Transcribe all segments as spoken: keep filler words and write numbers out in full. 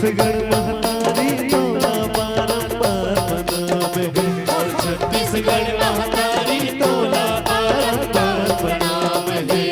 छत्तीसगढ़ महतारी तोला बारंबार प्रणाम हे। छत्तीसगढ़ महतारी तोला बारंबार प्रणाम हे।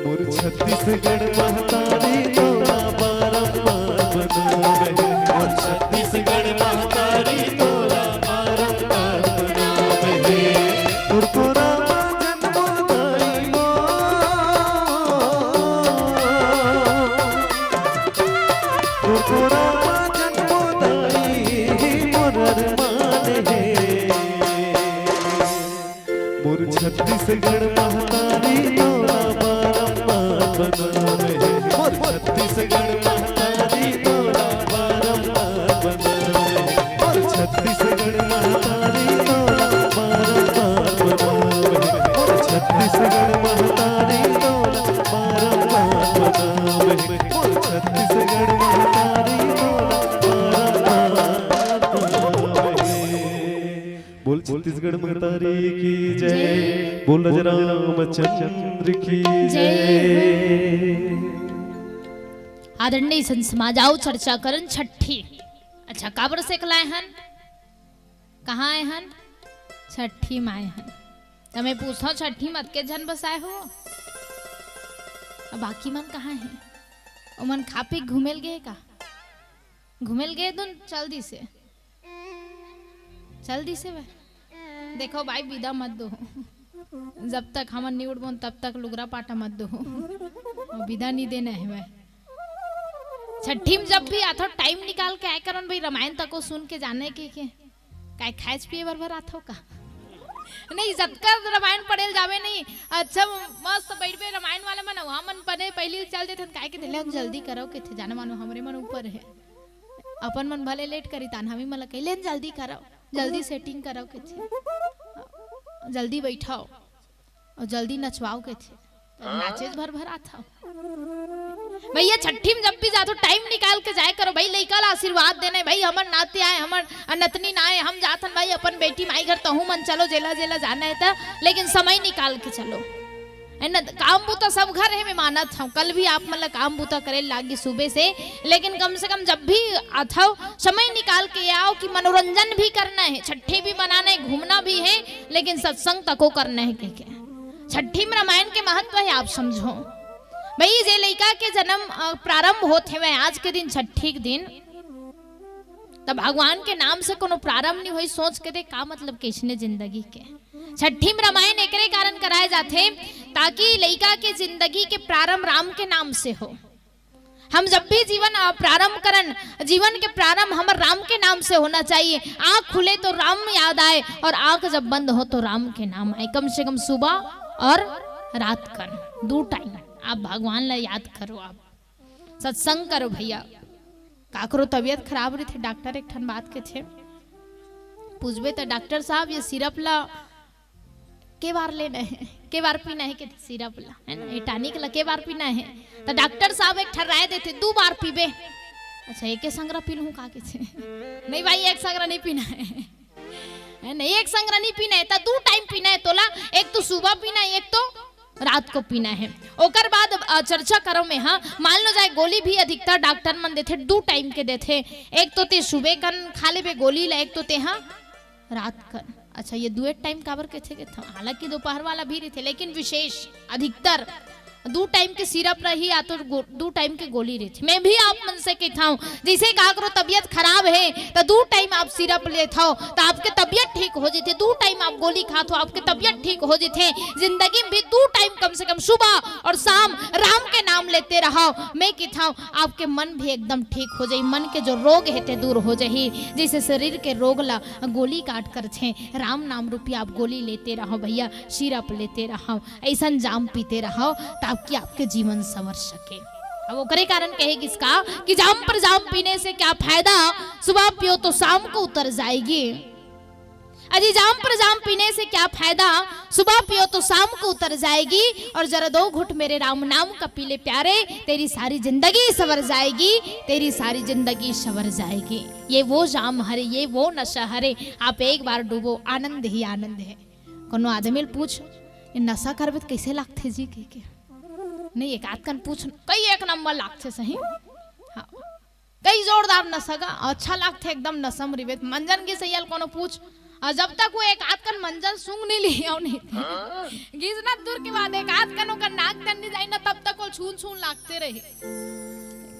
मोर छत्तीसगढ़ महतारी तोला बारंबार प्रणाम हे। मोर छत्तीसगढ़ महतारी तोला बारंबार प्रणाम हे। तोर तोरा मा जन्मो दाई मोर। तोर तोरा मा जन्मो दाई मोर अरमान हे। मोर छत्तीसगढ़ महतारी तोला बारंबार प्रणाम हे। मोर छत्तीसगढ़ महतारी तोला बारंबार प्रणाम हे। मोर छत्तीसगढ़ महतारी तोला बारंबार प्रणाम हे। मोर छत्तीसगढ़ महतारी तोला बारंबार प्रणाम हे। मोर छत्तीसगढ़ महतारी तोला बारंबार प्रणाम हे। बोल छत्तीसगढ़ महतारी की जय। जय। बोल राजा रामचंद्र की जय। जय। आदरणीय संत समाज, आओ चर्चा करन छट्ठी। अच्छा, काबर से एकला आए हन? कहाँ आए हन? छट्ठी मा आए हन। त मैं पूछथंव, छट्ठी मा अतके झन बस आए हो? अब बाकी मन कहाँ हे? ओमन खा पी के घूमेल गे का? घूमेल गे दुन चल दिसे। चल दिसे भाई। देखो भाई, बिदा मत दो। जब तक हमन नी उठबोन, तब तक लुगरा पाटा मत दो। अउ बिदा नी देना हे भाई। छट्ठी में जब भी आथो, टाइम निकाल के आए करन भाई, रामायण तको सुन के जाने के, के। काय खाए पिए बर बर आथो का? नहीं, जतका रामायण पढ़े ल जावे नहीं, अच्छा मस्त बैठबे रामायण वाले मन, वहाँ मन पने पहली चल देथन, काय के दिले जल्दी करो के थे, जाने मानो हमरे मन ऊपर हे। अपन मन भले लेट करी तान, हमी मन ला कही, "लेन जल्दी करो, जल्दी सेटिंग करो," कथे, "जल्दी बैठाओ अउ जल्दी नचवाओ," कथे। त नाचे भर भर आथव। भैया, छट्ठी में जब भी जाथो, टाइम निकाल के जाए करो भाई, लइका ला आशीर्वाद देना हे भाई, हमर नाती आए, हमर नतनी ना आए, हम जाथन भाई अपन बेटी माई घर, तहू मन चलो, जेला जेला जाना हे त, लेकिन समय निकाल के चलो। है ना? काम बूता सब घर हे, मैं मानत हूँ, कल भी आप मन ला काम बूता करे लागी सुबह से, लेकिन कम से कम जब भी आथव, समय निकाल के आओ कि मनोरंजन भी करना हे, छट्ठी भी मनाना हे, घूमना भी हे, लेकिन सत्संग तको करना हे, कह के। छट्ठी में रामायण के महत्व हे, आप समझो भाई। जे लइका के जन्म, अ, प्रारंभ होत हवय आज के दिन, छट्ठी के दिन, त भगवान के नाम से कोनो प्रारंभ नहीं होई, सोच के देख का मतलब कइसने जिंदगी के। छट्ठी में रामायण एकरे कारण कराए जाथे, ताकि लइका के जिंदगी के प्रारंभ राम के नाम से हो। हम जब भी जीवन, अ, प्रारंभ करन, जीवन के प्रारंभ हमर राम के नाम से होना चाहिए। आँख खुले तो राम याद आए और आँख जब बंद हो तो राम के नाम आए। कम से कम सुबह और रात कर दू टाइम आप भगवान ला याद करो, आप सत्संग करो भैया। काकरो तबीयत खराब रहिथे, डॉक्टर एक ठन बात कथे, पूछबे त, "डॉक्टर साहब, ये सिरप ला के बार लेना हे, के बार पीना हे?" कथे, "सिरप ला, है ना, ये टॉनिक ला के बार पीना हे?" त डॉक्टर साहब एक ठन राय देथे, "दू बार पीबे।" "अच्छा, एके संगरा पी लूँ का?" कथे, "नहीं भाई, एक संगरा नहीं पीना हे।" है ना, एक संगरा नहीं पीना हे, त दू टाइम पीना हे तोला, एक तो सुबह पीना हे, एक तो रात को पीना है। ओकर बाद, अ, चर्चा करव में, हाँ, मान लो जाए गोली भी अधिकतर डॉक्टर मन देथे, दू टाइम के देथे। एक तो ते सुबह कन खा लेबे गोली ला, एक तो ते, हाँ, रात कन। अच्छा, ये दुए टाइम काबर कथे के था? हालांकि दोपहर वाला भी रहिथे, लेकिन विशेष अधिकतर दू टाइम के सिरप रही या तो गो-, दू टाइम के गोली रहिथे। मैं भी आप मन से कहता हूँ, जैसे काकरो तबियत खराब है तो दू टाइम आप सिरप लेत हो तो आपके तबियत ठीक हो जथे, दू टाइम आप गोली खात हो आपके तबियत ठीक हो जथे। जिंदगी में भी दू टाइम कम से कम सुबह और शाम राम के नाम लेते रहो। मैं कहता हूँ आपके मन भी एकदम ठीक हो जाई, मन के जो रोग है ते दूर हो जाही। जैसे शरीर के रोग ला गोली काट करथे, राम नाम रूपी आप गोली लेते रहो भैया, सिरप लेते रहो, ऐसन जाम पीते रहो ताकि आपके जीवन संवर सके। अब ओकरे कारण कहे किसका कि जाम पर जाम पीने से क्या फायदा, सुबह पियो तो शाम को उतर जाएगी। अजी जाम पर जाम पीने से क्या फायदा, सुबह पियो तो शाम को उतर जाएगी। और जरा दो घुट मेरे राम नाम का पी ले प्यारे, तेरी सारी जिंदगी संवर जाएगी, तेरी सारी जिंदगी संवर जाएगी। ये वो जाम हरे, ये वो नशा हरे, आप एक बार डूबो, आनंद ही आनंद है। कोनो आदमी ल पूछ, "ये नशा करबे त कैसे लागथे जी?" कह के। नहीं, एक आध कन पूछ, कई एक नंबर लागथे सही। हाँ। कई जोरदार नशा गा, अच्छा लागथे एकदम नशा म रिबे त। मंजन गिस अइया ल कोनो पूछ, और जब तक वो एक आध कन मंजन सूंघ नहीं ली, और नहीं। गिस ना दूर के बाद एक आध कन ओकर नाक तन नहीं जाई ना, तब तक वो छून छून लागते रही।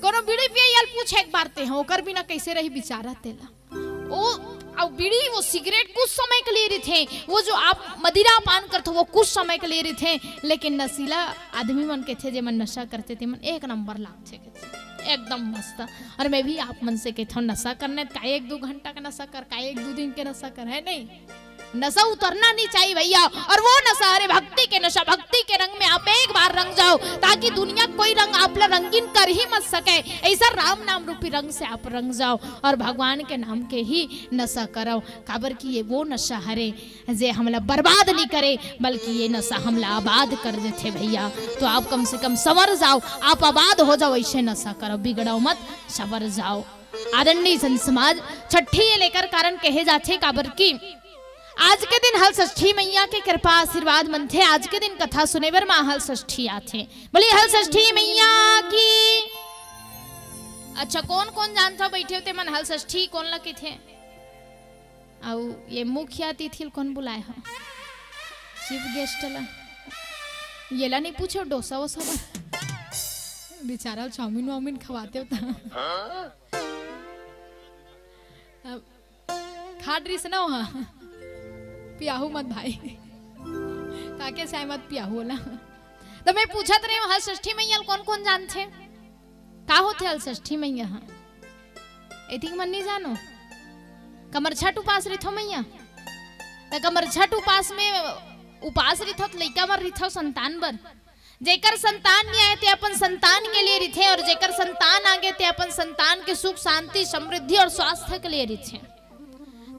कोनो बीड़ी पिए अइया ल पूछ एक बार ते, हाँ, ओकर बिना कैसे रही बेचारा तेला। ओ, अउ बीड़ी, वो सिगरेट कुछ समय के लिए रहिथे, वो जो आप मदिरा पान करथो, वो कुछ समय के लिए रहिथे, लेकिन नशीला आदमी मन कथे, जे मन नशा करथे, ते मन एक नंबर लागथे, कथे, एकदम मस्त। और मैं भी आप मन से कहता हूँ, नशा करने का एक दो घंटा का नशा कर, का एक दो दिन के नशा कर, है नहीं? नशा उतरना नहीं चाहिए भैया। और वो नशा, अरे भक्ति के नशा, भक्ति के रंग में आप एक बार रंग जाओ, ताकि दुनिया कोई रंग आप ला रंगीन कर ही मत सके। ऐसा राम नाम रूपी रंग से आप रंग जाओ और भगवान के नाम के ही नशा करो। काबर कि ये वो नशा हरे जे हमला बर्बाद नहीं करे, बल्कि ये नशा हमला आबाद कर देथे भैया। तो आप कम से कम संवर जाओ, आप आबाद हो जाओ, ऐसे नशा करो, बिगड़ो मत, संवर जाओ। आदरणीय संत समाज, छठी ये लेकर कारण कहे जाथे, काबर कि आज के दिन हलषष्ठी मैया के कृपा आशीर्वाद मनथे। आज के दिन कथा सुने बर माँ हलषष्ठी आथे। बोलिए हलषष्ठी मैया की। अच्छा, कौन कौन जानथो बैठे हो ते मन हलषष्ठी कोन ला कथे? अउ ये मुख्य अतिथि ल कौन बुलाए हो? चीफ गेस्ट ला। ये ला नहीं पूछो डोसा वोसा बर। बेचारा ल चाउमीन वाउमीन खवाते हो ता। अब खाट रिस ना वहाँ। पियाहू मत भाई। ताके साय मत पियाहू ओला। तो मैं पूछत रहे हूँ, हलषष्ठी मैया ल कौन कौन जानथे? का होथे हलषष्ठी मैया ह? एतिक मन नहीं जानो? कमरछठ उपास रिथो मैया। त कमरछठ उपास में उपास रिथो त लइका बर रिथो, संतान बर। जेकर संतान नहीं आए ते अपन संतान के लिए रिथे और जेकर संतान आगे ते अपन संतान के सुख, शांति, समृद्धि और स्वास्थ्य के लिए रिथे।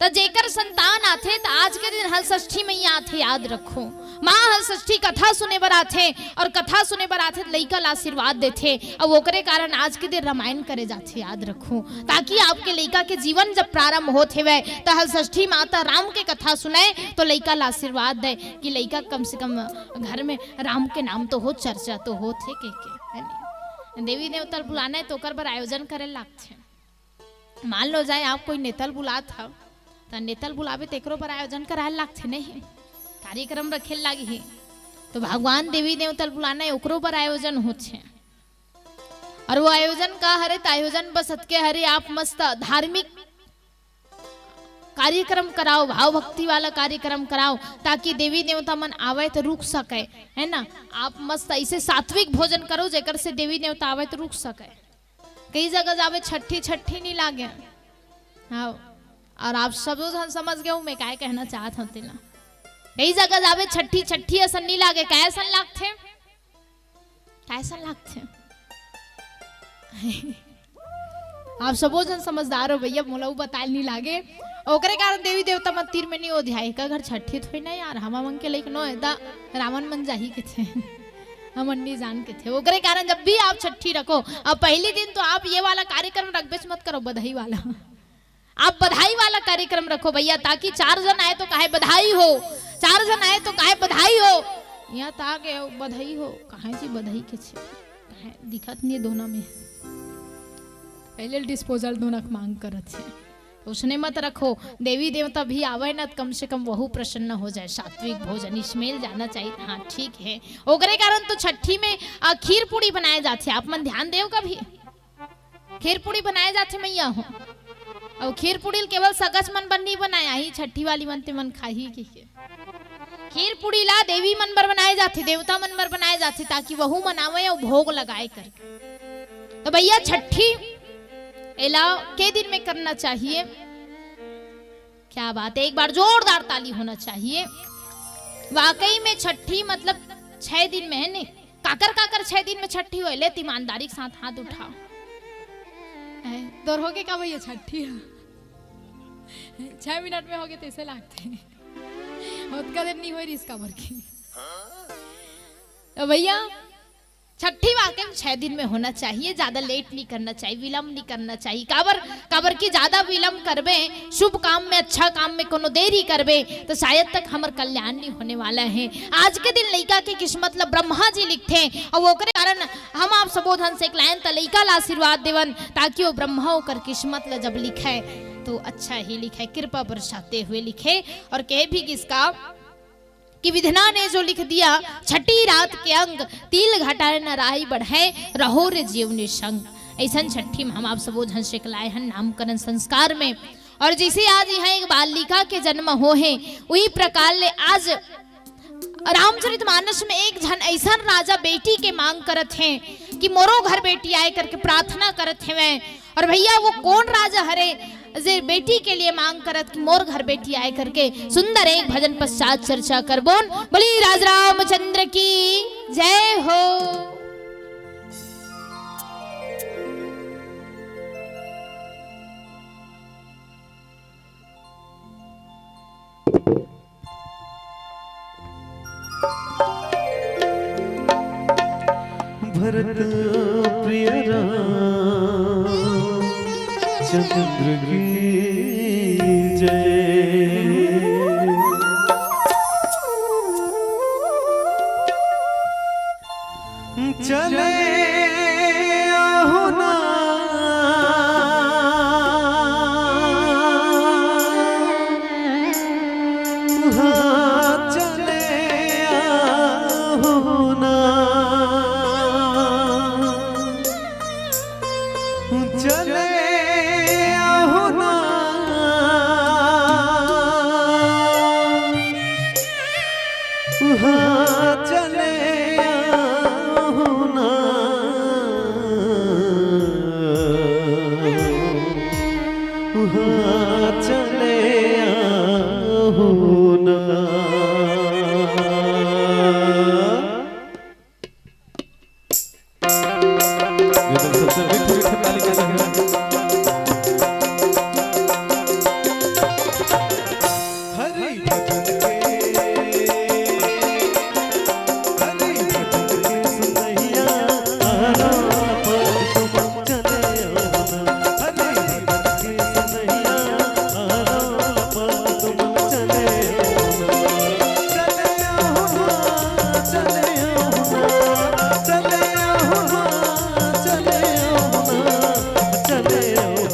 त जेकर संतान आथे त आज के दिन हलषष्ठी मैया आथे, याद रखो। माँ हलषष्ठी कथा सुने बर आथे और कथा सुने बर आथे त लइका ला आशीर्वाद देथे। अउ ओकरे कारण आज के दिन रामायण करे जाथे, याद रखो। ताकि आपके लइका के जीवन जब प्रारंभ होत हेवय त हलषष्ठी माता राम के कथा सुनय तो लइका ला आशीर्वाद दे कि लइका कम से कम घर में राम के नाम तो हो, चर्चा तो होत हे, के, के, है नहीं? देवी देवता ल बुलाना है तो ओकर बर आयोजन करे लागथे। मान लो जाए आप कोई नेता ल बुलात हव, त नेता ल बुलाबे त एकरो बर आयोजन कराए लागथे, नहीं? कार्यक्रम रखे लागही, तो भगवान देवी देवता ल बुलाना है, ओकरो बर आयोजन होथे। और वो आयोजन का हरे, त आयोजन बस अतके हरे, आप मस्त धार्मिक कार्यक्रम कराओ, भाव भक्ति वाला कार्यक्रम कराओ, ताकि देवी देवता मन आवे त रुक सके, है ना? आप मस्त ऐसे सात्विक भोजन करो, जेकर से देवी देवता आवे त रुक सके। कई जगह जावे छठी छठी नहीं लागे। हाँ, और आप सब झन समझ गए हो मैं काय कहना चाहत हूँ तेला। कई जगह जावे छठी छठी असन नहीं लागे, काय असन लागथे? काय असन लागथे? आप सबो झन समझदार हो भैया, मोला उ बताए नहीं लागे। ओकरे कारण देवी देवता मन तीर में नहीं ओधियाए, का घर छठी थोड़ी ना यार, हमा मन के लइक नो है, दा रावण मन जाही कथे। हमन नहीं जान कथे। ओकरे कारण जब भी आप छठी रखो, अब पहली दिन तो आप ये वाला कार्यक्रम रखबेच मत करो, बधाई वाला। आप बधाई वाला कार्यक्रम रखो भैया, ताकि चार झन आए तो काहे बधाई हो, चार झन आए तो काहे बधाई हो। यहाँ त आ गए हो, बधाई हो। कहाँ जी बधाई के छे? कहाँ दिखत नहीं दोनों में? पहले डिस्पोजल दोनों के मांग करत छे। तो उसने मत रखो, देवी देवता भी आवे ना, तो कम से कम वहू प्रसन्न हो जाए। सात्विक भोजन, इसमेल जाना चाहिए। हाँ, ठीक है, ओकरे कारण तो छठी में, आ, खीर पूड़ी बनाए जाथे। आप मन ध्यान देव कभी, खीर पूड़ी बनाए जाथे मैया हो। अउ खीर पूड़ी ल केवल सगस मन बर नहीं बनाया ही, छठी वाली मन ते मन खाही कहिके। खीर पूड़ी ला देवी मन बर बनाए जाथे, देवता मन बर बनाए जाथे, ताकि वहू मन आवे अउ भोग लगाए करके। तो भैया, छठी एला के दिन में करना चाहिए? क्या बात है, एक बार जोरदार ताली होना चाहिए। वाकई में छठी मतलब छह दिन में है नहीं? काकर काकर छह दिन में छठी होए? ले, ईमानदारी के साथ हाथ उठाओ। हैं, तोर होगे का भैया छठी? छह मिनट में होगे तैसे लागथे। ओतका देर नहीं होए रिस काबर की। तो भैया, छठी वाकई में छह दिन में होना चाहिए, ज्यादा लेट नहीं करना चाहिए, विलंब नहीं करना चाहिए। काबर, काबर कि ज्यादा विलंब करबे, शुभ काम में, अच्छा काम में कोनो देरी करबे, तो शायद तक हमर कल्याण नहीं होने वाला है। आज के दिन लइका के किस्मत ला ब्रह्मा जी लिखथे, अउ ओकरे कारण हम आप सबो झन से एक लाइन त लइका ला आशीर्वाद देवन, ताकि वो ब्रह्मा ओकर किस्मत ला जब लिखे, तो अच्छा ही लिखे, कृपा बरसाते हुए लिखे। और कहे भी किसका कि विधना ने जो लिख दिया, छठी रात के अंग, तिल घटाए न राई बढ़े, रहो रे जीव निसंग। ऐसन छठी में हम आप सबो झन से लाए हन नामकरण संस्कार में। और जैसे आज यहाँ एक बालिका के जन्म हो है, वही प्रकार ले आज रामचरितमानस में एक झन ऐसन राजा बेटी के मांग करत हैं कि मोरो घर बेटी आए करके प्रार्थना करत हवै। और भैया, वो कौन राजा हरे जे बेटी के लिए मांग करत कि मोर घर बेटी आए करके? सुंदर एक भजन पश्चात चर्चा करबोन। बोली राज रामचंद्र की जय हो। भरत प्रिय राम चंद्र की जय। चले आहो ना, हाँ, चले आहो ना, चले आहो ना। हाँ, चले आहो ना। हाँ, चले आहो ना। एकदम सबसे मीठी मीठी ताली के साथ। हरि भजन के, हरि भजन के सुनैया, आराम पर तुम चले आओ ना। हरि भजन के सुनैया, आराम पर तुम चले आओ ना। चले आओ ना, चले आओ ना।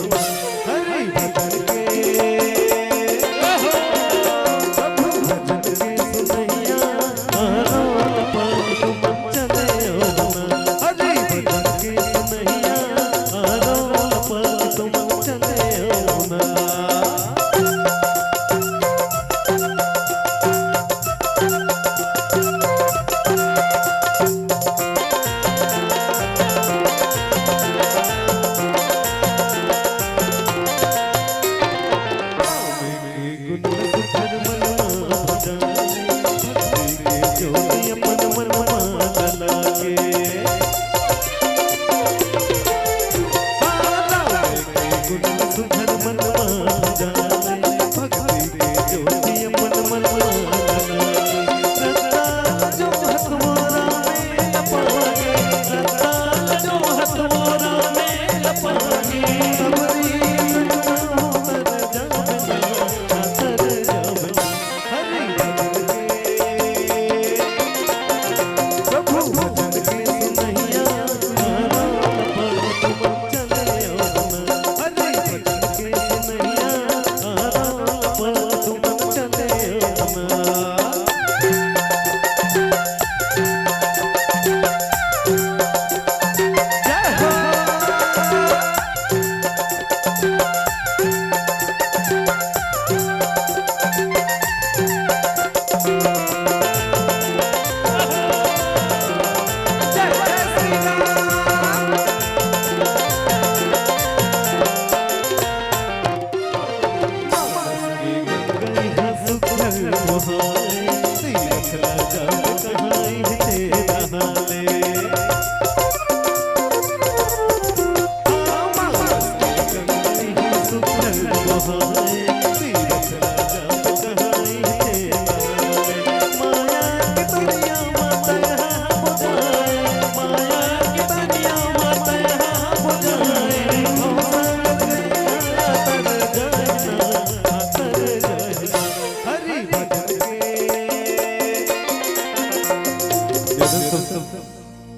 निवेदन सबसे,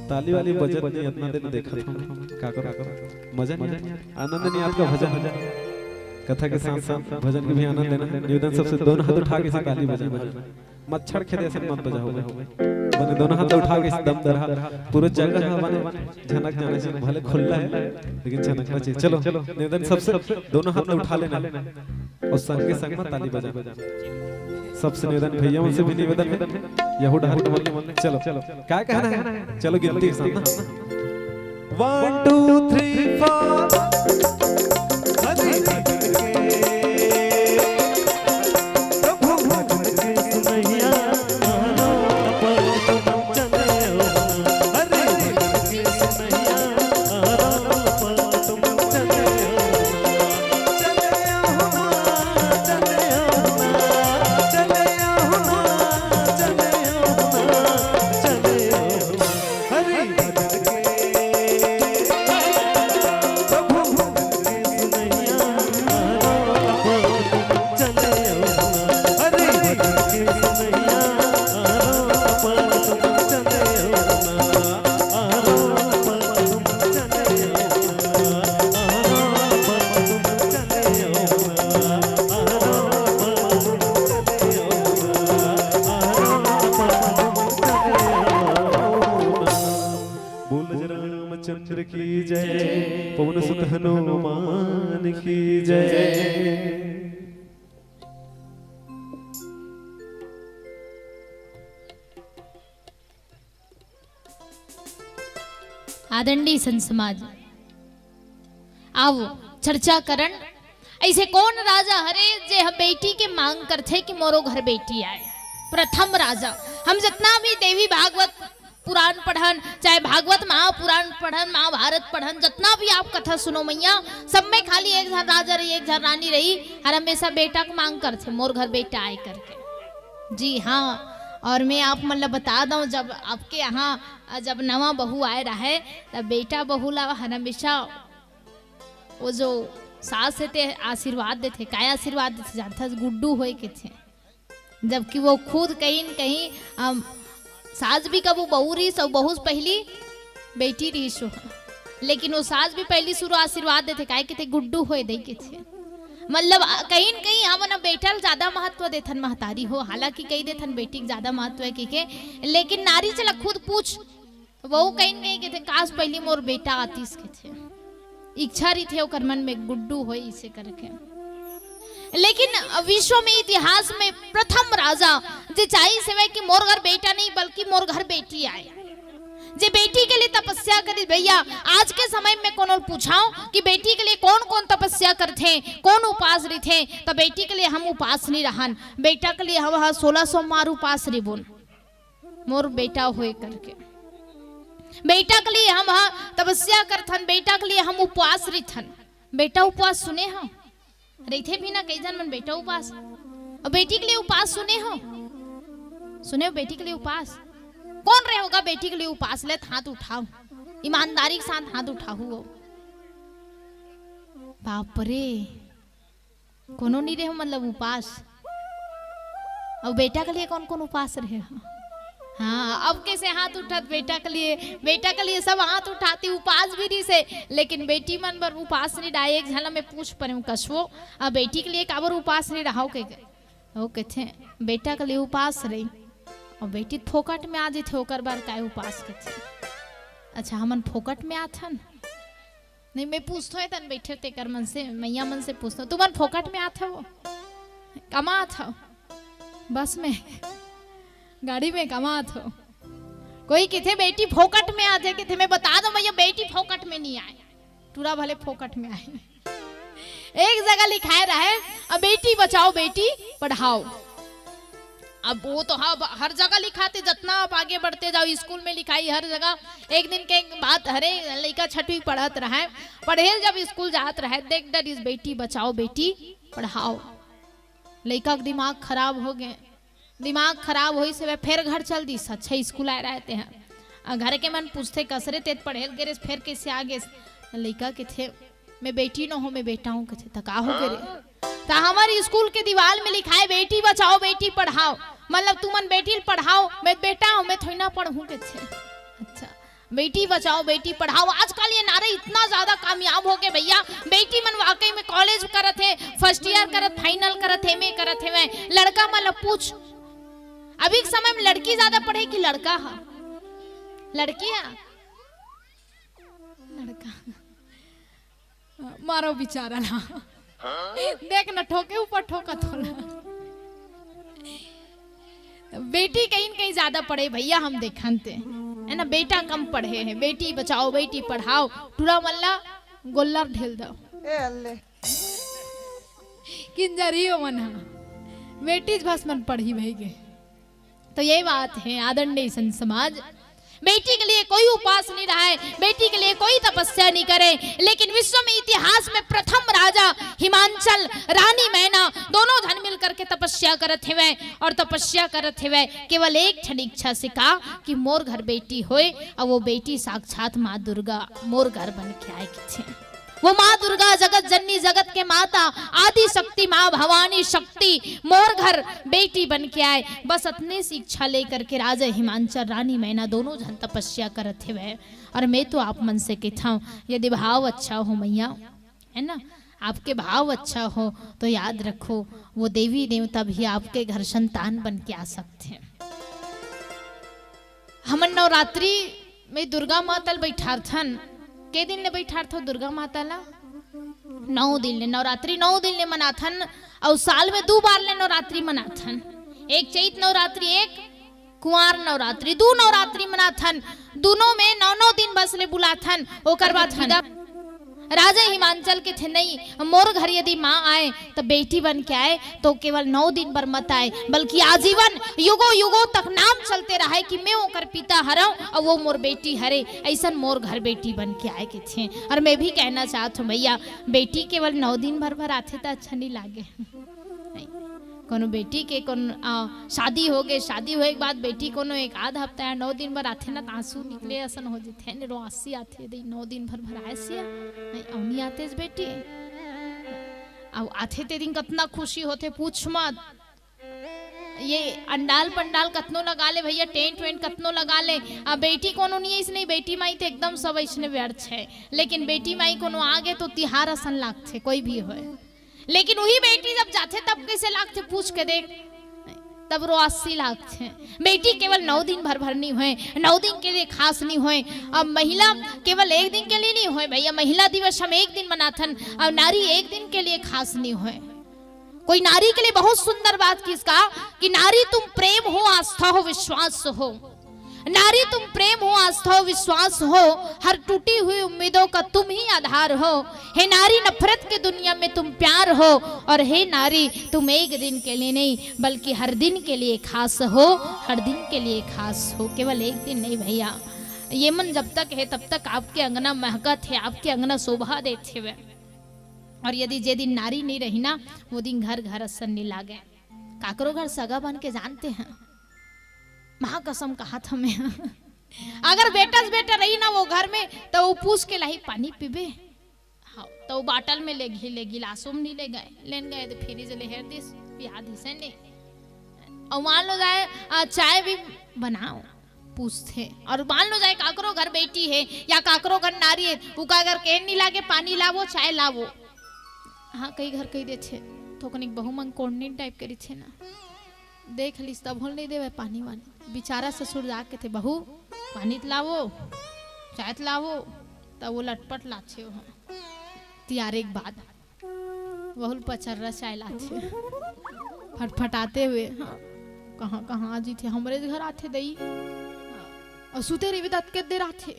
ताली वाली बजत नहीं, इतना दिन देखत हूँ, का करो, मजा नहीं आया, आनंद नहीं आपका भजन, कथा के साथ साथ भजन के भी आनंद लेना है। निवेदन सबसे दोनों हाथ उठा के से ताली बजाना है। मच्छर खेदे असन मत बजाओ भाई। बने दोनों हाथ उठा के दम दरहा, पूरा जगह ह बने झनक जाने से भले खुल्ला है, लेकिन झनकना चाहिए। चलो, निवेदन सबसे दोनों हाथ उठा लेना और संगे संग में ताली बजाना। सबसे निवेदन, भैया मन से भी निवेदन है, यहू डहर के मन, चलो, क्या कहना है? चलो, गिनती के साथ ना। One, two, three, four। Hari प्रभु भजन के सुनैया, आरो पर तुम चले हो। हरि भजन के सुनैया, आरो पर तुम चले हो। चले हो ना, चले हो ना, चले हो ना, चले हो ना, चले हो ना। हरि भजन के प्रभु भजन के सुनैया, आरो पर तुम चले हो ना। हरि भजन के सुनैया, आरो पर तुम चले हो ना। आरो पर तुम चले हो ना। आरो पर तुम चले हो ना। आरो पर तुम चले हो ना। आरो पर तुम चले हो ना। बोल रामचंद्र की जय, पवन सुत हनुमान की जय। आदरणीय संत समाज, आओ चर्चा करन। ऐसे कौन राजा हरे जे ह बेटी के मांग करथे कि मोरो घर बेटी आए? प्रथम राजा। हम जितना भी देवी भागवत पुराण पढ़न, चाहे भागवत महापुराण पढ़न, महाभारत पढ़न, जितना भी आप कथा सुनो मैया, सब में खाली एक झन राजा रही, एक झन रानी रही, हर हमेशा बेटा के मांग करथे, मोर घर बेटा आए करके। जी हाँ, और मैं आप मन ला बता दऊं, जब आपके यहाँ, अ, जब नवा बहू आए रहे, तब बेटा बहू ला हर हमेशा वो जो सास हे ते आशीर्वाद देथे। काय आशीर्वाद देथे जानथस? गुड्डू होए कथे। जबकि वो खुद कहीं न कहीं, अम, सास भी कभू बहू रहिस अउ बहू से पहिली बेटी रहिस हो। लेकिन वो सास भी पहिली शुरू आशीर्वाद देथे, काय कथे? गुड्डू होए दई कथे। मतलब, अ, कहीं न कहीं हमन बेटा ल ज्यादा महत्व देथन महतारी हो, हालांकि कही देथन बेटी के ज्यादा महत्व हे कहिके, लेकिन नारी चला खुद पूछ, वहू कहीं न कहीं कथे, "काश पहिली मोर बेटा आतिस," कथे, इच्छा रहिथे ओकर मन में गुड्डू होए इसे करके। लेकिन विश्व में इतिहास में प्रथम राजा जे चाहिस हवय कि मोर घर बेटा नहीं बल्कि मोर घर बेटी आए, जे बेटी के लिए तपस्या करिस। भैया, आज के समय में कोनो ल पूछाओ कि बेटी के लिए कौन कौन तपस्या करथे, कौन उपास रहिथे, त बेटी के लिए हम उपास नहीं रहन, बेटा के लिए हम ह सोलह सोमवार उपास रहिबोन, मोर बेटा होए करके। बेटा के लिए हम ह तपस्या करथन, बेटा के लिए हम उपवास रहिथन। बेटा उपवास सुने हो? रहिथे भी ना कई झन मन बेटा उपवास। अउ बेटी के लिए उपवास सुने हो? सुने हो बेटी के लिए उपवास? कौन रहे होगा बेटी के लिए उपवास? ले हाथ उठाओ, ईमानदारी के साथ हाथ उठाओ। बाप रे, कोनो नहीं रहे हो, मतलब, उपास। अउ बेटा के लिए कौन कौन उपास रहे हो? हाँ, अब कैसे हाथ उठत बेटा के लिए? बेटा के लिए सब हाथ उठाती, उपास भी रहिसे, लेकिन बेटी मन बर उपास नहीं रहा। एक झन मैं पूछ परे हूँ, "कछवो, अब बेटी के लिए काबर उपास नहीं रहा?" के, वो कथे, "बेटा के लिए उपास रही, अउ बेटी फोकट में आ जथे, ओकर बर काय उपास?" कथे, "अच्छा, हमन फोकट में आथन?" नहीं, मैं पूछथो, ए तन बैठे तेकर मन से, मैया मन से पूछथो, "तुमन फोकट में आथो? कमा आथो? बस में, गाड़ी में कमा आथो?" कोई किथे बेटी फोकट में आथे, किथे मैं बता दो मैया, बेटी फोकट में नहीं आए, टूरा भले फोकट में आए। एक जगह लिखाए रहे, "अब बेटी बचाओ, बेटी पढ़ाओ।" अब वो तो ह-, हर जगह लिखाथे, जितना आप आगे बढ़ते जाओ, स्कूल में लिखाई हर जगह। एक दिन के बात हरे, लइका छठवीं पढ़त रहे, पढ़े ल जब स्कूल जात रहे, देख डरिस, "बेटी बचाओ, बेटी पढ़ाओ।" लइका के दिमाग खराब हो गए, दिमाग खराब होइस हवय, फेर घर चल दिस। अच्छा, स्कूल आए रहे ते ह। अ, घर के मन पूछथे, "कसरे ते पढ़े ल गे रेस, फेर कैसे आ गेस?" लइका कथे, "मैं बेटी न हो, मैं बेटा हूँ," कथे। "त का हो गे रे?" "त हमर स्कूल के दीवाल में लिखाए, 'बेटी बचाओ, बेटी पढ़ाओ.'" मतलब तुमन बेटी ल पढ़ाओ, मैं बेटा हूँ, मैं थोड़ी ना पढ़हूँ कथे। अच्छा, बेटी बचाओ, बेटी पढ़ाओ। आजकल ये नारे इतना ज्यादा कामयाब हो गए भैया, बेटी मन वाकई में कॉलेज करत हे, फर्स्ट ईयर करत, फाइनल करत हे, एमए करत हे। मैं लड़का मन ल पूछ, अभी के समय में लड़की ज्यादा पढ़े कि लड़का हा? लड़की हा? लड़का। मारो बिचारा ला। देख न, ठोके ऊपर ठोकत होला। बेटी कहीं न कहीं ज्यादा पढ़े भैया, हम देखन ते, है ना, बेटा कम पढ़े हे। बेटी बचाओ, बेटी पढ़ाओ, टूरा मन ला गोल्लर ढेल दो। ए अल्ले। किंजरी हो मन हा, बेटी भस मन पढ़ी भई गे। तो ये बात है आदरणीय संत समाज, बेटी के लिए कोई उपास नहीं रहा है, बेटी के लिए कोई तपस्या नहीं करे, लेकिन विश्व में इतिहास में प्रथम राजा हिमांचल, रानी मैना दोनों झन मिल करके तपस्या करत हेवय। और तपस्या करत हेवय केवल एक ठन इच्छा से, का कि मोर घर बेटी होय और वो बेटी साक्षात माँ दुर्गा मोर घर बन के आए कथे। वो माँ दुर्गा जगत जननी, जगत के माता, आदि शक्ति माँ भवानी शक्ति मोर घर बेटी बन के आए। बस अतने से इच्छा लेकर के राजा हिमांचल, रानी मैना दोनों झन तपस्या करत हेवय। और मैं तो आप मन से कहत हूँ, यदि भाव अच्छा हो मैया, है ना, आपके भाव अच्छा हो तो याद रखो, वो देवी देवता भी आपके घर संतान बन के आ सकते हैं। हमन नवरात्रि में दुर्गा माता ल बैठारथन। के दिन ले बैठारथो दुर्गा माता ला? नौ दिन ले। नवरात्रि नौ दिन ले मनाथन, अउ साल में दू बार ले नवरात्रि मनाथन। एक चैत नवरात्रि, एक कुंवार नवरात्रि। दू नवरात्रि मनाथन, दूनों में नौ नौ दिन बस ले बुलाथन। ओकर बाद विदा। राजा हिमांचल कथे, "नहीं, मोर घर यदि माँ आए तो बेटी बन के आए, तो केवल नौ दिन बर मत आए, बल्कि आजीवन युगों युगों तक नाम चलते रहे कि मैं ओकर पिता हरव और वो मोर बेटी हरे, ऐसन मोर घर बेटी बन के आए," कथे। और मैं भी कहना चाहत हूँ भैया, बेटी केवल नौ दिन भर भर आथे तो अच्छा नहीं लागे। नहीं। कोनो बेटी के कोनो, आ, शादी हो गए, शादी होए के बाद बेटी कोनो एक आध हफ्ता या नौ दिन भर आथे ना, तो आंसू निकले असन हो जथे, ने रोआसी आथे, दे नौ दिन भर भर आए सिया, नहीं, अउ नहीं आतेस बेटी। अउ आथे ते दिन कतना खुशी होथे, पूछ मत। ये अंडाल पंडाल कतनो लगा ले भैया, टेंट वेंट कतनो लगा ले, आ बेटी कोनो नहीं है, इसने बेटी माई तो एकदम सब इसने व्यर्थ है, लेकिन बेटी माई कोनो आगे तो तिहार असन लागथे, कोई भी होए। लेकिन वही बेटी जब जाथे तब कैसे लागथे, पूछ के देख, तब रोआसी लागथे। बेटी केवल नौ दिन भर भर नहीं होए, नौ दिन के लिए खास नहीं होए। अब महिला केवल एक दिन के लिए नहीं होए भैया, महिला दिवस हम एक दिन मनाथन, और नारी एक दिन के लिए खास नहीं होए। कोई नारी के लिए बहुत सुंदर बात किसका कि नारी तुम प्रेम हो, आस्था हो, विश्वास हो। नारी तुम प्रेम हो, आस्था हो, विश्वास हो, हर टूटी हुई उम्मीदों का तुम ही आधार हो। हे नारी, नफरत की दुनिया में तुम प्यार हो, और हे नारी, तुम एक दिन के लिए नहीं बल्कि हर दिन के लिए खास हो, हर दिन के लिए खास हो, केवल एक दिन नहीं भैया। ये मन जब तक है तब तक आपके अंगना महकत है, आपके अंगना शोभा देते हुए। और यदि जे दिन नारी नहीं रही ना, वो दिन घर घर असन नहीं लागे। काकरो घर सगा बन के जानते हैं, माँ कसम कहात हंव मैं, अगर बेटा से बेटा रही ना वो घर में, तो वो पूछ के लाही, "पानी पीबे?" हाँ, तो वो बाटल में लेगी, ले गिलासो में नहीं ले गए, लेन गए तो फ्रिज ले हेर दिस, पिया दिस है नहीं। और मान लो जाए, आ, चाय भी बनाओ, पूछथे। और मान लो जाए काकरो घर बेटी है या काकरो घर नारी है, उका अगर केन नहीं लागे, "पानी लावो, चाय लावो।" हाँ, कई घर कही देथे, थोकनिक बहू मन कोढ़नी टाइप करिथे ना, देख लिस तब होल नहीं देवे पानी वानी। बिचारा ससुर जाके थे, "बहू, पानी त लावो, चाय त लावो।" तब वो लटपट लाथे हो तियारे के बाद। वहुल पचर्रा चाय लाथे, फटफटाते हुए, हाँ, कहाँ, कहाँ आ जीथे, हमरे घर आथे दई। और सुते रहिबे त अतके देर आथे,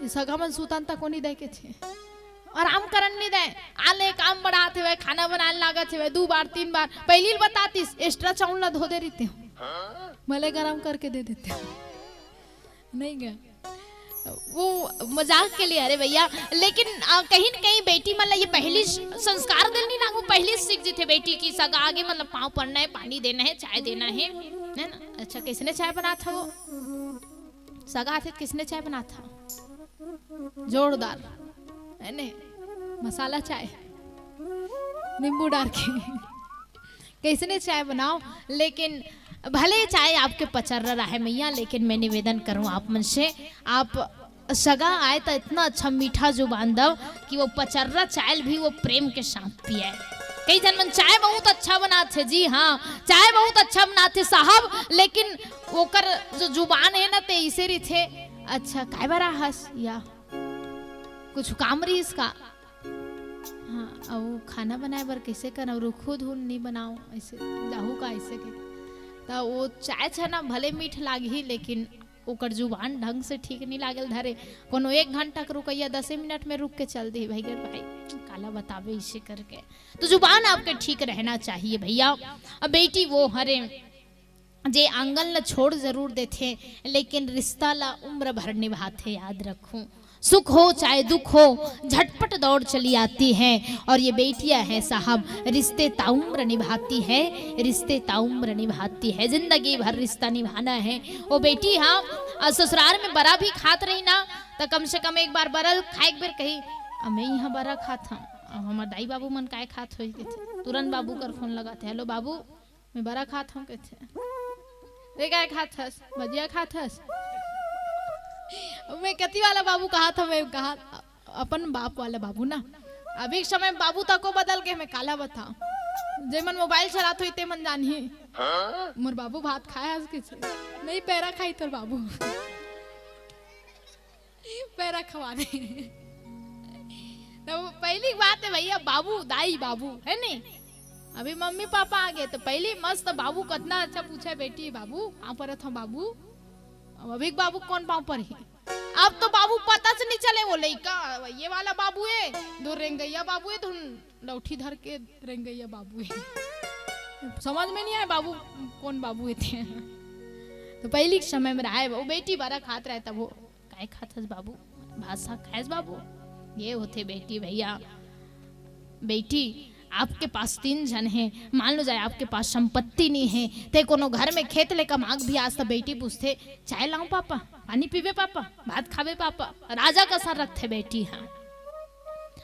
ये सगा मन सुतन तक कोनी दे के थे, आराम करन नहीं दे। आले काम बढ़ाते हुए, खाना बनाने लागत हुए, दो बार, तीन बार, पहली ल बतातीस, एक्स्ट्रा चाउर ला धो दे रहितेंव, मले गरम करके दे देतेंव। नहीं गए। वो मजाक के लिए, अरे भैया, लेकिन, आ, कहीं न कहीं बेटी मन ला ये पहली स-, संस्कार देल नहीं ना, वो पहली सीख जीथे बेटी की सगा आगे, मतलब, पाँव पड़ना है, पानी देना है, चाय देना है, है ना? अच्छा, किसने चाय बनात हे वो? सगा आथे त किसने चाय बनात हे? जोरदार, है ने? मसाला चाय, नींबू डाल के। कैसने चाय बनाओ, लेकिन भले चाहे आपके पचर्रा रहे मैया, लेकिन मैं निवेदन करूं आप मन से, आप सगा आए त इतना अच्छा मीठा जुबान दव कि वो पचर्रा चाहे ल भी वो प्रेम के साथ पिए। कई झन मन चाय बहुत अच्छा बनाथे जी, हाँ, चाय बहुत अच्छा बनाथे साहब, लेकिन ओकर जो जुबान हे ना, ते इसे रहिथे, "अच्छा, काय बर आहस?" या कुछ काम रहिस का? हाँ, अउ खाना बनाए बर कइसे करव? रुखो धुन नइ बनाव, अइसे जाहू का अइसे के। त वो चाय छना भले मीठ लागही, लेकिन ओकर जुबान ढंग से ठीक नइ लागेल धरे। कोनो एक घंटा के रुकइया दसे मिनट में रुक के चल दिही, "भाई गे भाई, काला बताबे अइसे करके।" तो जुबान आपके ठीक रहना चाहिए भैया। अब बेटी वो हरे जे आंगन ला छोड़ जरूर देथे, लेकिन रिश्ता ला उम्र भर निभाथे, याद रखूं। सुख हो चाहे दुख हो, झटपट दौड़ चली आती है। और ये बेटियां हैं साहब, रिश्ते ताउम्र निभाती है, रिश्ते ताउम्र निभाती है। जिंदगी भर रिश्ता निभाना है। वो बेटी, हाँ, अ, ससुराल में बरा भी खात रही ना, त कम से कम एक बार बरा खाए के बेर कही, "अ, मैं यहाँ बरा खात हूँ, अ, हमार दाई बाबू मन काय खात होही?" कथे, तुरंत बाबू कर फोन लगाथे, "हेलो बाबू, मैं बरा खात हूँ," कथे। "ते काय खात हस? भजिया खात हस?" मैं कति वाला बाबू कहात हूँ, मैं कहा अपन बाप वाला बाबू ना। अभी के समय में बाबू तको बदल के, मैं काला बताओ, जे मन मोबाइल चलात होही ते मन जानही। "मोर बाबू भात खाए हस?" कथे, "नहीं, पैरा खाही तोर बाबू।" पैरा खवा दे। तो पहली बात है भैया, बाबू, दाई, बाबू, है नी? अभी मम्मी पापा आ गए, तो पहली मस्त बाबू कितना अच्छा पूछे, "बेटी, बाबू, पाँव परत हूँ बाबू।" अब अभी के बाबू कौन पाँव परही? अब तो बाबू पता से नहीं चले, वो लइका ये वाला बाबू है, दो रेंगैया बाबू है, धुन लौठी धर के रेंगैया बाबू है। समझ में नहीं आए बाबू कौन बाबू है ते। तो पहली के समय में रहे, वो बेटी बरा खात रहे, तब वो, "काय खात हस बाबू? भात साग खाएस बाबू?" ये होथे बेटी भैया। बेटी, आपके पास तीन झन हे, मान लो जाए आपके पास संपत्ति नहीं है, ते कोनो घर में खेत ले कमा के भी आस त बेटी पूछथे, "चाय लाऊं पापा? पानी पीबे पापा? भात खाबे पापा?" राजा कसन रखथे बेटी, हाँ।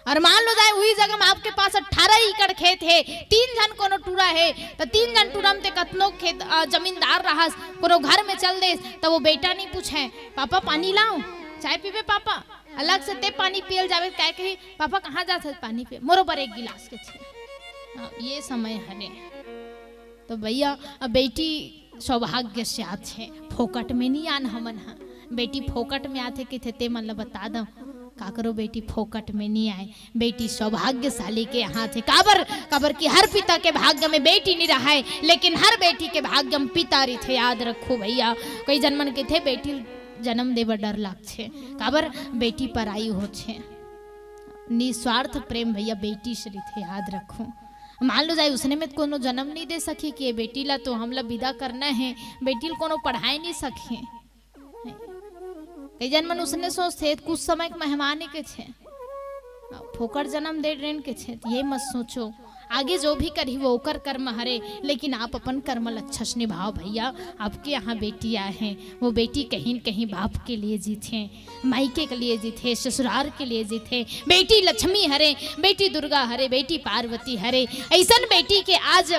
और मान लो जाए उही जगह में आपके पास अठारह एकड़ खेत हे, तीन झन कोनो टूरा हे, त तीन झन टूरा में ते कतनो खेत, अ, जमींदार रहस, कोनो घर में चल देस, त वो बेटा नहीं पूछे, "पापा पानी लाऊं? चाय पीबे पापा?" अलग से ते पानी पियल जाबे, काय कही, "पापा कहाँ जात हस पानी पिए?" "मोरो बर एक गिलास," कथे। हाँ, ये समय हरे। तो भैया, अब बेटी सौभाग्य से आथे, फोकट में नहीं आन हमन हा। बेटी फोकट में आथे कथे, ते मन ला बता दव, काकरो बेटी फोकट में नहीं आए। बेटी सौभाग्यशाली के यहाँ थे। काबर, काबर कि हर पिता के भाग्य में बेटी नहीं रहे, लेकिन हर बेटी के भाग्य में पिता रहिथे। याद रखो भैया, कई जन मन कथे बेटी जन्म दे बर डर लागथे, काबर, बेटी पराई होथे। निस्वार्थ प्रेम भैया बेटी से रहिथे, याद रखो। मान लो जाए उसने में कोनो जन्म नहीं दे सकी कि ये बेटी ला तो हमला विदा करना है, बेटी ला कोनो पढ़ाए नहीं सके। कई जन मन उसने सोचथे, "कुछ समय के मेहमान ही के छे, फोकट जन्म दे रेन के छे।" ये मत सोचो, आगे जो भी करही वो ओकर कर्म हरे, लेकिन आप अपन कर्म ल अच्छा से निभाओ भैया। आपके यहाँ बेटी आए हैं, वो बेटी कहीं न कहीं बाप के लिए जीथे, मायके के लिए जीथे, ससुराल के लिए जीथे। बेटी लक्ष्मी हरे, बेटी दुर्गा हरे, बेटी पार्वती हरे। ऐसन बेटी के आज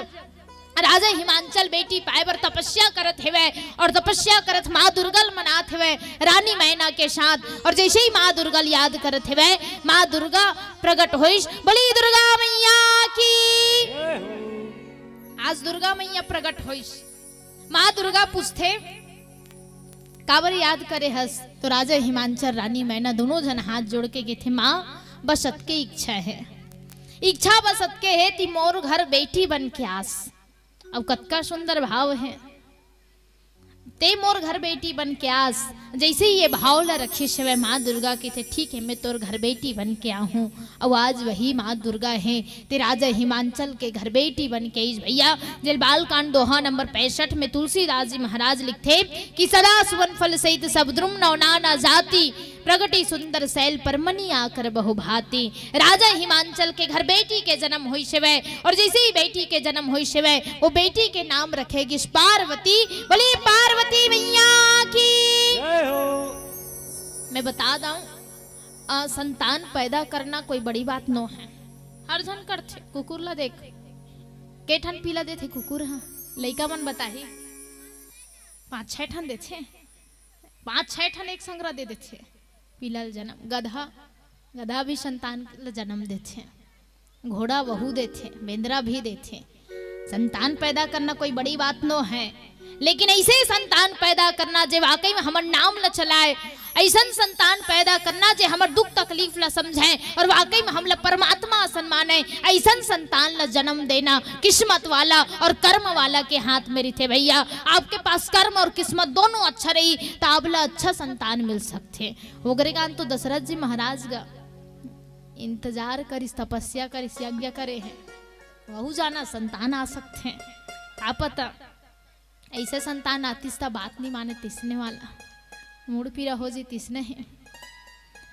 राजा हिमांचल बेटी पाए बर तपस्या करत हेवय और तपस्या करत माँ दुर्गा ल मनात हेवय रानी मैना के साथ। और जैसे ही माँ दुर्गा ल याद करत हेवय, माँ दुर्गा प्रकट होइस। बोली दुर्गा मैया की। आज दुर्गा मैया प्रकट होइस। माँ दुर्गा पूछथे, "काबर याद करे हस?" तो राजा हिमांचल रानी मैना दोनों झन हाथ जोड़ के कथे, "माँ, बस अतके इच्छा है, इच्छा बस अतके है, ती मोर घर बेटी बन के आस।" अब कतका सुंदर भाव है, "ते मोर घर बेटी बन के आस।" जैसे ही ये भाव ला रखिस हेवय माँ दुर्गा कथे, "ठीक है, मैं तोर घर बेटी बन के आहूँ।" अउ आज वही माँ दुर्गा हे, ते राजा हिमांचल के घर बेटी बन के आइस भैया। जेल बालकांड दोहा नंबर पैंसठ में तुलसीदास जी महाराज लिखथे कि "सदा सुवन फल सहित सब द्रुम नव नाना जाति, प्रगटी सुंदर सैल पर मनि आकर बहुभांति।" राजा हिमांचल के घर बेटी के जन्म होइस हेवय और जैसे ही बेटी के जन्म होइस हेवय, वो बेटी के नाम रखे गिस पार्वती। बोली पार्वती मैया की। जय हो। मैं बता दंव, अ, संतान पैदा करना कोई बड़ी बात नो है। हर झन करथे। कुकुर ला देख, के ठन पीला देथे कुकुर ह, लइका मन बताही। पाँच छह ठन देथे, पाँच छह ठन एक संग ला दे देथे। पीला ल जन्म, गधा, गधा भी संतान ल जन्म देथे, घोड़ा वहू देथे, बेंदरा भी देथे। संतान पैदा करना कोई बड़ी बात नो है, लेकिन ऐसे संतान पैदा करना जे वाकई में हमर नाम ल चलाए, ऐसन संतान पैदा करना जे हमर दुख तकलीफ ल समझे और वाकई में हमला परमात्मा असन माने, ऐसन संतान ल जन्म देना किस्मत वाला और कर्म वाला के हाथ में रहिथे भैया। आपके पास कर्म और किस्मत दोनों अच्छा रही, त आप ला अच्छा संतान मिल सकथे। ओकरे कारण तो दशरथ जी महाराज गा इंतजार करिस, तपस्या करिस, यज्ञ करे हे। वहू जाना संतान आ सकथे, का पता। ऐसे संतान आतिस त बात नहीं माने, तिसने वाला मुड़ पीरा हो जी, तिसने हे।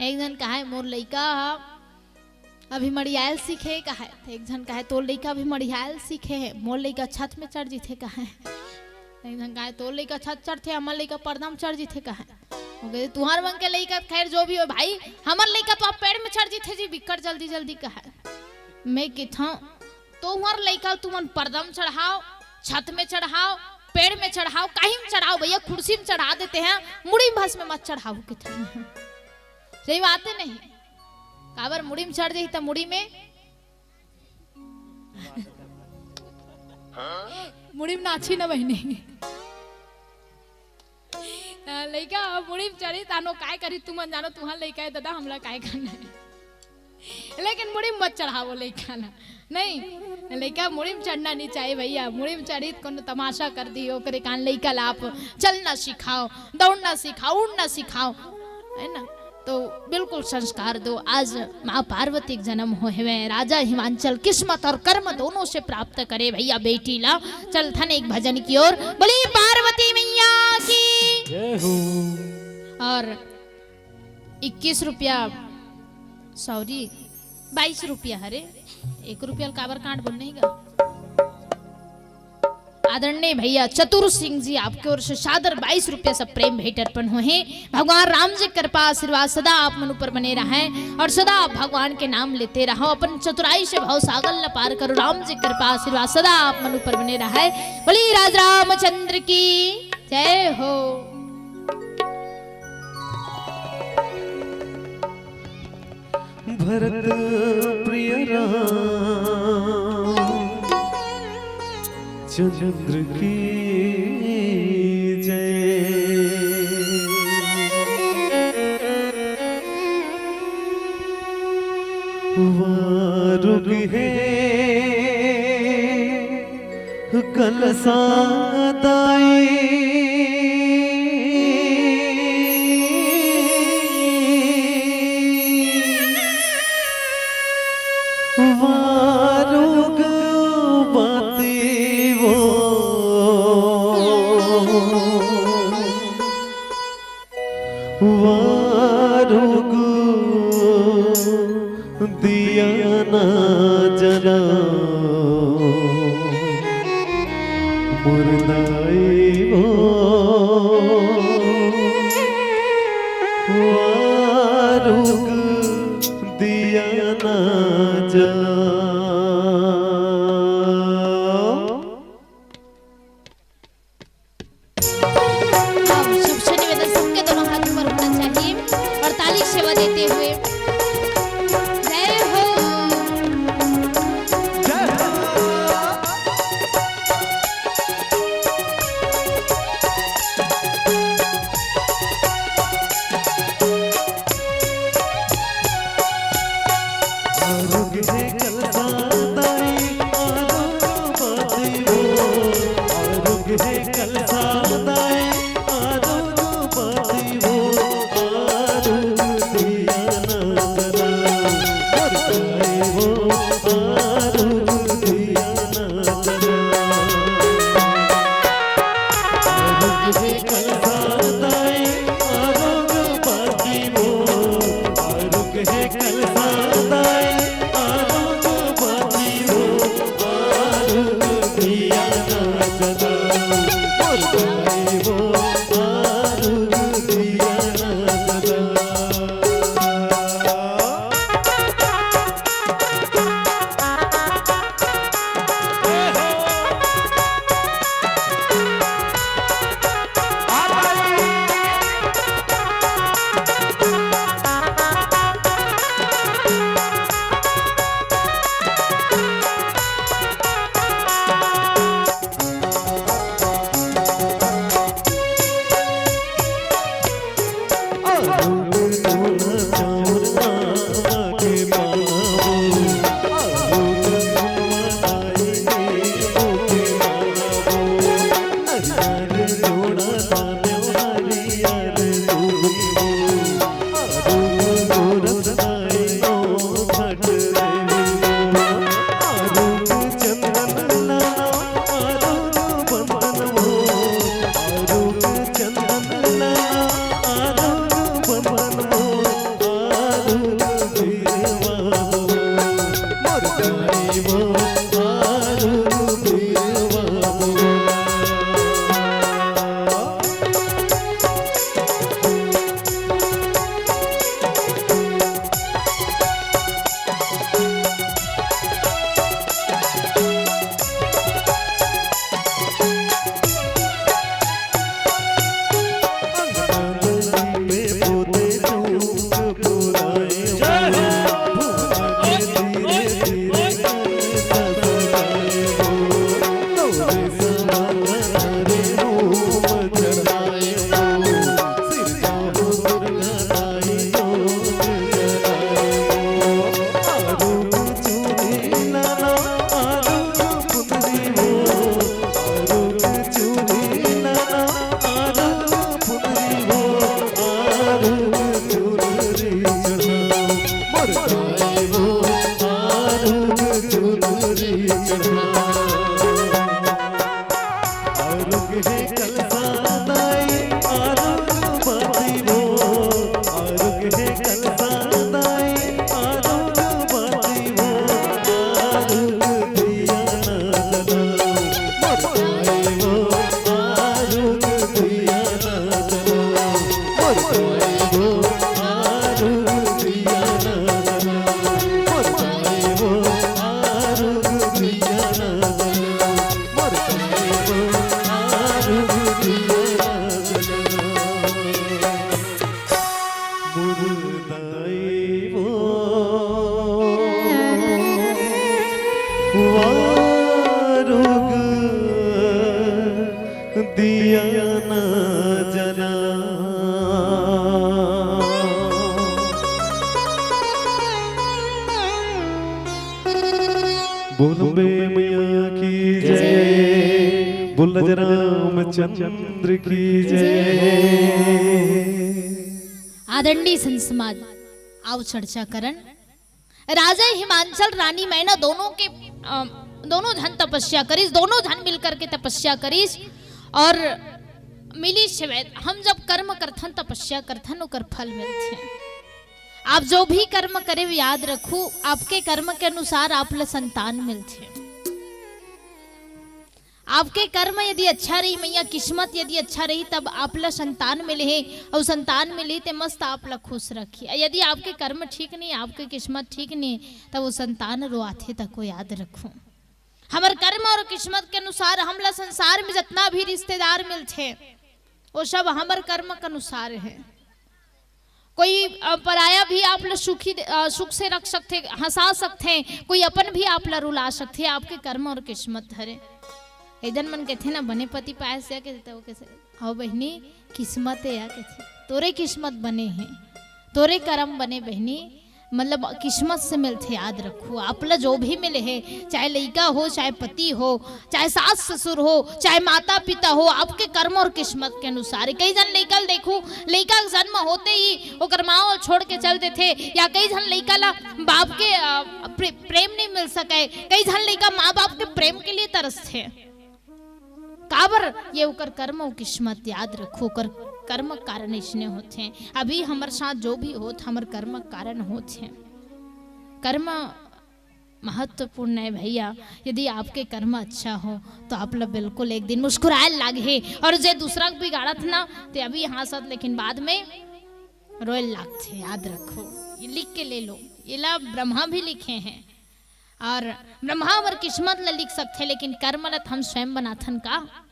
एक झन कहे, "मोर लइका ह अभी मड़ियायल सीखे," कहे। त एक झन कहे, "तोर लइका अभी मड़ियायल सीखे हे, मोर लइका छत में चढ़ जीथे," कहे। एक झन कहे, "तोर लइका छत चढ़थे, हमर लइका पर्दा में चढ़ जीथे," कहे। वो कहे, "तुहर मन के लइका खैर जो भी हो भाई, हमर लइका तो अब पेड़ में चढ़ जीथे जी, बिक्कट जल्दी जल्दी," कहे। मैं किथों, "तुहर लइका तुमन पर्दा में चढ़ाओ, छत में चढ़ाओ, पेड़ में चढ़ाओ, कहीं में चढ़ाओ भैया, कुर्सी में चढ़ा देते हैं, मुड़ी में भस में मत चढ़ाओ," किथों। सही बात है नहीं? काबर मुड़ी में चढ़ जाही त मुड़ी में मुड़ी में नाची न बहिनी। अ, लइका मुड़ी में चढ़ी तानो काय करी, तुमन जानो, तुहर लइका हे दादा, हमला काय करना हे। लेकिन मुड़ी में मत चढ़ाओ लइका ला, नहीं, लइका मुड़ी में चढ़ना नहीं चाहिए भैया। मुड़ी में चढ़ी त कोनो तमाशा कर दी, ओकरे कारण लइका ला आप चलना सिखाओ, दौड़ना सिखाओ, उड़ना सिखाओ, है ना? तो बिल्कुल संस्कार दो। आज माँ पार्वती के जन्म होय हवय, राजा हिमांचल किस्मत और कर्म दोनों से प्राप्त करे भैया बेटी ला। चलथन एक भजन की ओर। बोली पार्वती मैया की। जय हो। और इक्कीस रुपया, सॉरी, बाईस रुपया, हरे, एक रुपया ल काबर काट बोल नहीं गा। आदरणीय भैया चतुर सिंह जी, आपके ओर से सादर बाईस रुपया सब प्रेम भेंट अर्पण होहे। भगवान राम जी कृपा आशीर्वाद सदा आप मन ऊपर बने रहे और सदा आप भगवान के नाम लेते रहो, अपन चतुराई से भव सागर ल पार करो। राम जी कृपा आशीर्वाद सदा आप मन ऊपर बने रहे। बोली राज रामचंद्र की जय हो। भरत प्रिय राम चंद्र की जय। वारुग हे कलसा दाई। वारुग बाती वो। वारुग दिया ना जला मुर्दाई वो। वारुग दिया ना जला। शुभ निवेदन, सबके दोनों हाथ ऊपर होना चाहिए और ताली सेवा देते हुए जय हो। बोल अम्बे मैया की जय, बोल रामचंद्र की जय। आदरणीय संत समाज, आओ चर्चा करन। राजा हिमांचल रानी मैना दोनों के, अ, दोनों झन तपस्या करिस, दोनों झन मिल करके तपस्या करिस और मिलिस हवय। हम जब कर्म करथन, तपस्या करथन, ओकर फल मिलथे। आप जो भी कर्म करे, याद रखू, आपके कर्म के अनुसार आप ला संतान मिलथे। आपके कर्म यदि अच्छा रही, मैया, किस्मत यदि अच्छा रही, तब आप ला संतान मिले हे, अउ संतान मिले ते मस्त आप ला खुश रखी। यदि आपके कर्म ठीक नहीं, आपके किस्मत ठीक नहीं, तब वो संतान रोआथे, तको याद रखू। हमर कर्म और किस्मत के अनुसार हमला संसार में जितना भी रिश्तेदार मिलथे, वो सब हमर कर्म के अनुसार है। कोई, अ, पराया भी आप ला सुखी दे-, अ, सुख से रख सकथे, हंसा सकथे, कोई अपन भी आप ला रुला सकथे, आपके कर्म और किस्मत हरे। एक झन मन कथे ना, बने पति पाए से कथे, तो वो कथे, "हव बहिनी, किस्मत है या," कथे, "तोरे किस्मत बने हे, तोरे करम बने बहिनी।" मतलब किस्मत से मिलथे, याद रखू। आप ला जो भी मिले हे, चाहे लइका हो, चाहे पति हो, चाहे सास ससुर हो, चाहे माता पिता हो, आपके कर्म और किस्मत के अनुसार। कई झन लइका ल देखू, लइका के जन्म होते ही ओकर माँ छोड़ के चल देथे, या कई झन लइका ला बाप के, अ, प्रे-, प्रेम नहीं मिल सके, कई झन लइका माँ बाप के प्रेम के लिए तरसथे। काबर? ये ओकर कर्म अउ किस्मत, याद रखू, ओकर कर्म कारण इसने होथे। अभी हमर साथ जो भी होत, हमर कर्म कारण होथे। कर्म महत्वपूर्ण है भैया। यदि आपके कर्म अच्छा हो, तो आप ला बिल्कुल एक दिन मुस्कुराए लागही। और जे दूसरा के बिगाड़त ना, ते अभी हंसत, लेकिन बाद में रोए लागथे। याद रखो, ये लिख के ले लो, ये ला ब्रह्मा भी लिखे हैं। और ब्रह्मा हमर किस्मत ला लिख सकथे, लेकिन कर्म ला त हम स्वयं बनाथन का?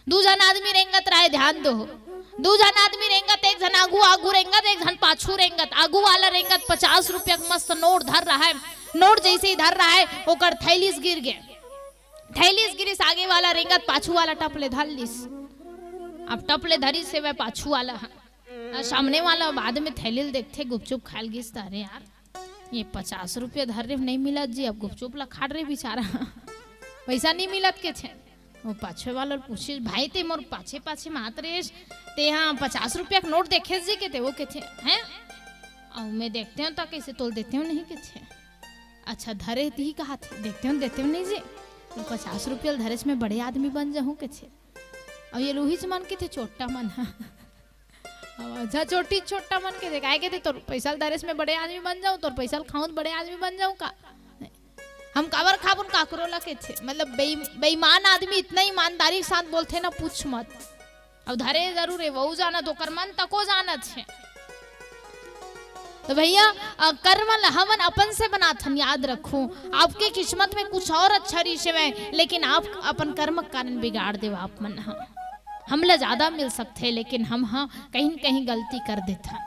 दू झन आदमी रेंगत रहे, ध्यान दो। दू झन आदमी रेंगत, एक झन आगू, आगू रेंगत, एक झन पाछू रेंगत। आगू वाला रेंगत पचास रुपया के मस्त नोट धर रहा है। नोट जैसे ही धर रहा है, ओकर थैलीस गिर गे। थैलीस गिरिस, आगे वाला रेंगत, पाछू वाला टप ले धर लिस। अब टप ले धरिस हे वह पाछू वाला ह। आ, सामने वाला बाद में थैली ल देखथे, गुपचुप खायल गिस त, "अरे यार, ये पचास रुपया धर रे, नहीं मिलत जी, अब गुपचुप ला खाड़ रे बेचारा।" पैसा नहीं मिलत कथे। वो पाछे वाला ल पूछिस, "भाई, ते मोर पाछे पाछे मात रेस, ते हाँ पचास रुपया के नोट देखेस जी?" कथे, वो कथे, "हैं?" अउ मैं देखते हूँ त कइसे तोल देते हूँ नहीं कथे। "अच्छा, धरे ती कहा थे, देखते हूँ, देते हूँ नहीं जी, तो पचास रुपया ल धरेस मैं बड़े आदमी बन जाहूँ कथे।" अउ ये लूहिच मन कथे, छोटा मन ह। अब अच्छा, छोटी छोटा मन कथे, काय कथे, "तोर पैसा ल धरेस मैं बड़े आदमी बन जाऊं, तोर पैसा ल खाऊं त बड़े आदमी बन जाऊं का? हम काबर खाबुन काकरो ला?" कथे, मतलब बेई-, बेईमान आदमी इतना ईमानदारी के साथ बोलथे ना, पूछ मत। अब धरे जरूर हे, वो जानत, ओकर मन तको जानत हे। तो भैया, अ, कर्म ल हमन अपन से बनाथन, याद रखू। आपके किस्मत में कुछ और अच्छा रहिस हवय, लेकिन आप अपन कर्म के कारण बिगाड़ देव आप मन ह। हमला ज्यादा मिल सकथे, लेकिन हम ह कहीं न कहीं गलती कर देथन।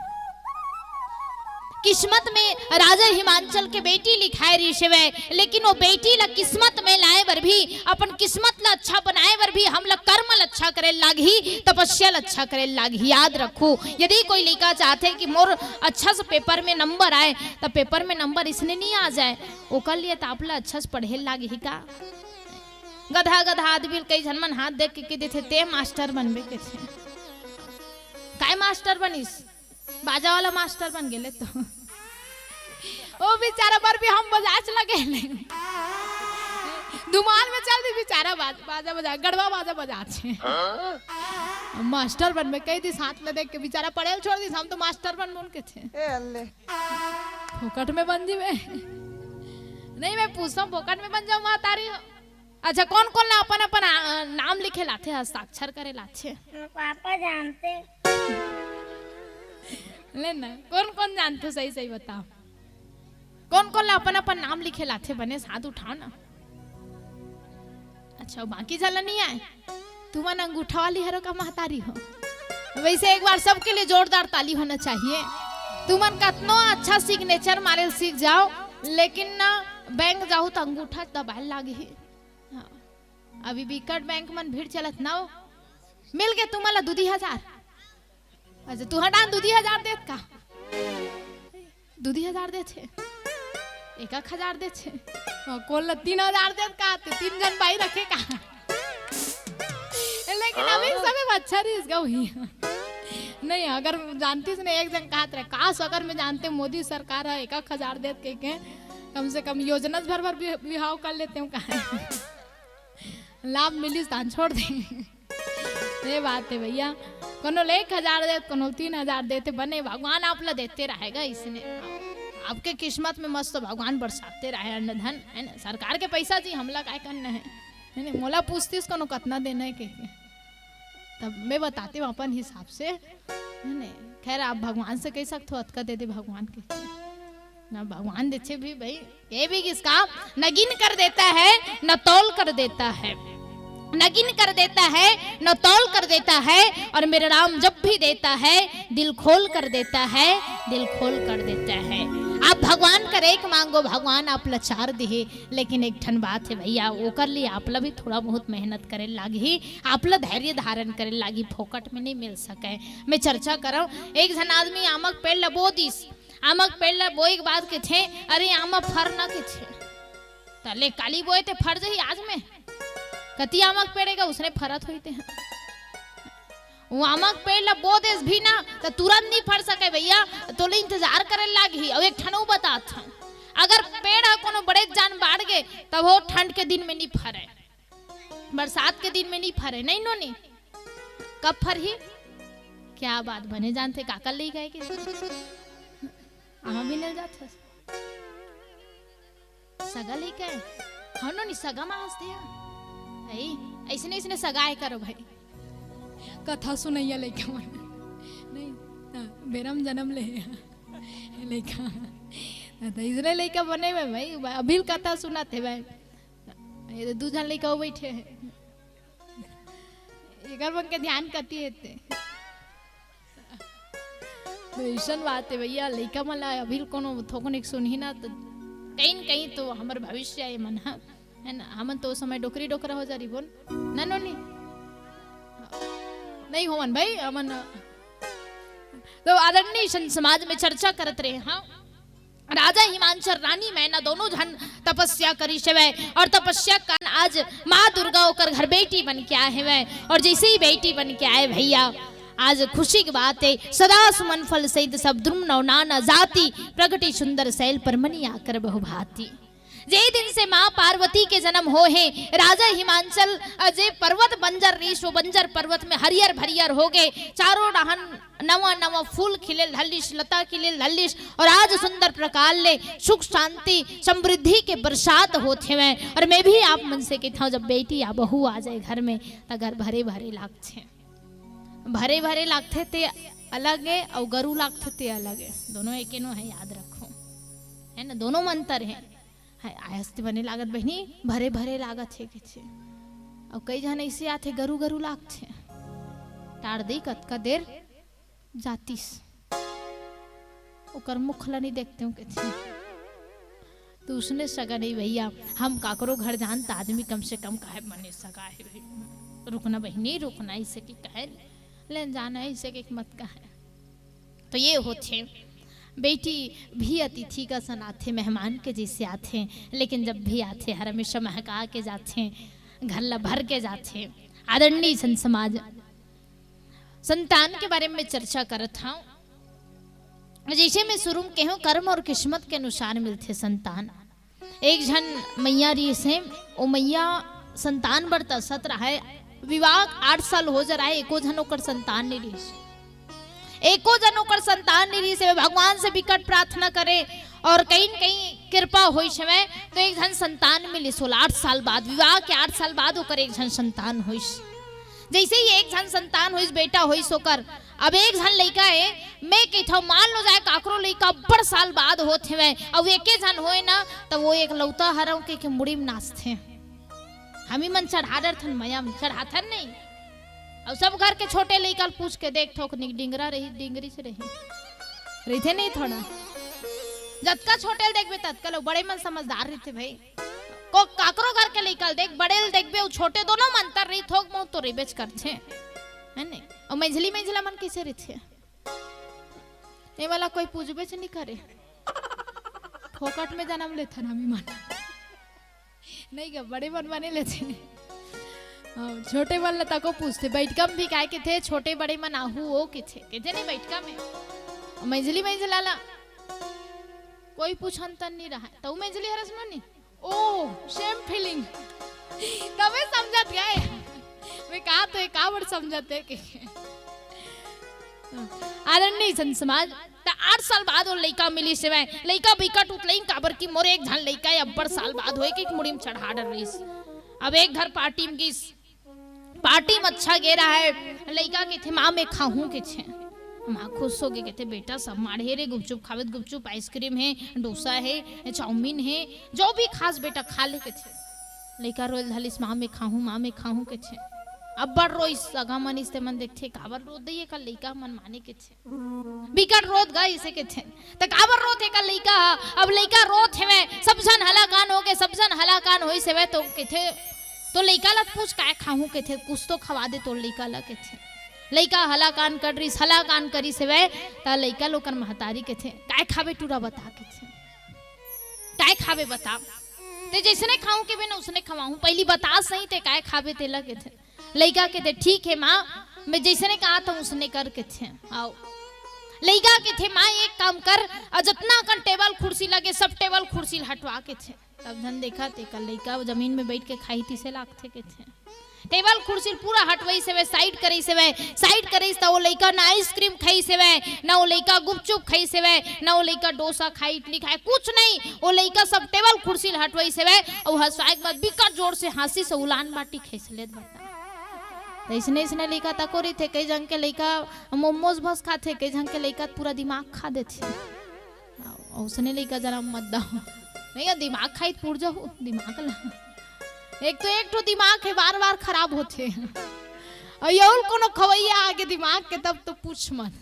किस्मत में राजा हिमांचल के बेटी लिखाए रहिस हवय, लेकिन वो बेटी ला किस्मत में लाए बर भी, अपन किस्मत ला अच्छा बनाए बर भी हमला कर्म ला अच्छा करे लागही, तपस्या ला अच्छा करे लागही। याद रखू, यदि कोई लइका चाहथे कि मोर अच्छा से पेपर में नंबर आए, त पेपर में नंबर इसने नहीं आ जाए, ओकर लिए त आप ला अच्छा से पढ़े लागही का। गधा गधा आदमी ल कई झन मन हाथ देख के कह देथे, "ते मास्टर बनबे," कथे। "काय मास्टर बनिस?" "बाजा वाला मास्टर बन गेले तो।" ओ बेचारा बर भी हम बजाच लगे ले। धुमान में चल दी बेचारा बाज-, बाजा बजा, गड़वा बाजा बजाच हे। मास्टर बनबे कह दिस, हाथ ला देख के बेचारा पढ़े ल छोड़ दिस, "हम तो मास्टर बनबो," कथे। ए अल्ले। फोकट में बन जीबे। नहीं, मैं पूछता हूँ, फोकट में बन जाऊँ महतारी? अच्छा, कोन कोन ला अपन अपन, आ, नाम लिखे लाथे, हस्ताक्षर करे लाथे? पापा जानथे। ले ना, कोन कोन जानथे, सही सही बताओ। कोन कोन ला अपन अपन नाम लिखे लाथे, बने से हाथ उठाओ ना। अच्छा, बाकी झन ला नहीं आए? तुमन अंगूठा वाली हरो का महतारी हो? वैसे एक बार सबके लिए जोरदार ताली होना चाहिए। तुमन कतनो अच्छा सिग्नेचर मारे ल सीख जाओ, लेकिन ना बैंक जाहू त अंगूठा दबाए लागही। हाँ। अभी बिकट बैंक मन भीड़ चलत ना हो। मिल गे तुमन ला दू दी हजार। अच्छा, तुहर डान दू दी हजार देत का? दू दी हजार देथे। एक एक हजार देथे। हाँ, कोन ला तीन हजार देत का? ते तीन झन बाई रखे का? लेकिन अभी सबे अच्छा रहिस गा वही। नहीं, अगर जानतीस ने एक झन कहत रहे, "काश अगर मैं जानते मोदी सरकार ह एक एक हजार देत," कह के, कम से कम योजना भर भर बि-, बिहाव कर लेते हूँ कहा। लाभ मिलिस तान छोड़ दे। ये बात हे भैया, कोनो ले एक हजार देत, कोनो तीन हजार देते, बने भगवान आप ला देते रहेगा इसने। आपके किस्मत में मस्त भगवान बरसाते रहे अन्न धन, है ना? सरकार के पैसा जी हमला काय करना है, है ना? मोला पूछतीस कोनो कतना देना है कह के, तब मैं बताते हूँ अपन हिसाब से, है ना? खैर, आप भगवान से कह सकते हो, अतका दे दे भगवान के। ना भगवान देथे भी भाई, ये भी किसका नगीन कर देता है, न तौल कर देता है, नगीन कर देता है, न तौल कर देता है। और मेरा राम जब भी देता है, दिल खोल कर देता है, दिल खोल कर देता है। आप भगवान कर एक मांगो, भगवान आप लाचार दिहे, लेकिन एक ठन बात है भैया, ओकर लिए आप ला भी थोड़ा बहुत मेहनत करे लागही, आप ला धैर्य धारण करे लागही, फोकट में नहीं मिल सके। मैं चर्चा करव, एक झन आदमी आमक पेड़ ला बो दिस, आमक पेड़ ला बोए के बाद कथे, "अरे आमा फर ना," कथे। त ले काली बोए ते फर जही आज में। कति आमक पेड़ हे गा, उसने फरत होई ते। वो आमक पेड़ ला बो देस भी ना, त तुरंत नहीं फर सके भैया, तोले इंतजार करे लागही। अउ एक ठन अउ बतात हन, अगर पेड़ ह कोनो बड़े जान बाढ़ गे, तब वो ठंड के दिन में नहीं फरे। बरसात के दिन में नहीं फरे, नहीं नोनी? कब फरही? क्या बात, बने जानते काकर ले गए के? आमा भी नल जात हस। सगा लइका हे? हाँ नोनी, सगा मा हंस दिया। ऐ, ऐसने, ऐसने सगा हे करो भाई। कथा सुनैया लइका मन। नहीं, हाँ, बेरम जन्म ले हे लइका। हाँ, तो इसने लइका बने हुए भाई, अभी कथा सुनाते भाई। ये तो दू झन लइका अउ बैठे हे। एकर मन के ध्यान कति हे ते। तो अइसन बात हे भैया, लइका मन ला अभी कोनो थोकन एक सुनही ना, तो कहीं न कहीं तो हमर भविष्य हे मन ह, है ना? हमन तो ओ समय डोकरी डोकरा हो जा रही बोन, ना नोनी? नहीं होवन भाई, हमन तो आदरणीय संत समाज में चर्चा करत रहे, हाँ, राजा हिमांचल, रानी मैना दोनों झन तपस्या करिस हवय और तपस्या के कारण आज माँ दुर्गा ओकर घर बेटी बन के आए हवय। और जैसे ही बेटी बन के आए भैया, आज खुशी की बात है, सदा सुमन फल सहित सब द्रुम नव नाना जाति, प्रगटी सुंदर सैल पर मनि आकर बहुभांति। जे दिन से माँ पार्वती के जन्म होए हे, राजा हिमांचल, अ, जे पर्वत बंजर रिहिस, वो बंजर पर्वत में हरियर भरियर हो गे, चारों डहन नवा नवा फूल खिले ल धलिस, लता खिले ल धलिस, और आज सुंदर प्रकार ले सुख शांति समृद्धि के बरसात होत हेवय। और मैं भी आप मन से कहत हंव, जब बेटी या बहू आ जाए घर में, त घर भरे भरे लागथे। भरे भरे लागथे ते अलग है, अउ गरू लागथे ते अलग है। दोनों एके नो है, याद रखो, है ना? दोनों में अंतर है। है, आयस ते बने लागत बहिनी, भरे भरे लागत हे कहिथे। अउ कई झन ऐसे आथे, गरू गरू लागथे। टार दे, कतका देर जातिस, ओकर मुख ला नहीं देखते हो कहिथे। तो उसने सगा नहीं भैया, हम काकरो घर जान त आदमी कम से कम कहे बने सगा है भाई, रुकना बहिनी, रुकना, इसे कि कहे लेन जाना है, इसे कि मत कहे। तो ये होथे, बेटी भी अतिथि का सन आथे, मेहमान के जैसे आथे, लेकिन जब भी आथे, हर हमेशा महका के जाथे, घर ला भर के जाथे। आदरणीय संत समाज, संतान के बारे में चर्चा करत हंव। जैसे मैं शुरू में कहूं, कर्म और किस्मत के अनुसार मिलथे संतान। एक झन मैया रिहिस हे, ओ मैया संतान बर तरसत रहय। विवाह आठ साल हो जा रहय, एको झन ओकर संतान नइ रिहिस। एको झन ओकर संतान नइ रिहिस हे। भगवान से बिकट प्रार्थना करे और कहीं न कहीं कृपा होइस हवय, तो एक झन संतान मिलिस ओला। आठ साल बाद, विवाह के आठ साल बाद ओकर एक झन संतान होइस। जैसे ही एक झन संतान होइस, बेटा होइस ओकर, अब एक झन लइका हे, मैं कहिथंव, मान लो जाए काकरो लइका अब्बड़ साल बाद होत हेवय, अउ एके झन होय ना, त वो एकलौता हरव कहिके मुड़ी म नाचथे। हमी मन चढ़ा डरथन, मया म चढ़ाथन नहीं। अउ सब घर के छोटे लइका ल पूछ के देख, थोकनिक डिंगरा रही, डिंगरी से रही, रहिथे नहीं थोड़ा। जतका छोटे ल देखबे, ततका ल, बड़े मन समझदार रहिथे भाई। को काकरो घर के लइका ल देख, बड़े ल देखबे, अउ छोटे दोनों म अंतर रही, थोक बहुत तो रहिबेच करथे, है ने? अउ मझली मझला मन कइसे रहिथे? ए वाला कोई पूछबेच नहीं करे। फोकट में जन्म लेथन हमी मन। नहीं गा, बड़े मन बने लेथे। हाँ, छोटे मन ला तको पूछथे, बैठका में भी काय कहिथे, छोटे बड़े मन आहू ओ कहिथे, कहिथे नहीं बैठका में। मझली मझला ला कोई पूछन तन नहीं रहा, तउ मझली हरस नो नहीं। ओ, same feeling। तबे समझत गए। मैं कहा तो एक आवड़ समझत है कि आदरणीय संत समाज, त आठ साल बाद वो लइका मिलिस हवय। लइका बिकट उतलइन, काबर कि मोर एक झन लइका ए अब्बड़ साल बाद होय के मुड़ी म चढ़ा डर रहिस। अब एक घर पार्टी म गिस, पार्टी म अच्छा गे रहय, लइका कहिथे, "माँ, मैं खाहूँ," कहिथे। माँ खुश होगे, कहिथे, "बेटा, सब माढ़े रे, गुपचुप खावत गुपचुप, आइसक्रीम हे, डोसा हे, चाउमीन हे, जो भी खास बेटा, खा ले," कहिथे। लइका रोय ल धलिस, "माँ, मैं खाहूँ, माँ, मैं खाहूँ," कहिथे। अब्बड़ रोइस, सगा मन इस ते मन देखथे, "काबर रोत दई, एकर लइका मन माने," कहिथे। बिकट रोत गा इसे कहिथे। त काबर रोत हे का लइका ह? अब लइका रोत हेवय, सब झन हलाकान होगे, सब झन हलाकान होइस हेवय, तो कहिथे, तो लइका ल पूछ, "काय खाहूँ?" कहिथे, "कुछ तो खवा दे तोर लइका ल," कहिथे। लइका हलाकान कर रिस, हलाकान करिस हेवय, त लइका ल ओकर महतारी कहिथे, "काय खाबे टूरा बता," कहिथे। "काय खाबे बता?" "ते जइसने खाहूँ कहिबे ना, उसने खवाहूँ, पहिली बता सही ते काय खाबे तेला," कहिथे। लइका कहिथे, "ठीक हे माँ, मैं जइसने कहत हंव उसने कर," कहिथे। आओ। लइका कहिथे, "माँ, एक काम कर, अउ जतना अकन टेबल कुर्सी लगे, सब टेबल कुर्सी ल हटवा," कहिथे। सब झन देखत, एकर लइका जमीन में बइठ के खाही तिसे लागथे कहिथे। टेबल कुर्सी ल पूरा हटवाइस हेवय, side करिस हेवय, side करिस त वो लइका ना आइसक्रीम खाइस हेवय, ना वो लइका गुपचुप खाइस हेवय, ना वो लइका डोसा खाय, इडली खाय, कुछ नहीं। वो लइका सब टेबल कुर्सी ल हटवाइस हेवय, अउ हंसवाए के बाद बिकट जोर से हंसिस, उलान बाटी खिसलेत बता। त अइसने, अइसने लइका तको रहिथे, कई झन के लइका मोमोज भस खाथे, कई झन के लइका पूरा दिमाग खा देथे। अउ, अइसने लइका जनम मत दव। नहीं, दिमाग खाई त पुर जाहू, दिमाग ला। एक तो एक ठो दिमाग हे, बार-बार खराब होथे। अउ यहू ल कोनो खवैया आगे दिमाग के, तब तो पूछ मत।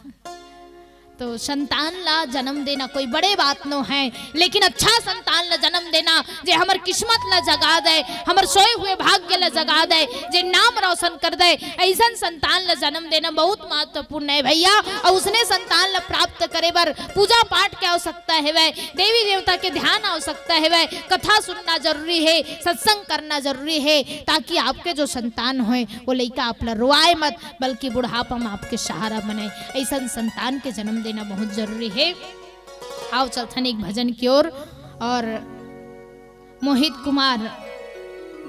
तो संतान ला जन्म देना कोई बड़े बात नो है, लेकिन अच्छा संतान ला जन्म देना, जे हमर किस्मत ला जगा दे, हमर सोए हुए भाग्य ला जगा दे, जे नाम रोशन कर दे, ऐसन संतान ला जन्म देना बहुत महत्वपूर्ण है भैया। और उसने संतान ला प्राप्त करे बर पूजा पाठ के आवश्यकता हेवय, देवी देवता के ध्यान आवश्यकता हेवय, कथा सुनना जरूरी है, सत्संग करना जरूरी है, ताकि आपके जो संतान होए, वो लइका आप ला रोआए मत, बल्कि बुढ़ापा में आपके सहारा बने। ऐसन संतान के जन्म देना बहुत जरूरी है। आओ चलथन एक भजन की ओर। और मोहित कुमार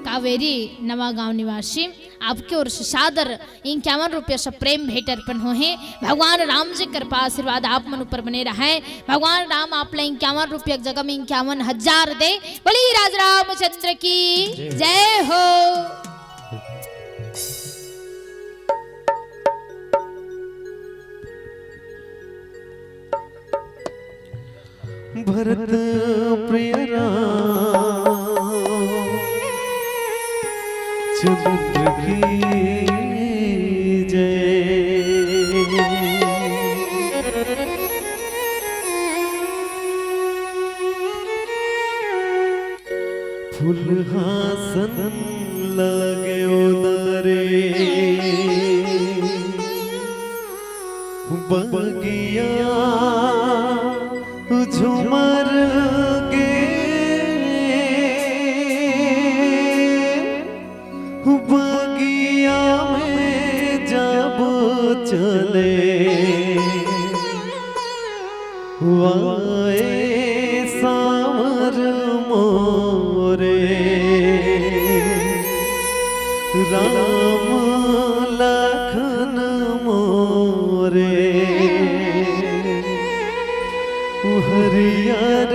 कावेरी नवा गांव निवासी आपके ओर से सादर इक्यावन रुपया से प्रेम भेंट अर्पण हो है। भगवान राम जी कृपा आशीर्वाद आप मन ऊपर बने रहे। भगवान राम आप ला इक्यावन रुपया के जगह में इक्यावन हजार दे। बोली राज रामचंद्र की जय हो। भरत प्रिय राम चंद्र की जय। फुलहासन लगे उदारे बगिया झुमर गे, बगिया में जब चले वाए सांवर मोरे, राम लखन मोरे, हरियर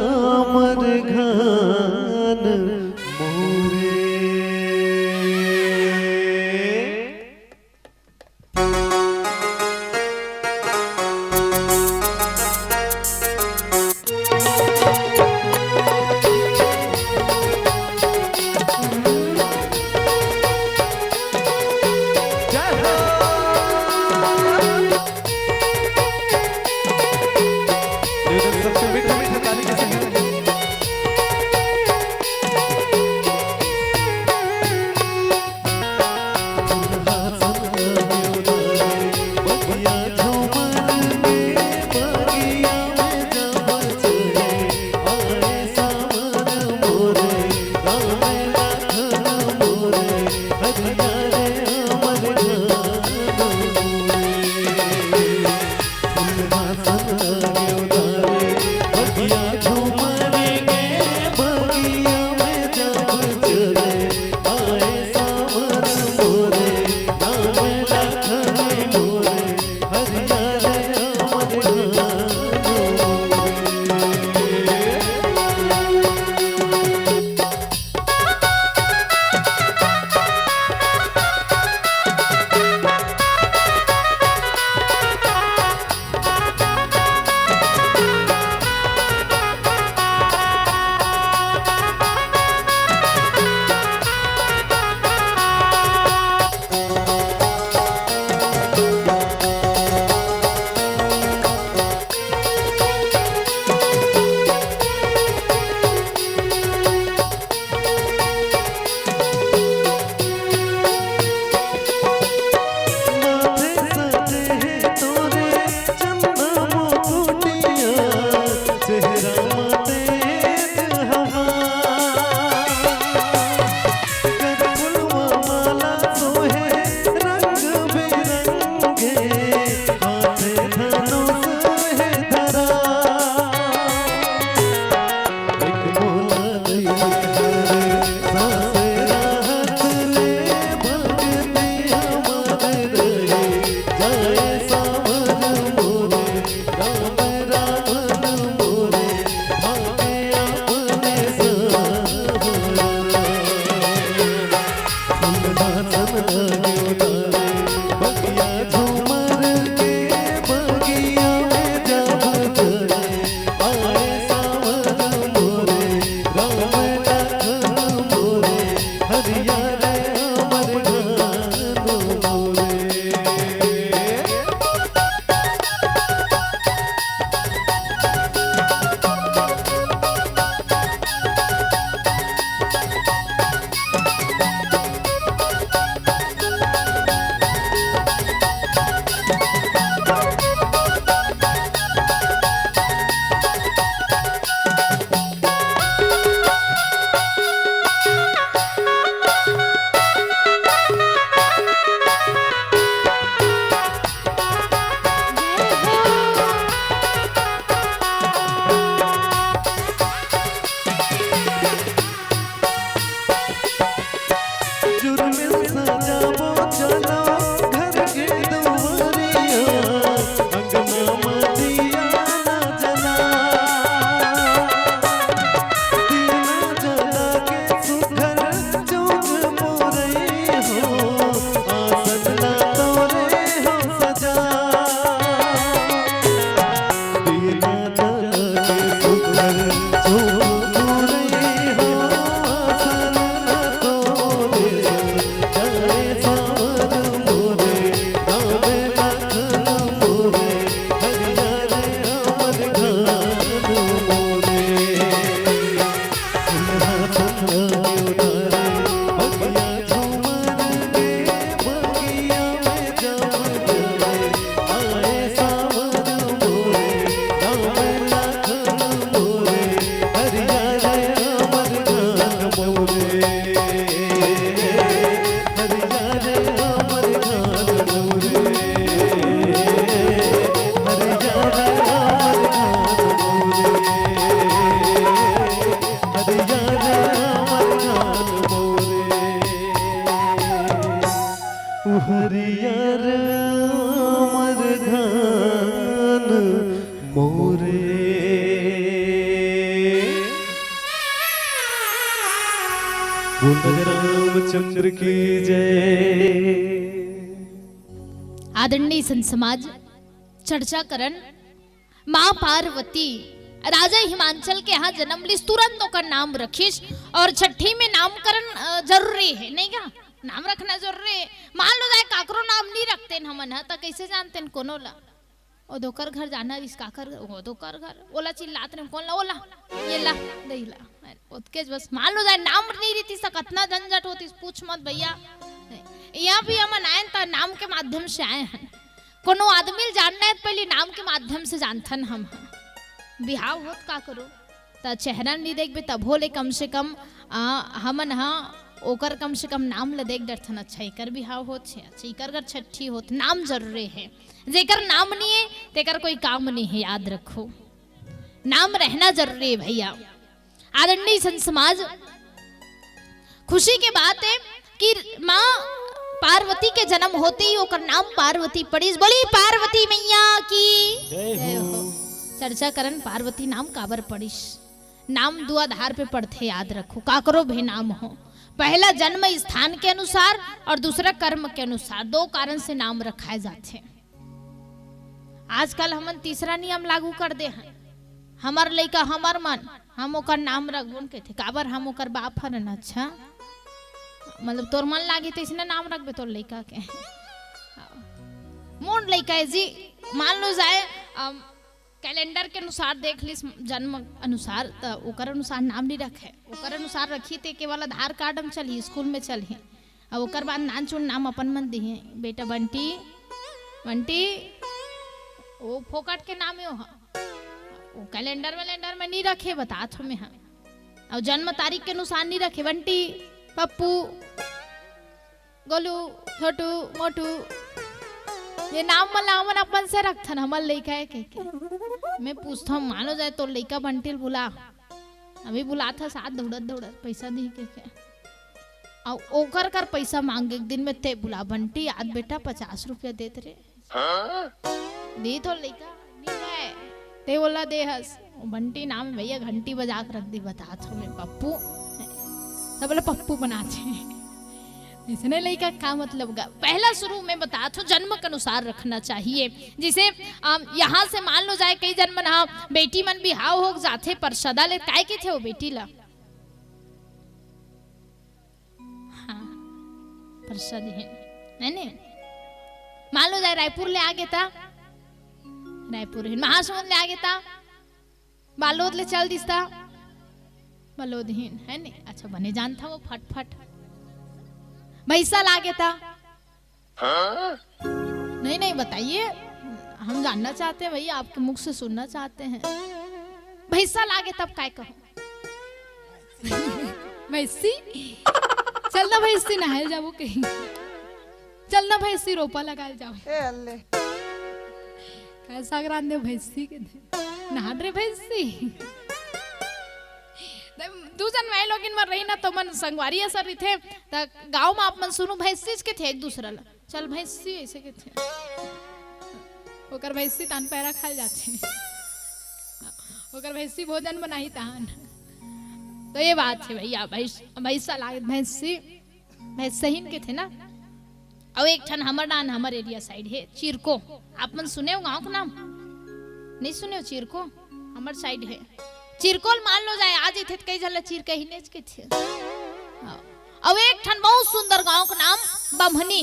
अमर घन मोरे। रामचंद्र की जय। आदरणीय संत समाज, चर्चा करन माँ पार्वती राजा हिमांचल के यहाँ जन्म लिस, तुरंत ओकर नाम रखिस। और छट्ठी में नामकरण, अ, जरूरी है, नहीं का? नाम रखना जरूरी है। मान लो जाए काकरो नाम नहीं रखते न हमन ह, त कैसे जानते न कोनो ला? ओ दोकर घर जाना रिस, काकर, ओ दोकर घर, ओला चिल्लात रहे, कौन ला, ओला, ये ला, दही ला। ओतके बस मान लो जाए नाम नहीं रहती स, कतना झंझट होती, पूछ मत भैया। यहाँ भी हमन आए त नाम के माध्यम से आए हैं। कोनो आदमी ल जानना है त पहले नाम के माध्यम से जानथन हम। बिहाव होत का करो, त चेहरा नहीं देखबे तभो ले कम से कम, आ, हमन ह ओकर कम से कम नाम ल देख डरथन। अच्छा, एकर बिहाव होत हे, अच्छा, एकर घर छट्ठी होत, नाम जरूरी है। जेकर नाम नहीं है, तेकर कोई काम नहीं है, याद रखो, नाम रहना जरूरी है भैया। आदरणीय संत समाज, खुशी के बात है कि माँ पार्वती के जन्म होते ही ओकर नाम पार्वती पड़िस। बोली पार्वती मैया की जय हो। चर्चा करन पार्वती नाम काबर पड़िस। नाम दो आधार पे पड़थे, याद रखो, काकरो भी नाम हो, पहला जन्म स्थान के अनुसार और दूसरा कर्म के अनुसार, दो कारण से नाम रखाए जाथे। आजकल हमन तीसरा नियम लागू कर दे हन, हमर लइका हमर मन, हम ओकर नाम रखबो न कहिथे, काबर हम ओकर बाप हरन। अच्छा, मतलब तोर मन लागे त इसने नाम रखबे तोर लइका के। मोर लइका है जी, मान लो जाए, अम, कैलेंडर के अनुसार देख लिस, जन्म अनुसार, त ओकर अनुसार नाम नहीं रखे, ओकर अनुसार रखी ते केवल आधार कार्ड में चलही, स्कूल में चलही। अब ओकर बाद नान चुन नाम अपन मन दिही, बेटा बंटी, बंटी, वो फोकट के नाम यो ह। वो कैलेंडर वैलेंडर में नहीं रखे, बतात हो मैं ह। और जन्म तारीख के अनुसार नहीं रखे, बंटी, पप्पू, गोलू, छोटू, मोटू, ये नाम मन ला हमन अपन से रखथन, हमर लइका है कह के। मैं पूछथव, मानो जाए तोर लइका बंटी ल बुला, अभी बुलाथस आज दौड़त दौड़त पैसा दी कह के। अउ ओकर कर पैसा मांगे, एक दिन में ते बुला, बंटी, आज बेटा पचास रुपया देत रे। हाँ? दी तो लइका, नहीं है। ते बोला दे हस। वो बंटी नाम है भैया, घंटी बजा के रख दी, बतात हो मैं पप्पू। सब बोला पप्पू बनाथे। इसने लइका का मतलब गा? पहला शुरू में बतात हो, जन्म के अनुसार रखना चाहिए। जैसे, अम, यहाँ से मान लो जाए, कई जन मन हा, बेटी मन बिहाव हो जाथे, पर सदा ले काय कहिथे वो बेटी ला? हाँ, परसा दिहिन, है ने? मान लो जाए रायपुर ले आगे ता, रायपुर हिन, महासमुंद ले आगे ता, बालोद ले चल दिस ता, बालोद हिन, है ने? अच्छा, बने जानथा वो फटफट। भैसा लागे ता। हाँ? नहीं, नहीं, बताइए, हम जानना चाहते हैं भैया, आपके मुख से सुनना चाहते हैं। भैसा लागे तब काय कहूँ? भैंसी, चल ना भैंसी, नहाए जाबो कहीं। चल ना भैंसी, रोपा लगाए जाबो। ए अल्ले। कैसा ग्रान दे भैंसी के दे। नहा रे भैंसी। दू जन मैं लोगिन मर रही ना, तो मन संगवारी असर रहिथे, त गाँव में आप मन सुनू भैंसी के थे एक दूसरा ला। चल भैंसी, ऐसे कहिथे। ओकर भैंसी तान पैरा खाल जाथे। ओकर भैंसी भोजन बनाही तान। तो ये बात है भैया, भैंस, भैंसा लागे, भैंसी, भैंसहीन कहिथे ना। अउ एक ठन हमर डान, हमर area side है, चिरको। आप मन सुने हो गाँव के नाम? नहीं सुने हो चिरको? हमर side है। चिरको ल मान लो जाए, आ जइथे त कई झन ल चिरकहिनेच कहिथे। हाँ। अउ एक ठन बहुत सुंदर गाँव के नाम बम्हनी।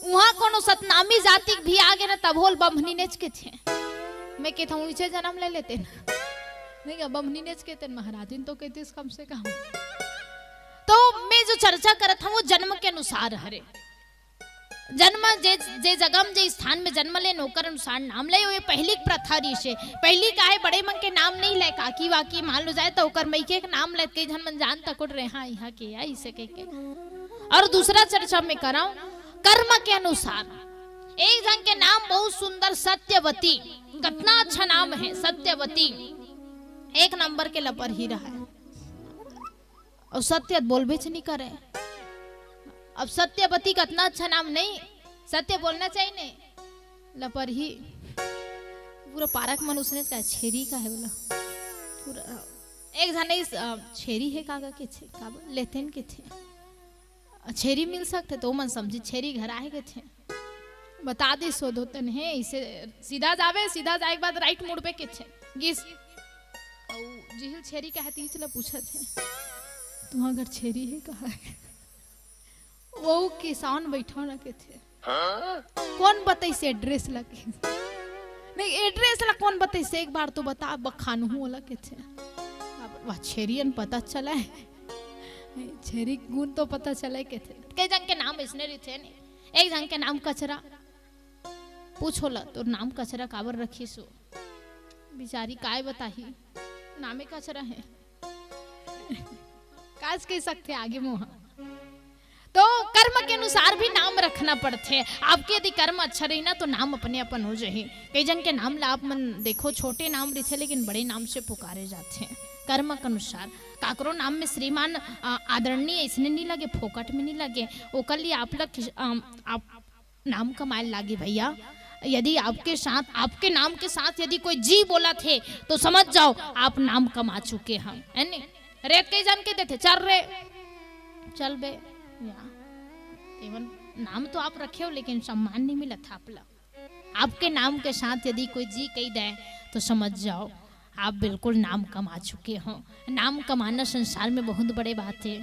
उहाँ कोनो सतनामी जाति के भी आगे न तभो ल बम्हनीनेच कहिथे। मैं कहता हूँ, इचे जन्म ले लेते ना। नहीं क्या, बम्हनीनेच कहिथे महाराज, इन तो कहिथे कम से कम। तो मैं जो चर्चा करत हूँ, वो जन्म के अनुसार हरे। जन्म जे, जे जगह में, जे स्थान में जन्म लेन, ओकर अनुसार नाम ले। ये पहली के प्रथा रहिस हे। पहली का है, बड़े मन के नाम नहीं ले, काकी वाकी मान लो जाए, तो ओकर मइके के नाम ले। कई झन मन जान तकोट रहे, हाँ, यहाँ के, ऐसे कह के। और दूसरा चर्चा में कराऊं, कर्म के अनुसार। एक झन के नाम बहुत सुंदर, सत्यवती, कितना अच्छा नाम है सत्यवती, एक नंबर के लपरही रहा है। और सत्य बोलबेच नहीं करे। अब सत्यवती कितना अच्छा नाम नहीं, सत्य बोलना चाहिए नहीं। लपरही पूरा पारक मन उसने का छेरी का है बोला, पूरा एक झन इस, अ, छेरी हे काका कथे, काबर लेतेन कथे। अ, छेरी मिल सकथे तो मन समझी छेरी घर आए कथे। बता दे सो दो तन हे, इसे सीधा जावे, सीधा जाए के बाद राइट मुड़बे कथे। गिस। अउ जिहिल छेरी कहे तीच ल पूछत हे, "तुहा घर छेरी हे कहा हे?" वो किसान बैठा ना कथे। कोन बताइस एड्रेस ला के? नहीं, एड्रेस ला कोन बताइस? एक बार तो बता, बखानहूं ओला कथे। अब वह छेरियन पता चला हे। छेरी गुण तो पता चला हे कथे। कई झन के नाम इसने रहिथे ने। एक झन के नाम कचरा। पूछो ला, "तोर नाम कचरा काबर रखिस हो?" बिचारी काय बताही, नामे कचरा हे। काच कह सकथे आगे मुहा। तो कर्म के अनुसार भी नाम रखना पड़थे। आपके यदि कर्म अच्छा रही ना, तो नाम अपने अपन हो जाही। कई झन के नाम ला आप मन देखो, छोटे नाम रहिथे, लेकिन बड़े नाम से पुकारे जाथे। कर्म के अनुसार काकरो नाम में श्रीमान, अ, आदरणीय इसने नहीं लगे, फोकट में नहीं लगे। ओकर लिए आप ला किस-, अम, आप नाम कमाए लागी भैया। यदि आपके साथ, आपके नाम के साथ यदि कोई जी बोलथे, तो समझ जाओ आप नाम कमा चुके हैं, है नी? रेत कई झन के देथे, "चल रे, चल बे।" या, तेमन नाम तो आप रखे हो, लेकिन सम्मान नहीं मिलत आप ला। आपके नाम के साथ यदि कोई जी कही दे, तो समझ जाओ आप बिल्कुल नाम कमा चुके हो। नाम कमाना संसार में बहुत बड़े बात हे,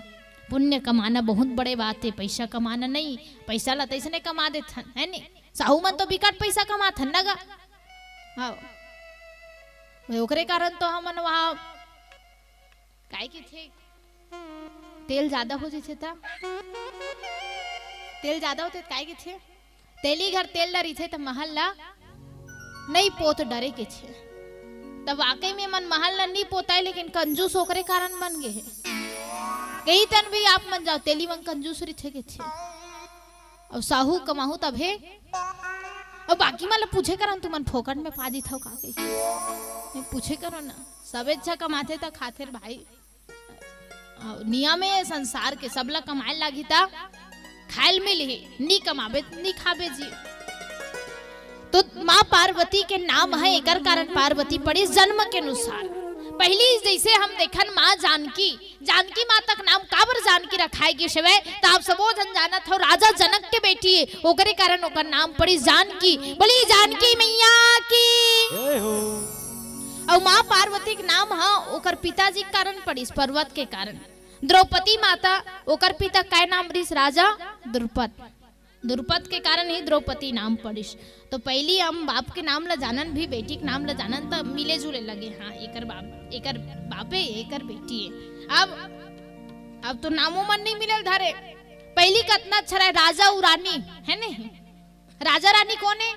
पुण्य कमाना बहुत बड़े बात हे, पैसा कमाना नहीं। पैसा ला तैसने कमा देथन, है नी? साहू मन तो बिकट पैसा कमाथन ना गा। हाँ, ओकरे कारण तो हमन वहाँ काय कथे, तेल ज्यादा हो जथे त, तेल ज्यादा होथे त काय कथे, तेली घर तेल डरिथे त महल ला नई पोत डरे कथे। तब वाकई में मन महल ला नई पोताए, लेकिन कंजूस ओकरे कारण बन गे हे। कही तन भी आप मन जाओ, तेली मन कंजूस रहिथे कथे। अउ साहू कमाहू तभे। अउ बाकी मन ला पूछे करन, तुमन फोकट में पा जीथव का कही? नहीं, पूछे करो ना, सबे अच्छा कमाथे त खाथे रे भाई। अउ नियम हे संसार के, सबला कमाए लागी त खायल मिलही, नी कमाबे त नी खाबे जी। तो माँ पार्वती के नाम हे, एकर कारण पार्वती पड़िस जन्म के अनुसार। पहली जैसे हम देखन माँ जानकी, जानकी माता के नाम काबर जानकी रखाए गिस हवय, त आप सबो झन जानत हव, राजा जनक के बेटी हे, ओकरे कारण ओकर नाम पड़िस जानकी। बोली जानकी मैया की। जय हो। अउ माँ पार्वती के नाम ह ओकर पिताजी के कारण पड़िस, पर्वत के कारण। द्रौपदी माता, ओकर पिता काय नाम रिस? राजा द्रुपद। द्रुपद के कारण ही द्रौपदी नाम पड़िस। तो पहली हम बाप के नाम ला जानन भी, बेटी के नाम ला जानन, त मिले जुले लगे, हाँ, एकर बाप, एकर बापे, एकर बेटी हे। अब, अब तो नामो मन नहीं मिलल धरे। पहली कतना अच्छा रहे, राजा अउ रानी, है नहीं? राजा रानी कोन हे?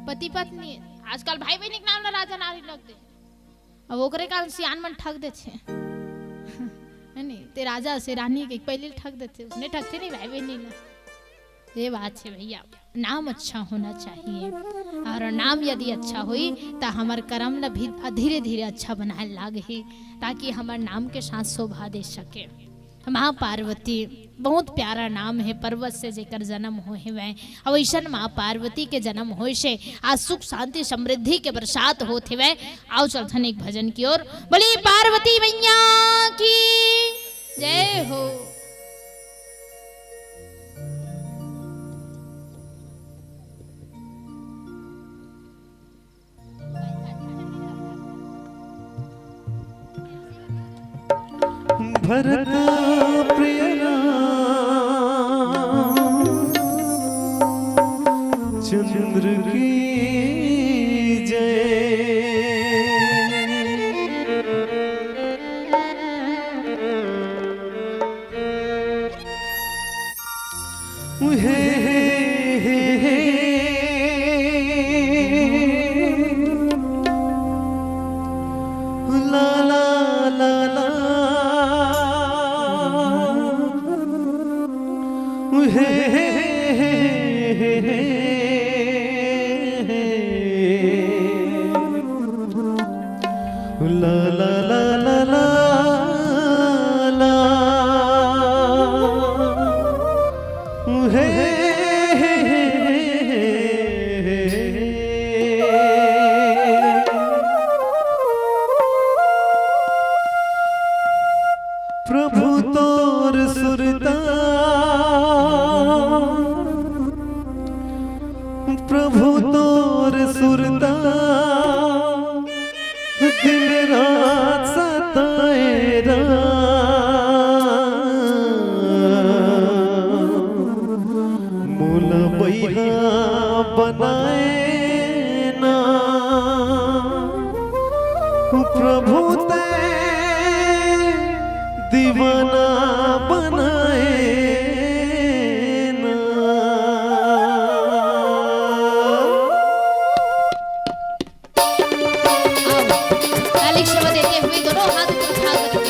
पति पत्नी। आजकल भाई बहन के नाम ला राजा रानी रख दे। अब ओकरे कारण सियान मन ठग देथे। है नी? ते राजा से रानी के पहले ठग देथे, उसने ठगथे नहीं भाई बहन ला। ये बात हे भैया, नाम अच्छा होना चाहिए, और नाम यदि अच्छा होई त हमर कर्म ला भी धीरे धीरे अच्छा बनाए लागही, ताकि हमर नाम के साथ शोभा दे सके। माँ पार्वती बहुत प्यारा नाम हे, पर्वत से जेकर जन्म होय हवय। अउ अइसन माँ पार्वती के जन्म होय से आज सुख शांति समृद्धि के बरसात होत हवय। आओ चलथन एक भजन की ओर। बोली पार्वती मैया की जय हो। भरत प्रिय राम चंद्र की जय। हे, हे, हे, हे, हे। ला, ला, ला, ला। हे, हे, हे, हे, हे। प्रभु तैं दीवाना बनाए ना। आओ, ताली सेवा देते हुए दोनों हाथ ऊपर उठा करके।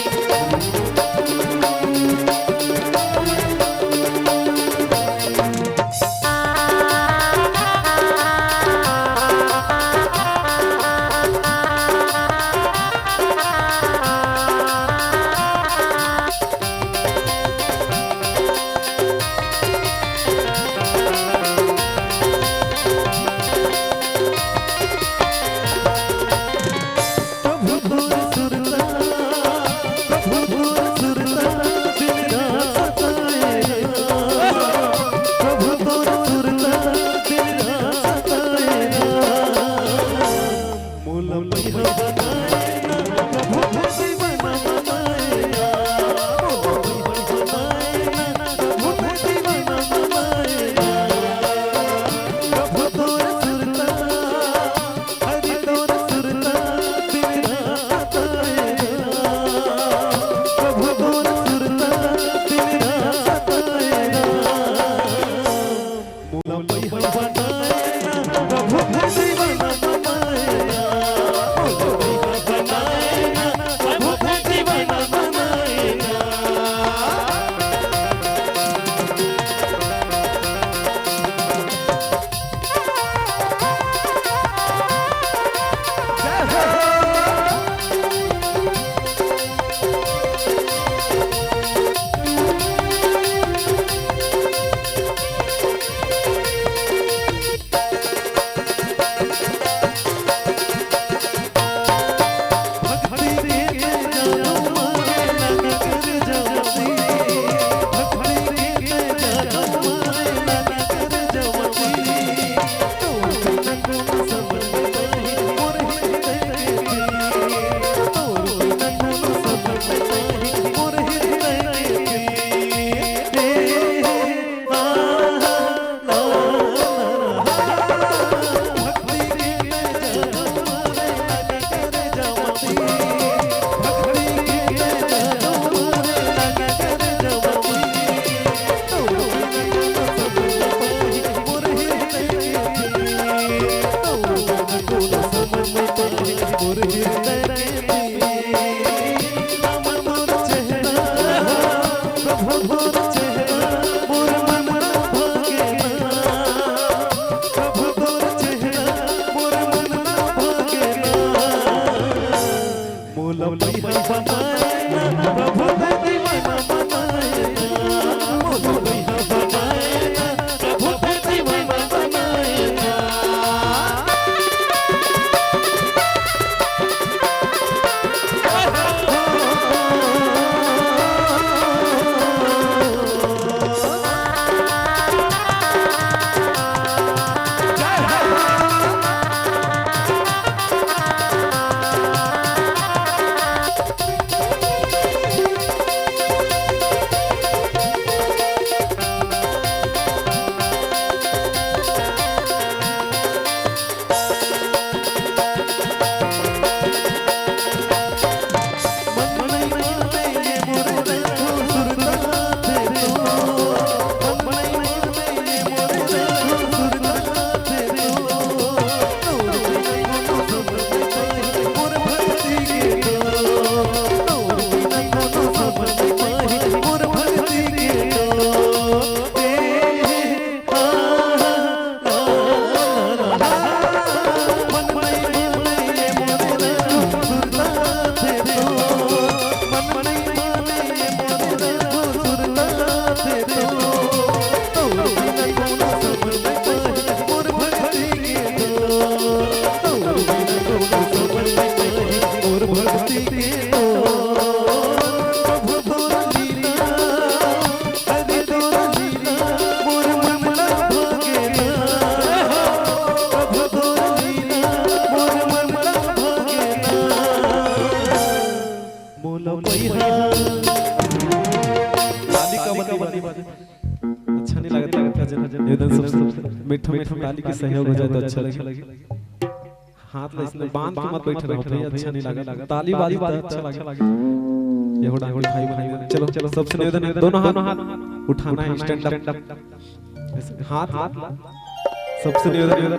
अच्छा नहीं लगता, लगता जन एकदम सब, सब मीठा मीठा ताली के सहयोग हो जाए तो अच्छा लगे। हाथ ला इसने बांध के मत बैठे रहो भाई, अच्छा नहीं लगा। ताली बाजी तो अच्छा लगा। ये हो डांगी भाई, भाई, चलो, चलो, सबसे निवेदन है, दोनों हाथ उठाना है, stand up। ऐसे हाथ ला, सबसे निवेदन है,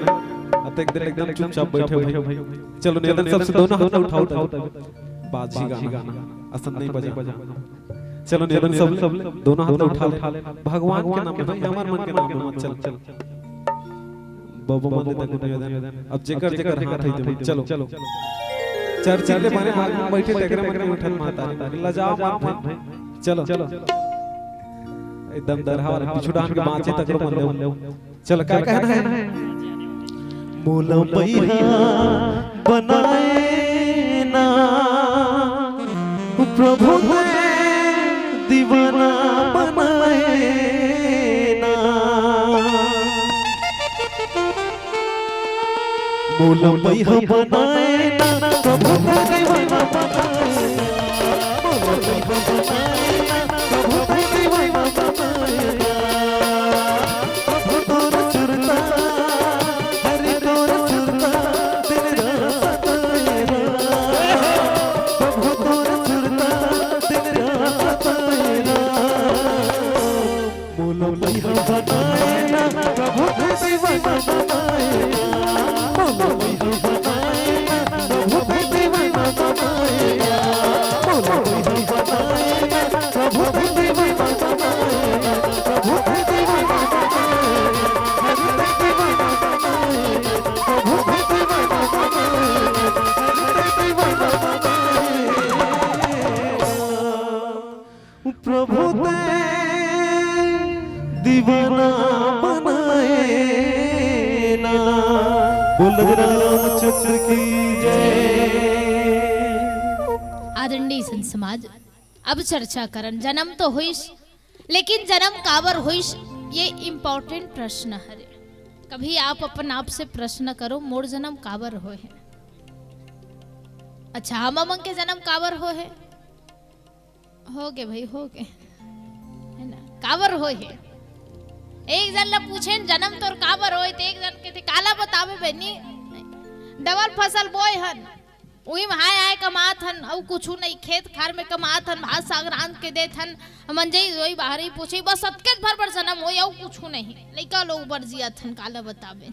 अब तक एकदम चुपचाप बैठे हो भाई। चलो, निवेदन सबसे, दोनों हाथ उठाओ, उठाओ। बाजी गाना, असन नहीं बजा। चलो, निवेदन सब, दोनों हाथ उठा ले। भगवान के नाम में, हमर मन के नाम में, चल, चल। बबो मन ले तक निवेदन। अब जेकर जेकर हाथ है, चलो, चलो। चर्चिल ले बने आगू में बैठे तेकरे मन के उठन महतारी, लजाओ मत भाई। चलो, चलो। एकदम दरहा वाला पिछुड़ान के बाँचे तकरो मन ले। चलो, का कहना है? मोला मैहा बनाए ना, प्रभु ते दीवाना बनाए ना। मोला मैहा बनाए ना, प्रभु ते दीवाना बनाए ना। मोला मैहा बनाए ना, प्रभु ते दीवाना बनाए ना। प्रभु तोर सुरता, हरि तोर सुरता, दिन रात सताए ना। प्रभु तोर सुरता, दिन रात सताए ना। मोला मैहा बनाए ना, प्रभु ते दीवाना बनाए ना। मोला मैहा बनाए ना, प्रभु ते दीवाना बनाए ना। मोला मैहा बनाए ना, प्रभु ते दीवाना बनाए ना। प्रभु ते दीवाना बनाए ना। हरि ते दीवाना बनाए ना। प्रभु ते दीवाना बनाए ना। हरि ते दीवाना बनाए ना। प्रभु ते दीवाना बनाए ना। बोल रामचंद्र की जय। आदरणीय संत समाज, अब चर्चा करन, जन्म तो होइस, लेकिन जन्म काबर होइस, ये important प्रश्न हरे। कभी आप अपन आप से प्रश्न करो, मोर जन्म काबर होए हे? अच्छा, हम मन के जन्म काबर होए हे? हो गे भाई, हो गे, है ना? काबर होए हे? एक जन ला पूछे न, "जन्म तोर काबर होए?" ते एक जन कहते, "काला बताबे बहिनी, डबल फसल बोए हन, उही म हाय हाय कमात हन, अउ कुछु नहीं, खेत खार में कमात हन, भात साग रांध के देत हन, मंजई जोई बाहरी पूछे, बस अतकेच भर बर जन्म होए, अउ कुछु नहीं, लइका लोग बर जियत हन, काला बताबे।"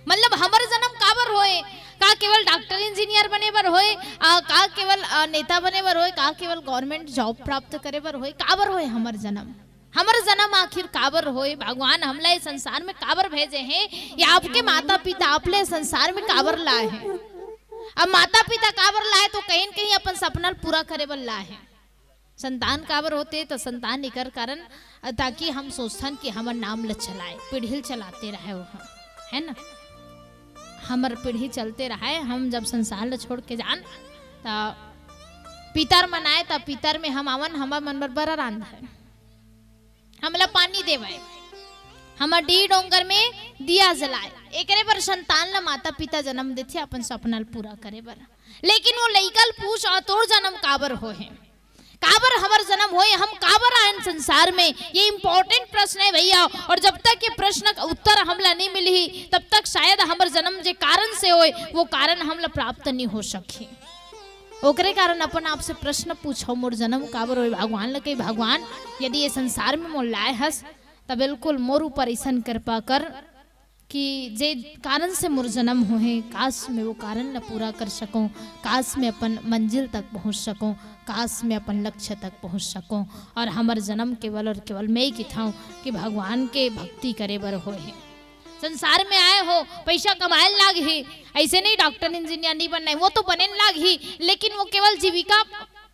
मतलब हमर जन्म काबर होए? का केवल डॉक्टर इंजीनियर बने बर होए? आ, का केवल, आ, नेता बने बर होए? का केवल गवर्नमेंट जॉब प्राप्त करे बर होए? काबर होए हमर जन्म? हमर जन्म आखिर काबर होए? भगवान हमला ए संसार में काबर भेजे हे? या आपके माता पिता आपले संसार में काबर लाए हे? अब माता पिता काबर लाए, तो कहीं न कहीं अपन सपना ल पूरा करे बर लाए हे। संतान काबर होथे? त संतान एकर कारण, ताकि हम सोचथन कि हमर नाम ल चलाए, पीढ़ी ल चलाते रहे ओह, है ना? हमर पीढ़ी चलते रहे, हम जब संसार ल छोड़ के जान, त पितर मन आए, त पितर में हम आवन, हमर मन बर बरा रांधय, हमला पानी देवय, हमर डीह डोंगर में दिया जलाए। एकरे बर संतान ल माता पिता जन्म देथे अपन सपना ल पूरा करे बर। लेकिन वो लइका ल पूछ, "आ, तोर जन्म काबर होए हे?" काबर हमर जन्म होए, हम काबर आयन संसार में, ये important प्रश्न है भैया। और जब तक ये प्रश्न का उत्तर हमला नहीं मिलही, तब तक शायद हमर जन्म जे कारण से होए, वो कारण हमला प्राप्त नहीं हो सकही। ओकरे कारण अपन आप से प्रश्न पूछो, "मोर जन्म काबर होए?" भगवान ल कही, "भगवान, यदि ये संसार में मोर लाए हस, त बिल्कुल मोर ऊपर ऐसन कृपा कर कि जे कारण से मोर जन्म होहे, काश मैं वो कारण ल पूरा कर सकूं, काश मैं अपन मंजिल तक पहुंच सकूं, काश मैं अपन लक्ष्य तक पहुंच सकूं।" और हमर जन्म केवल और केवल मैं ही किथाऊं कि भगवान के भक्ति करे बर होहे। संसार में आए हो, पैसा कमाए लाग ही, ऐसे नहीं डॉक्टर इंजीनियर नहीं बनना है, वो तो बने लाग ही, लेकिन वो केवल जीविका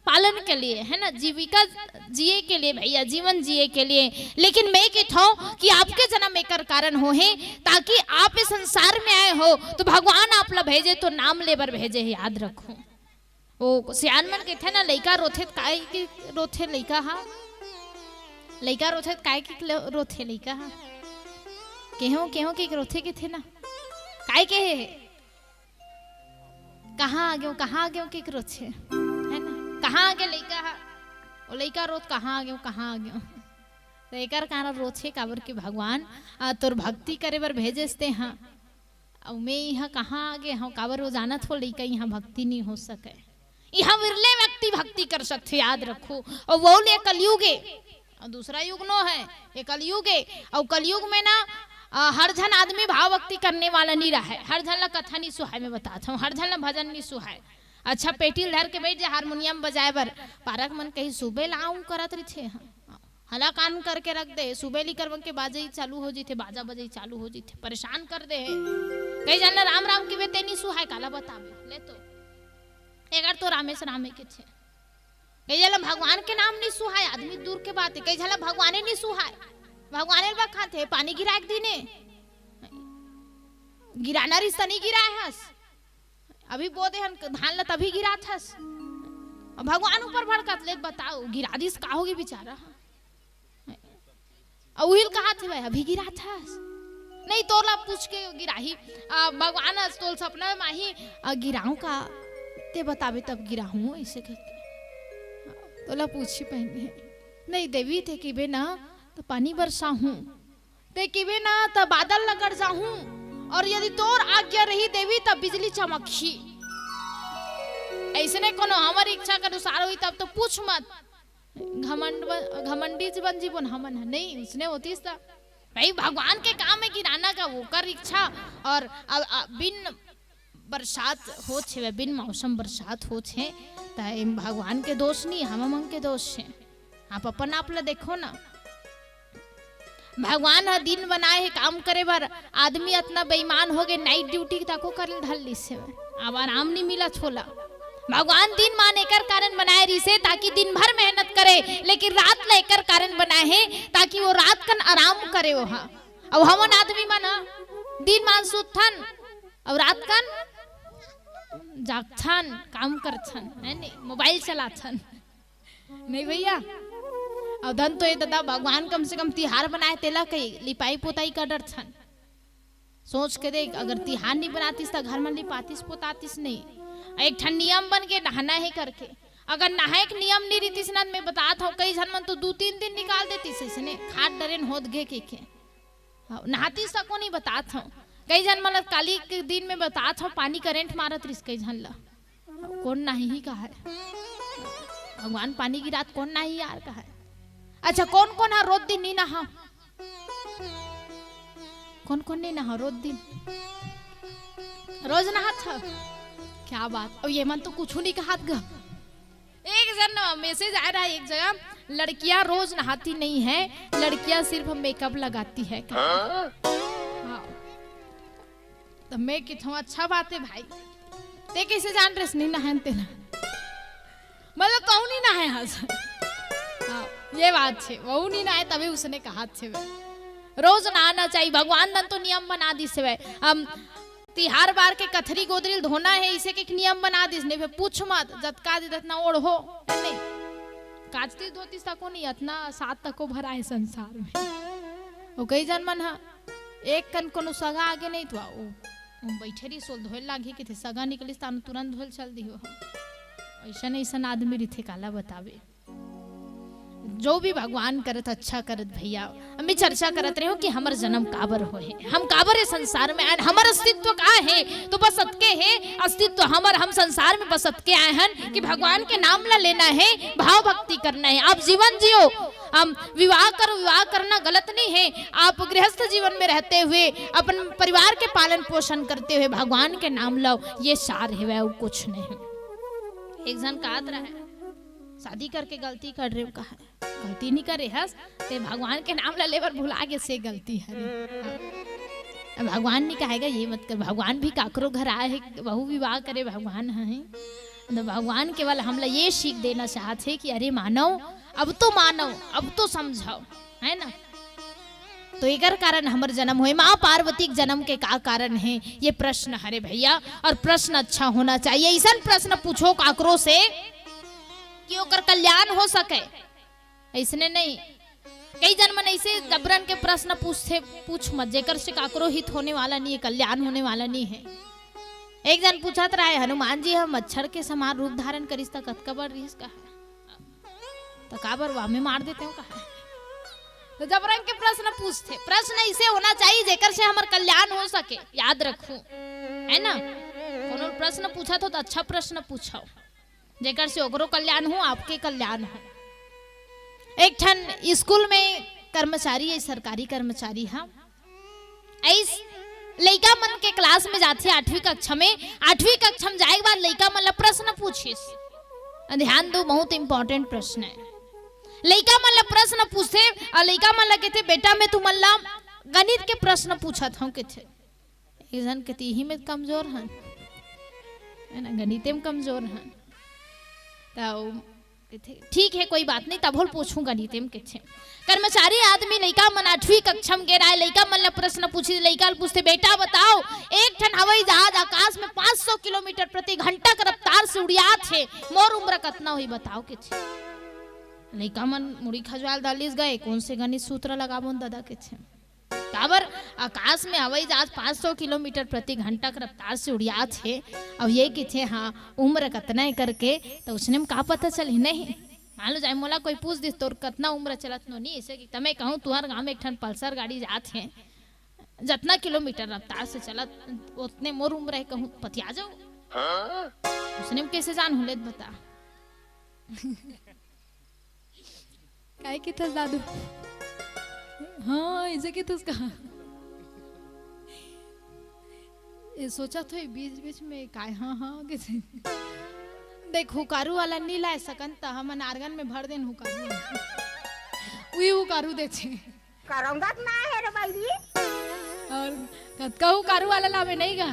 पालन के लिए, है ना, जीविका जिए के लिए भैया, जीवन जिए के लिए। लेकिन मैं कहता हूँ कि आपके जन्म एकर कारण होहे, ताकि आप इस संसार में आए हो तो भगवान आप ला भेजे तो नाम लेबर भेजे हे, याद रखो। वो सियान मन कहते ना, लइका रोथे त काय के रोथे लइका हा, लइका रोथे त काय के ले-, रोथे लइका हा, केहो केहो के रोथे के थे ना, काय के हे? कहाँ आ गेव, कहाँ आ गेव के रोथे, है ना? कहाँ आ गेव लइका हा? ओ लइका रोत, "कहाँ आ गेव, कहाँ आ गेव?" तो एकर कारण रोथे, काबर के भगवान, आ, तोर भक्ति करे बर भेजेस ते हा। अउ मैं इहाँ कहाँ आ गे हँव, काबर वो जानत हो लइका, इहाँ भक्ति नहीं हो सके। इहाँ विरले व्यक्ति भक्ति कर सकथे, याद रखो। अउ वो ले कलयुग ए, अउ दूसरा युग नो है, ये कलयुग ए। अउ कलयुग में ना, अ, हर झन आदमी भाव भक्ति करने वाला नहीं रहे। हर झन ला कथा नहीं सुहाय, मैं बतात हँव, हर झन ला भजन नहीं सुहाय। अच्छा, पेटी ल धर के बैठ जा हारमोनियम बजाए बर, पारक मन कहीं सुबे लाऊं करत रहिथे। हाँ। हला कान करके रख दे, सुबे ली करबन के बाजे ही चालू हो जीथे, बाजा बजे ही चालू हो जीथे, परेशान कर दे हे। कई झन ला राम राम किबे ते नी सुहाय, काला बताबे, ले तो। एकर तो रामेश रामे के छे। कई झन ला भगवान के नाम नी सुहाय, आदमी दूर के बात है, कई झन ला भगवाने नी सुहाय, भगवाने ल बखाथे, पानी गिराए के दिने, गिराना रिस त नी गिराए हस, अभी बो दे हन धान ला तभी गिरात हस। अब भगवान ऊपर भड़कत ले बताओ, गिरा दिस का होगे बेचारा। अउ उहिल कहाथे भाई, अभी गिरात हस। नहीं, तोला पूछ के गिराही। आ, भगवान आज तोल सपना में आही, आ, गिराऊं का? ते बताबे तब गिराहूं, ऐसे कहके। तोला पूछी पहले। नहीं देवी, ते किबे ना, तो पानी बरसाहूं। ते किबे ना, त बादल ल गरजाहूं, और यदि तोर आज्ञा रही देवी, त बिजली चमकही। ऐसने कोनो हमर इच्छा के अनुसार होई, तब तो पूछ मत। घमंड बन, घमंडी ज बन जीबो न हमन ह। नहीं, उसने होतीस त भाई, भगवान के काम है गिराना का, ओकर इच्छा। और अब, अब बिन बरसात होत हे, बिन मौसम बरसात होत हे, त एम भगवान के दोष नहीं, हम मन के दोष हे। आप अपन आप ला देखो ना। भगवान ह दिन बनाए हे काम करे बर, आदमी अतना बेईमान हो गे, night duty तको करे ल धर लिस हे। अब आराम नहीं मिला छोला। भगवान दिन मान एकर कारण बनाए रिसे ताकि दिन भर मेहनत करे, लेकिन रात ला एकर कारण बनाए हे ताकि वो रात कन आराम करे। वो हा, अब हमन आदमी मन ह दिन मान सुतथन, अब रात कन जागथन, काम करथन, है नी, मोबाइल चलाथन। नहीं भैया, अउ धन तो ये दादा, भगवान कम से कम तिहार बनाए, तेला कही लिपाई पोताई कर डरथन। सोच के देख, अगर तिहार नहीं बनातीस त घर में लिपातीस पोतातीस नहीं। एक ठन नियम बन के नहाना है करके, अगर नहाए के नियम नहीं रहितीस ना, मैं बतात हूँ, कई झन मन तो दू तीन दिन निकाल देतीस, इसने खाट डरेन होत गे के, के। हाँ, नहातीस तको नहीं बतात हूँ। कई झन मन काली के दिन में बतात हूँ, पानी करंट मारत रिस कई झन ला। कोन नाही ही कहाय? भगवान पानी गिरात कोन नाही यार कहाय? अच्छा, कोन कोन हा रोज दिन नी नहा? कोन कोन नी नहा रोज दिन? रोज नहात ह? क्या बात। अब ये मन तो कुछ नहीं कहात ग। एक जन message आ रहा है एक जगह, लड़कियां रोज नहाती नहीं है, लड़कियां सिर्फ मेकअप लगाती है। हाँ। तो मैं किथों अच्छा बात है भाई, ते कैसे जान रहे नहीं नहान तेला? मतलब कहूँ नहीं नहाए हस। हाँ, ये बात छे, वहू नहीं नहाए तभी उसने कहा छे वे। रोज नहाना चाहिए, भगवान दन तो नियम बना दिस वे। हम तिहार बार के कथरी गोदरी ल धोना है, इसे के एक नियम बना दिस, नहीं फिर पूछ मत, जतका दे दतना ओढ़ो, है नहीं? काचती धोती सको नहीं, अतना सात तको भरा है संसार में। वो कई जन मन हा, एक कन कोनो सगा आगे नहीं तो वो, वो बैठे रही सोल धोए लागे के थे, सगा निकलिस तानु तुरंत धोल चल दी हो। ऐसा नहीं, ऐसा आदमी रिथे काला बतावे। जो भी भगवान करत, अच्छा करत भैया। हम भी चर्चा करत रहे हो कि हमर जन्म काबर होए हे, हम काबर ए संसार में आए, हमर अस्तित्व का हे, तो बस अतके हे अस्तित्व हमर। हम संसार में बस अतके आए हन कि भगवान के नाम ला लेना हे, भाव भक्ति करना हे। आप जीवन जियो, हम विवाह करो, विवाह करना गलत नहीं है। आप गृहस्थ जीवन में रहते हुए अपन परिवार के पालन पोषण करते हुए भगवान के नाम लो, ये सार हे, वह कुछ नहीं। एक जन कहत रहे, शादी करके गलती कर रहे हो, कहा गलती नहीं करे हस, ते भगवान के नाम ला लेबर भुला गे, से गलती हरे। हाँ। अब भगवान नहीं कहेगा ये मत कर, भगवान भी काकरो घर आए हे, वहू विवाह करे भगवान हे। तो भगवान केवल हमला ये सीख देना चाहत हे कि अरे मानव, अब तो मानव, अब तो समझाओ, है ना? तो एकर कारण हमर जन्म होए, माँ पार्वती के जन्म के का कारण हे, ये प्रश्न हरे भैया। और प्रश्न अच्छा होना चाहिए, ऐसन प्रश्न पूछो काकरो से कि ओकर कल्याण हो सके। ऐसने नहीं, कई जन मन ऐसे जबरन के प्रश्न पूछथे, पूछ मत, जेकर से काकरो हित होने वाला नहीं है, कल्याण होने वाला नहीं है। एक जन पूछत रहे, हनुमान जी ह मच्छर के समान रूप धारण करिस त कतका बड़ रिहिस कहा, त काबर वामे मार देते हो कहा। तो जबरन के प्रश्न पूछथे। प्रश्न ऐसे होना चाहिए जेकर से हमर कल्याण हो सके, याद रखू, है ना? कोनो प्रश्न पूछत हो तो अच्छा प्रश्न पूछो, जेकर से ओकरो कल्याण हो, आपके कल्याण हो। एक ठन स्कूल में कर्मचारी है, सरकारी कर्मचारी हा, ऐस लइका मन के क्लास में जाथे आठवीं कक्षा में। आठवीं कक्षा में जाए के बाद लइका मन ला प्रश्न पूछिस। ध्यान दो, बहुत इंपॉर्टेंट प्रश्न है। लइका मन ला प्रश्न पूछथे और लइका मन ला कहथे, "बेटा, मैं तुमन ला गणित के प्रश्न पूछत हूँ," कहथे। एक झन कहथे, "इही में कमजोर हन, है ना, गणिते में कमजोर हन।" तो कथे, "ठीक है, कोई बात नहीं, तभो ल पूछूं गणिते में," कथे। कर्मचारी आदमी लइका मन आठवीं कक्षा में गे रहय, लइका मन ला प्रश्न पूछिस, लइका ल पूछथे, "बेटा बताओ, एक ठन हवाई जहाज आकाश में पाँच सौ किलोमीटर प्रति घंटा के रफ्तार से उड़ियात हे, मोर उम्र कतना होही बताओ," कथे। लइका मन मुड़ी खजुआल डालिस, "गए, कौन से गणित सूत्र लगाबोन दादा," कथे। काबर आकाश में हवाई जहाज पाँच सौ किलोमीटर प्रति घंटा के रफ्तार से उड़ियात हे, अउ ये कथे, "हाँ, उम्र कतना है?" करके, तो उसने में का पता चलही? नहीं, मान लो जाए मोला कोई पूछ दिस, "तोर कतना उम्र चलत नोनी?" ऐसे कि तमे कहूँ, "तुहर गाँव में एक ठन पल्सर गाड़ी जात हे, जतना किलोमीटर रफ्तार से चलत, ओतने मोर उम्र है," कहूँ, पतिया जाओ। उसने में कैसे जान हुलेत बता? काय किथस दादू? हाँ, इसे किथस का? ये सोचा तो बीच बीच में काय हाँ हाँ कैसे? देख, हुकारू वाला नी लाए सकन त हमन आर्गन में भर देन हुकारू वाला। उही हुकारू देथे। करौंदा ना है रे बहिनी। और कतका हुकारू वाला लावे नहीं गा?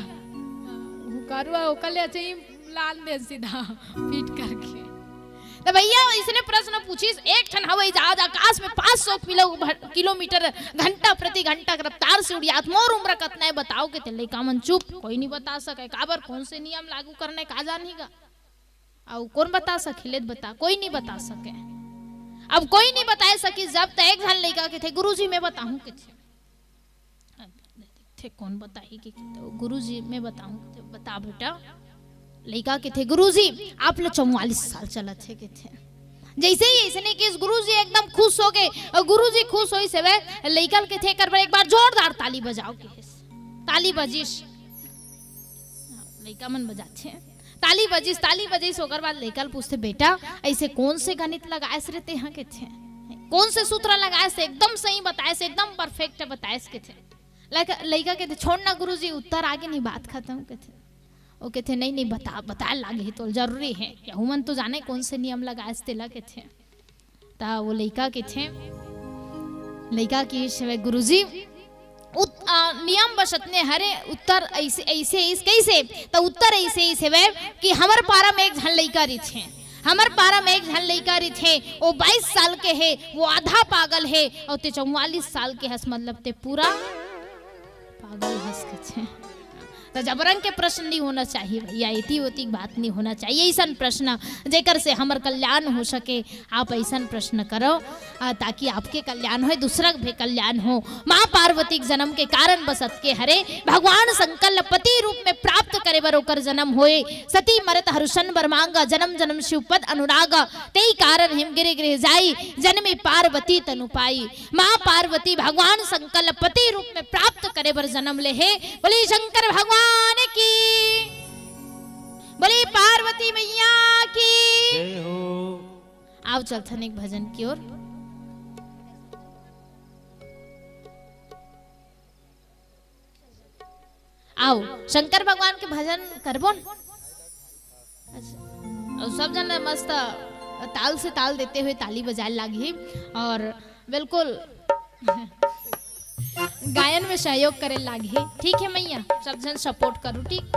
हुकारू वाला ओकर ले अच्छा ही लान दे सीधा पीट करके। तो भैया इसने प्रश्न पूछिस, एक ठन हवाई जहाज आकाश में पाँच सौ किलो, किलोमीटर घंटा प्रति घंटा के रफ्तार से उड़ियात, मोर उम्र कतना है बताओ कथे। लइका मन चुप, कोई नहीं बता सके। काबर, कौन से नियम लागू करने का जानी गा? अउ कौन बता सके? ले बता, कोई नहीं बता सके। अब कोई नहीं बता सके। जब तक एक झन लइका कथे, "गुरुजी मैं बताहूँ," कथे। थे कौन बताही के, तो गुरुजी मैं बताहूँ, तो बता बेटा। लइका कथे, "गुरुजी आप ला चौवालीस साल चलत हे," कथे। जैसे ही ऐसने किस गुरुजी एकदम खुश हो गए, और गुरुजी खुश होइस हवे, लइका ल कथे, "एकर बर एक बार जोरदार ताली बजाओ," कहिस। ताली बजिस, लइका मन बजाथे, ताली बजिस, ताली बजिस, ओकर बाद लइका ल पूछथे, "बेटा ऐसे कौन से गणित लगाएस रे तेहा," कथे, "कौन से सूत्र लगाएस, एकदम सही बताएस, एकदम परफेक्ट बताएस," कथे। लइका, लइका कथे, "छोड़ ना गुरुजी, उत्तर आगे नहीं, बात खत्म," कथे। वो कथे, "नहीं नहीं, बता, बताए लागे ही तो जरूरी है, यहू मन तो जाने कौन से नियम लगाएस तेला," कथे। ता वो लइका कथे, लइका कहिस हवे, "गुरुजी उत-, आ, नियम बस अतने हरे, उत्तर ऐसे, ऐसे, इस कैसे?" त उत्तर ऐसे, ऐसे हवे कि हमर पारा में एक झन लइका रहिथे, हमर पारा में एक झन लइका रहिथे, वो बाईस साल के हे, वो आधा पागल हे, और ते चौवालीस साल के हस, मतलब ते पूरा पागल हस कथे। त जबरन के प्रश्न नहीं होना चाहिए भैया, एती ओती बात नहीं होना चाहिए। ऐसन प्रश्न जेकर से हमर कल्याण हो सके, आप ऐसन प्रश्न करो, आ, ताकि आपके कल्याण होए, दूसरा के भी कल्याण हो। माँ पार्वती के जन्म के कारण बस अतके हरे, भगवान शंकर ल पति रूप में प्राप्त करे बर ओकर जन्म होए। सती मरत हरुषन बर मांगा, जन्म जन्म शिव पद अनुरागा। तेई कारण हिम गिरे गृह जाई, जन्मी पार्वती तनु पाई। माँ पार्वती भगवान शंकर ल पति रूप में प्राप्त करे बर जन्म ले हे। बोली शंकर भगवान की, बोली पार्वती मैया की। जय हो। आओ चलथन एक भजन की ओर। आओ शंकर भगवान के भजन करबो न। अच्छा, अउ सब जन मस्त ताल से ताल देते हुए ताली बजाए लागही और बिल्कुल गायन में सहयोग करे लागही। ठीक है मैया, सब जन सपोर्ट करू, ठीक।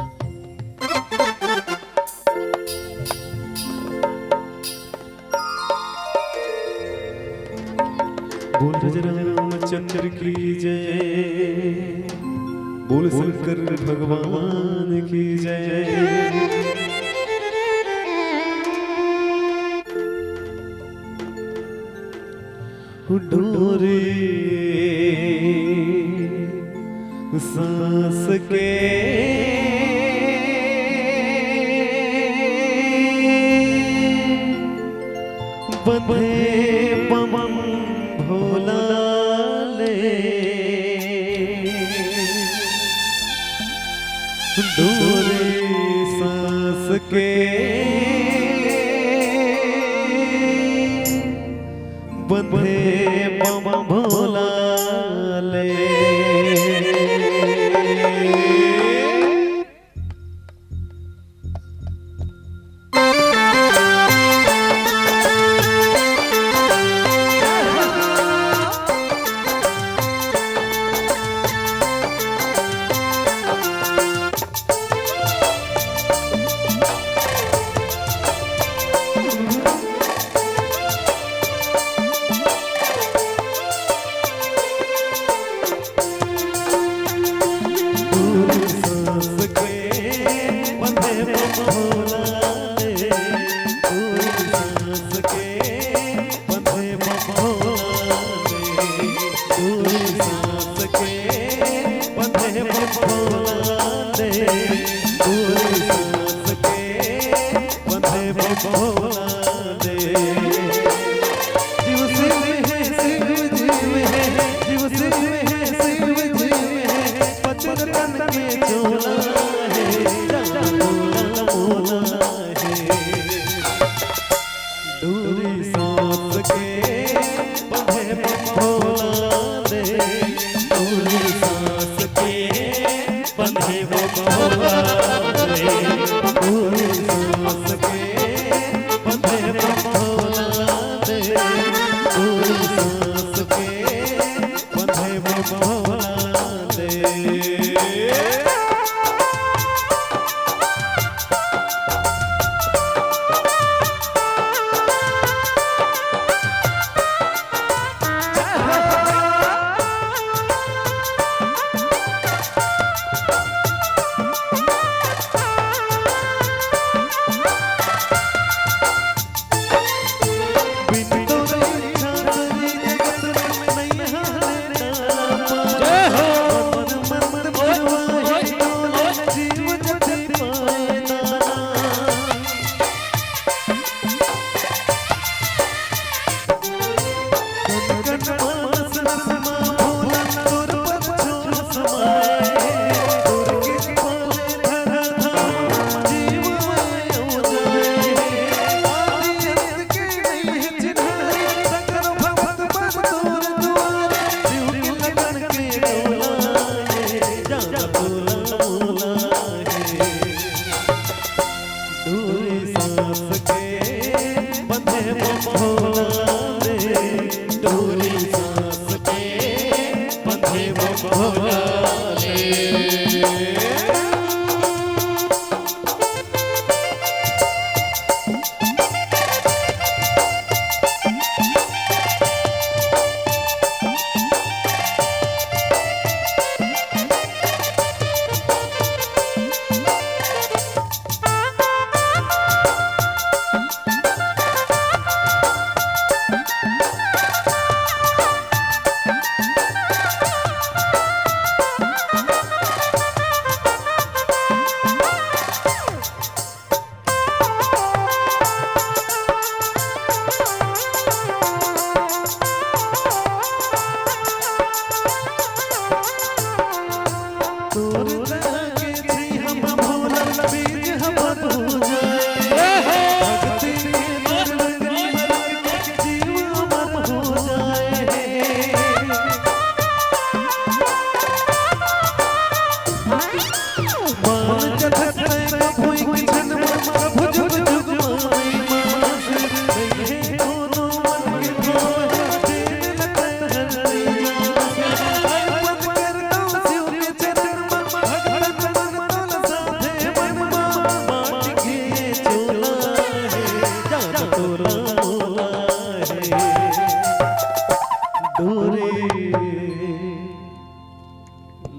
बोल राजा रामचंद्र की जय, बोल शंकर भगवान की जय। डोरे सांस के बंधे बम भोला। डोरी सांस के बंधे बम भोला ले।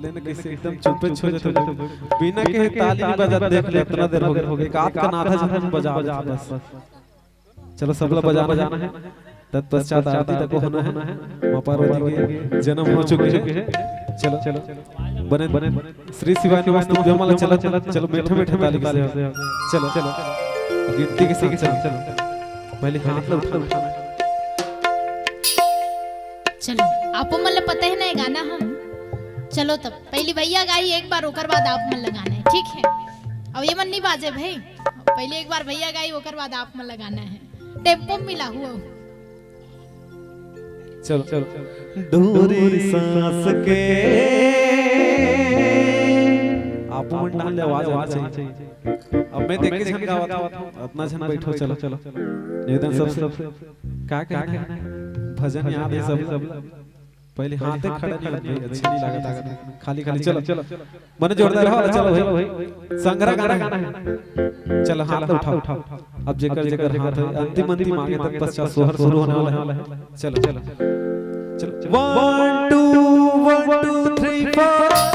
लेन कइसे एकदम चुप्पे हो जाथे। बिना कहे ताली नहीं बजात, देख ले, इतना देर हो गया, एक आध का आधा झन बजा बस। चलो, सबला बजाना है। तत्पश्चात आरती तको होना है। माँ पार्वती के जन्म हो चुके हैं। चलो, चलो। बने, बने। श्री शिवाय नमस्तुभ्यम वाला चला, चला, चलो, मीठे, मीठे ताली के साथ। चलो, चलो। गिनती के साथ चलो। पहले हाथ ला उठाना है। चलो, आपो मन ल पता हे ना ये गाना ह। चलो तब, पहली भैया गाही एक बार, ओकर बाद आप मन ल गाना हे, ठीक हे? अउ ये मन नहीं बाजे भाई, पहले एक बार भैया गाही, ओकर बाद आप मन ल गाना हे। टेम्पो में मिलाहू अउ। चलो, चलो। डोरी सांस के। आपो मन डाहन ले आवाज आना चाहिए। अब मैं देख के झन गावत हूँ, अतना झन बैठो, चलो, चलो। निवेदन सबसे, का कहना है? भजन याद है सब। पहले हाथे खड़ा नहीं होत भाई, अच्छा नहीं लागत हे। खाली, खाली, चलो, चलो। मने जोरदार हो, चलो भाई। संघरा गाना है। चलो, हाथ उठाओ। अब जेकर, जेकर हाथ है, अंतिम, अंतिम आगे तक पश्चात सोहर शुरू होने वाला है। चलो, चलो। चलो। One, two, one, two, three, four।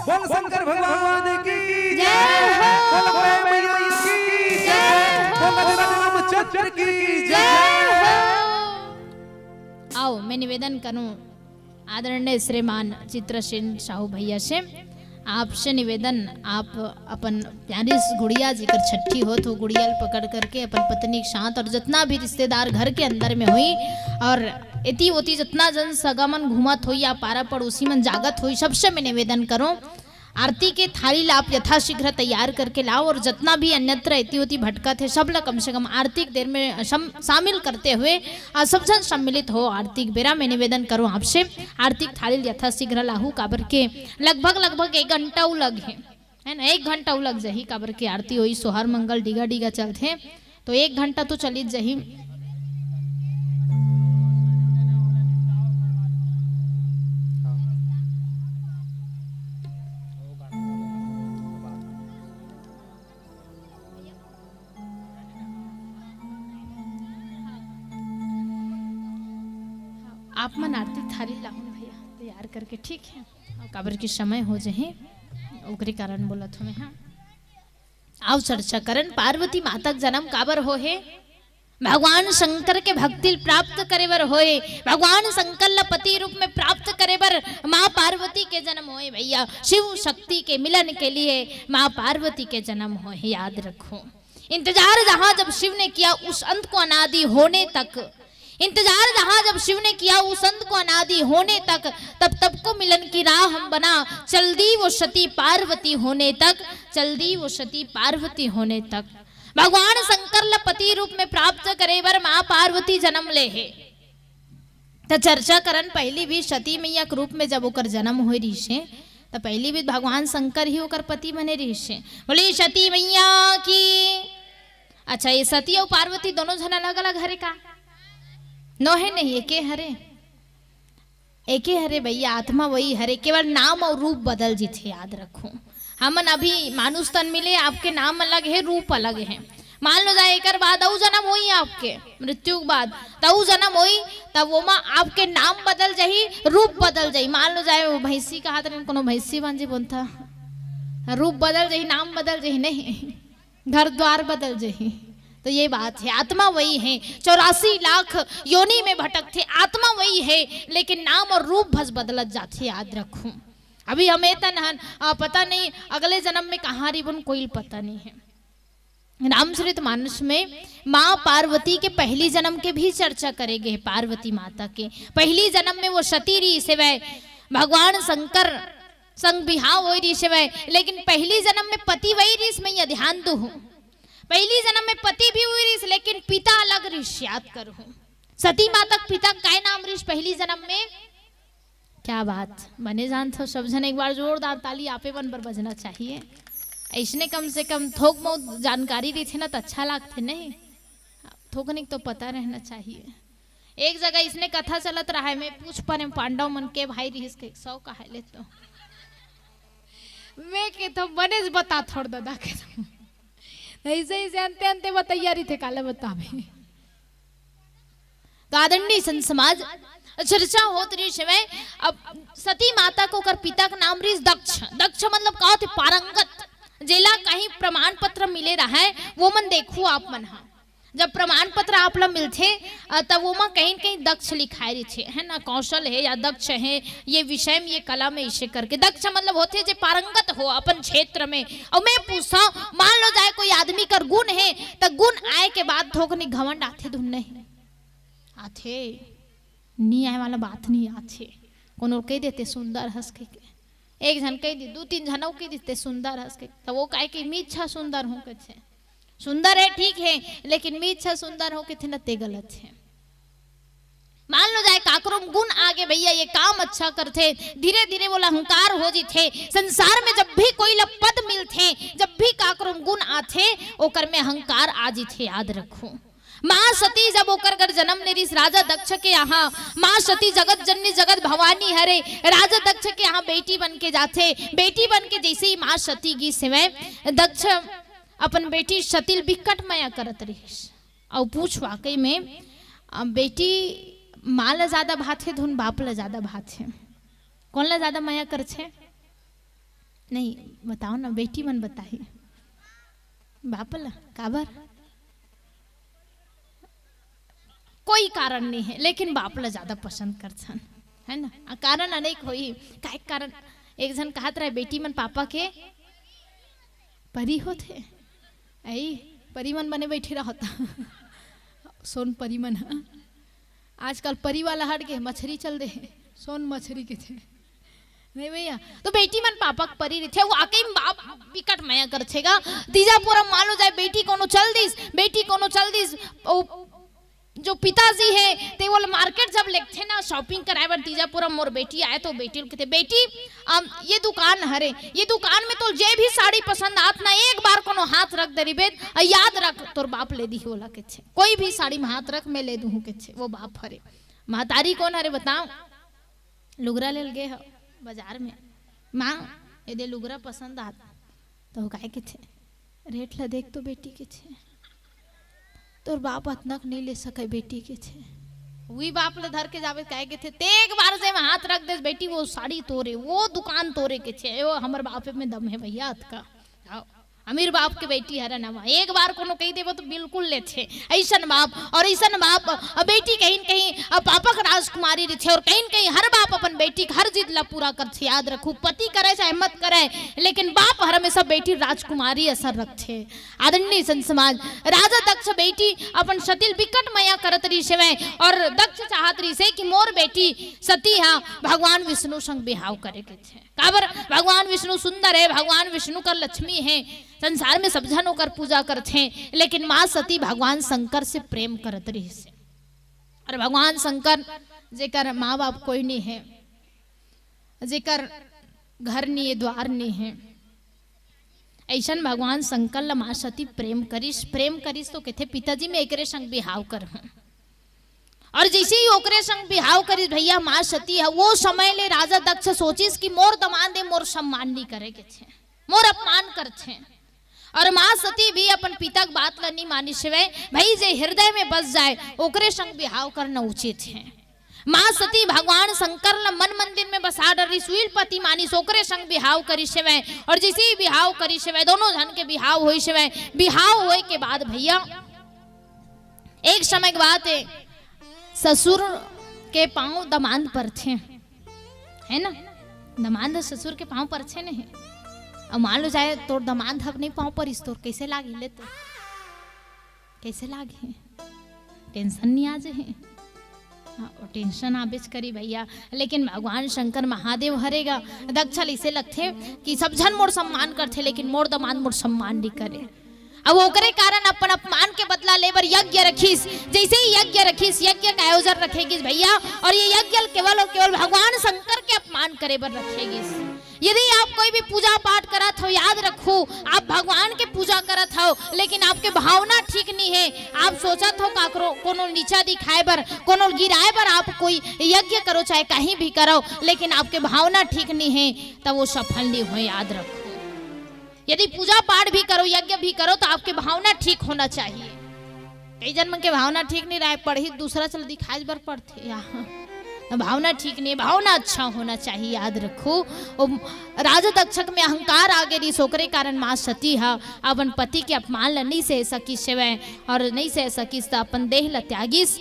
बोल शंकर भगवान की जय हो। बोल मैया की जय हो। बोल रामचंद्र की जय हो। आओ, मैं निवेदन करूं आदरणीय श्रीमान चित्रसेन साहू भैया से, आपसे निवेदन, आप अपन प्यारी सी गुड़िया, जेकर छठी होत हो, गुड़िया ल पकड़ करके अपन पत्नी के साथ, और जितना भी रिश्तेदार घर के अंदर में होई, और एती ओती जितना जन सगा मन घूमत होई या पारा पड़ोसी मन जागत होई, सबसे मैं निवेदन करूं, आरती के थाली ला आप यथाशीघ्र तैयार करके लाओ, और जितना भी अन्यत्र एती ओती भटकत हे, सब ला कम से कम आरती के देर में शम-, शामिल करते हुए, आ, सब जन सम्मिलित हो आरती के बेरा। मैं निवेदन करूं आपसे, आरती के थाली ला यथाशीघ्र लाहू, काबर के लगभग, लगभग एक घंटा उ लग हे, है ना, एक घंटा उ लग जाही, काबर के आरती होई, सोहर मंगल डीगा डीगा चलथे, तो एक घंटा तो चलित जाही। आप मन आरती थाली लाहू न भैया, तैयार करके, ठीक है, काबर के समय हो जाही, ओकरे कारण बोलत हूँ मैं, हाँ। आओ चर्चा करन, पार्वती माता के जन्म काबर होहे? भगवान शंकर के भक्ति प्राप्त करे बर होए, भगवान शंकर ला पति रूप में प्राप्त करे बर माँ पार्वती के जन्म होए भैया। शिव शक्ति के मिलन के लिए माँ पार्वती के जन्म होए, याद रखो। इंतजार जहाँ जब शिव ने किया उस अंत को अनादि होने तक, इंतजार जहाँ जब शिव ने किया उस अंत को अनादि होने तक, तब तब को मिलन की राह हम बना, चल दी वो सती पार्वती होने तक, चल दी वो सती पार्वती होने तक। भगवान शंकर ला पति रूप में प्राप्त करे बर माँ पार्वती जन्म ले हे। त चर्चा करन, पहली भी सती मैया के रूप में जब ओकर जन्म होए रिहिसे, त पहली भी भगवान शंकर ही ओकर पति बने रिहिसे। बोली सती मैया की। अच्छा, ये सती अउ पार्वती दोनों झन अलग-अलग हरे का? नोहे नहीं, एके हरे। एके हरे भैया, आत्मा वही हरे, केवल नाम अउ रूप बदल जिथे, याद रखो। हमन अभी मानुष तन मिले, आपके नाम अलग हे, रूप अलग हे। मान लो जाए एकर बाद अउ जन्म होई आपके, मृत्यु के बाद त अउ जन्म होई, तब ओमा आपके नाम बदल जाही, रूप बदल जाही। मान लो जाए वो भैंसी कहात रहिन, कोनो भैंसी बन जी बोलता, रूप बदल जाही, नाम बदल जाही, नहीं, घर द्वार बदल जाही। तो ये बात हे, आत्मा वही हे, चौरासी लाख योनि में भटकथे, आत्मा वही हे, लेकिन नाम अउ रूप बस बदलत जाथे, याद रखो। अभी हम ए तन हन, अ, पता नहीं अगले जन्म में कहाँ रिबन, कोई पता नहीं हे। रामचरित मानस में माँ पार्वती के पहली जन्म के भी चर्चा करे गे हे, पार्वती माता के। पहली जन्म में वो सती रिहिस हवय, भगवान शंकर संग बिहाव होए रिहिस हवय, लेकिन पहली जन्म में पति वही रिहिस, मैया ध्यान दुहू। पहली जन्म में पति भी वही रिहिस, लेकिन पिता अलग रिहिस, याद करहू। सती माता के पिता के काय नाम रिहिस पहली जन्म में? क्या बात, बने जानथव सब झन, एक बार जोरदार ताली आपे मन बर बजना चाहिए। अइसने कम से कम थोक बहुत जानकारी रहिथे ना, त अच्छा लागथे नहीं? थोकनिक तो पता रहना चाहिए। एक जगह इसने कथा चलत रहा है, मैं पूछ परे पांडव मन के भाई रिहिस के सौ कहा ले तो मैं के तो बने बता थोड़ दादा के तो ऐसे ही से अंते अंते बताइया रही थे, काले बतावे। तो आदरणीय संत समाज, चर्चा होत रही समय, अब सती माता के ओकर पिता के नाम रहिस दक्ष। दक्ष मतलब का होथे? पारंगत। जेला कहीं प्रमाण पत्र मिले रहे, वो मन देखू आप मन हा। जब प्रमाण पत्र आप ला मिलथे, अ, तब वो मा कहीं न कहीं दक्ष लिखाए रहिथे, है ना, कौशल है या दक्ष है, ये विषय में, ये कला में, इसे करके। दक्ष मतलब होथे जे पारंगत हो अपन क्षेत्र में। और मैं पूछता हूँ, मान लो जाए कोई आदमी कर गुण है, त गुण आए के बाद थोकनी घमंड आथे धुन नहीं? आथे। नी आए वाला बात नहीं आथे। कोनो कह देते सुंदर हंस के, के। एक झन कह दी, दू तीन झन अउ कह देते सुंदर हंस के, त वो कहे कि मीछा सुंदर हूँ कथे। सुंदर है, ठीक है, लेकिन मीछा सुंदर हो कथे न, ते गलत है। मान लो जाए काकरो म गुण आगे भैया, ये काम अच्छा करथे, धीरे धीरे वो ला अहंकार हो जीथे। संसार में जब भी कोई ला पद मिलथे, जब भी काकरो म गुण आथे, ओकर में अहंकार आ जीथे, याद रखो। माँ सती जब ओकर घर जन्म ले रिस राजा दक्ष के यहाँ, माँ सती जगत जननी जगत भवानी हरे, राजा दक्ष के यहाँ बेटी बन के जाथे। बेटी बन के जैसे ही माँ सती गिस हेवय, दक्ष अपन बेटी सती ल बिकट मया करत रिहिस। अउ पूछ वाकई में, अ, बेटी माँ ला ज्यादा भाथे धुन बाप ला ज्यादा भाथे? कौन ला ज्यादा मया करथे? नहीं, बताओ ना, बेटी मन बताही। बाप ला। काबर? कोई कारण नहीं है, लेकिन बाप ला ज्यादा पसंद करथन, है ना? आ, कारण अनेक होही। काय कारण? एक झन कहत रहे, बेटी मन पापा के परी होथे। ऐ, परी मन बने बैठे रहता। सोन परी मन ह। आजकल परी वाला हट के मछरी चल दे, सोन मछरी के थे। नहीं भैया, तो बेटी मन पापा के परी रहिथे, वो वाकई में बाप बिकट मया करथे गा। तीजापुरम मान लो जाए बेटी कोनो चल दिस, बेटी कोनो चल दिस, ओ, जो पिताजी है, ते वो मार्केट जब लेगथे ना shopping कराए बर, तीजापुरम मोर बेटी आए, तो बेटी ल कथे, "बेटी, अम, ये दुकान हरे, ये दुकान में तो जे भी साड़ी पसंद आत ना, एक बार कोनो हाथ रख दे रिबे, अ, याद रख, तोर बाप ले दिही ओला," कथे। कोई भी साड़ी में हाथ रख, मैं ले दूहूँ, कथे, वो बाप हरे। महतारी कौन हरे बताओ? लुगरा लेल गे हो बाजार में, "माँ, एदे लुगरा पसंद आत।" तो काय कथे, "रेट ला देख तो बेटी," कथे, "तोर बाप अतनक नहीं ले सके बेटी," कथे। वही बाप ला धर के जाबे, काय कथे, "ते एक बार जे में हाथ रख देस बेटी, वो साड़ी तोरे, वो दुकान तोरे," कथे, "वो हमर बापे में दम है भैया अतका।" आओ। अमीर बाप के बेटी हरे ना, एक बार कोनो कही देबो तो बिल्कुल लेथे। ऐसन बाप, और ऐसन बाप, अ, बेटी कहीं न कहीं, अ, पापा के राजकुमारी रहिथे, और कहीं न कहीं हर बाप अपन बेटी के हर जिद ला पूरा करथे। याद रखू, पति करे चाहे मत करे, लेकिन बाप हर हमेशा बेटी राजकुमारी असन रखथे। आदरणीय संत समाज, राजा दक्ष बेटी अपन सती ल बिकट मया करत रहिस हवय, और दक्ष चाहत रहिस हे कि मोर बेटी सती हा भगवान विष्णु संग बिहाव करे के हे। काबर? भगवान विष्णु सुंदर हे, भगवान विष्णु कर लक्ष्मी हे, संसार में सब झन ओकर पूजा करथे, लेकिन माँ सती भगवान शंकर से प्रेम करत रहिस हे। और भगवान शंकर जेकर माँ बाप कोई नहीं हे, जेकर घर नहीं हे, द्वार नहीं हे, ऐसन भगवान शंकर ल माँ सती प्रेम करिस, प्रेम करिस तो कथे, "पिताजी, मैं एकरे संग बिहाव करहूँ।" और जैसे ही ओकरे संग बिहाव करिस भैया, माँ सती ह, वो समय ले राजा दक्ष सोचिस कि मोर दमांद ए मोर सम्मान नहीं करे के हे, मोर अपमान करथे। और माँ सती भी अपन पिता के बात ला नहीं मानिस हवय। भाई, जे हृदय में बस जाए, ओकरे संग बिहाव करना उचित हे। माँ सती भगवान शंकर ला मन मंदिर में बसा डरिस, उही ल पति मानिस, ओकरे संग बिहाव करिस हवय। और जैसे ही बिहाव करिस हवय, दोनों झन के बिहाव होइस हवय। बिहाव होए के बाद भैया, एक समय के बात हे, ससुर के पाँव दमांद परथे, है ना? दमांद ससुर के पाँव परथे नहीं। अब मान लो जाए तोर दमांद हक नहीं पाँव परिस, तोर कैसे लागी ले तो? कैसे लागी? टेंशन नहीं आ जाए? हाँ, वो टेंशन आबेच करी भैया। लेकिन भगवान शंकर महादेव हरे गा, दक्ष ल इसे लगथे कि सब झन मोर सम्मान करथे, लेकिन मोर दमांद मोर सम्मान नहीं करे। अब ओकरे कारण अपन अपमान के बदला ले बर यज्ञ रखिस। जैसे ही यज्ञ रखिस, यज्ञ का आयोजन रखे गिस भैया, और ये यज्ञ केवल और केवल भगवान शंकर के अपमान करे बर रखे गिस। यदि आप कोई भी पूजा पाठ करत हो, याद रखो, आप भगवान के पूजा करत हो, लेकिन आपके भावना ठीक नहीं है, आप सोचत हो काकरो कोनो नीचा दिखाए बर, कोनो गिराए बर आप कोई यज्ञ करो, चाहे कहीं भी करो, लेकिन आपके भावना ठीक नहीं है, तब वो सफल नहीं हो। याद रखो, यदि पूजा पाठ भी करो, यज्ञ भी करो, तो आपके भावना ठीक होना चाहिए। कई जन मन के भावना ठीक नहीं रहे, पढ़ही दूसरा चल दिखाए बर पढ़थे या भावना ठीक नहीं, भावना अच्छा होना चाहिए। याद रखो, ओ राजा दक्षक में अहंकार आगे रिस, ओकरे कारण माँ सती ह अपन पति के अपमान ल नहीं सह सकिस हेवय, और नहीं सह सकिस त अपन देह ल त्यागिस,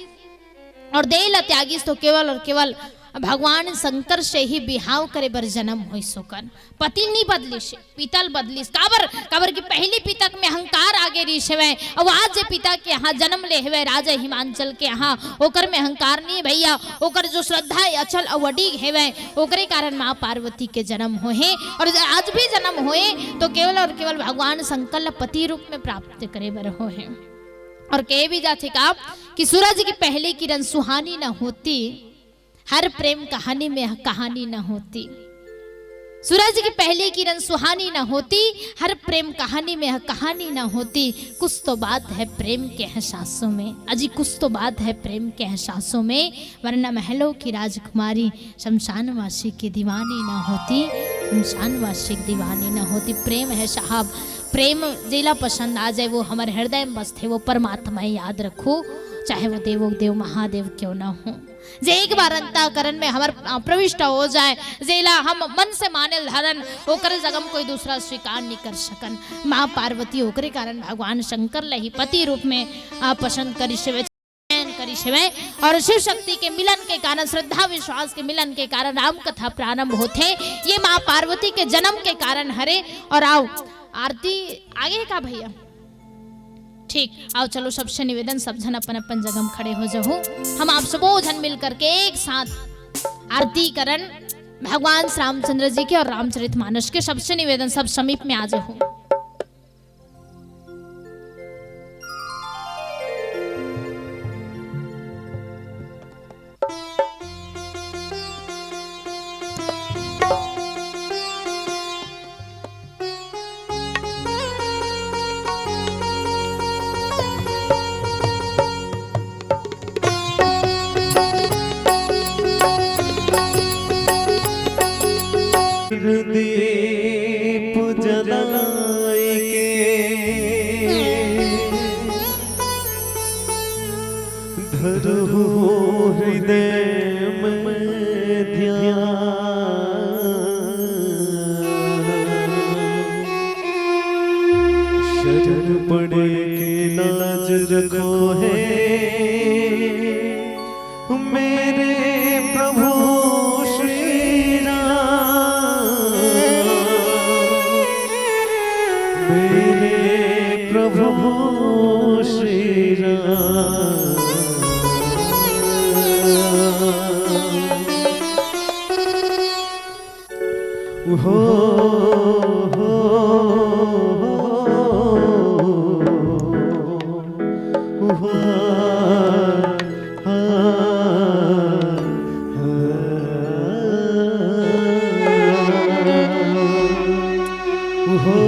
और देह ल त्यागिस तो केवल और केवल भगवान शंकर से ही बिहाव करे बर जन्म होइस ओकर। पति नहीं बदलिस, पिता ल बदलिस। काबर? काबर कि पहली पिता में अहंकार आगे रिस हेवय, अउ आज जे पिता के यहाँ जन्म ले हेवय, राजा हिमांचल के यहाँ, ओकर में अहंकार नहीं है भैया। ओकर जो श्रद्धा है अचल अउ अडिग हेवय, ओकरे कारण माँ पार्वती के जन्म होहे। और आज भी जन्म होए तो केवल और केवल भगवान शंकर ल पति रूप में प्राप्त करे बर होहे। और कहे भी जाथे का कि सूरज की पहली किरण सुहानी न होती, हर प्रेम कहानी में यह कहानी न होती। सूरज की पहली किरण सुहानी न होती, हर प्रेम कहानी में यह कहानी न होती। कुछ तो बात है प्रेम के एहसासों में, अजी कुछ तो बात है प्रेम के एहसासों में, वरना महलों की राजकुमारी शमशानवासी की दीवानी न होती, शमशानवासी की दीवानी न होती। प्रेम है साहब, प्रेम जेला पसंद आ जाए, वो हमर हृदय में बसथे, वो परमात्मा है, याद रखो, चाहे वो देवों देव महादेव क्यों ना हो। जे एक बार अंतःकरण में हमर, अ, प्रविष्ट हो जाए, जेला हम मन से माने ल धरन, ओकर जगह म कोई दूसरा स्वीकार नहीं कर सकन। माँ पार्वती ओकरे कारण भगवान शंकर ल ही पति रूप में, अ, पसंद करिस हेवय, चयन करिस हेवय। और शिव शक्ति के मिलन के कारण, श्रद्धा विश्वास के मिलन के कारण राम कथा प्रारंभ होथे। ये माँ पार्वती के जन्म के कारण हरे। और आओ, आरती आगे हे का भैया? ठीक, आओ चलो सबसे निवेदन, सब झन अपन अपन जगह म खड़े हो जाहू। हम आप सबो झन मिल करके एक साथ आरती करन भगवान श्री रामचंद्र जी के और रामचरित मानस के। सबसे निवेदन, सब समीप में आ जाहू। दीप जलाए के धरहु हृदय में ध्यान। शरण पड़े के लाज रखो हे मेरे प्रभु श्री राम, मेरे प्रभु श्री राम। हो, हो, हो, हो, हो, हा, हा, हा, हो, हो,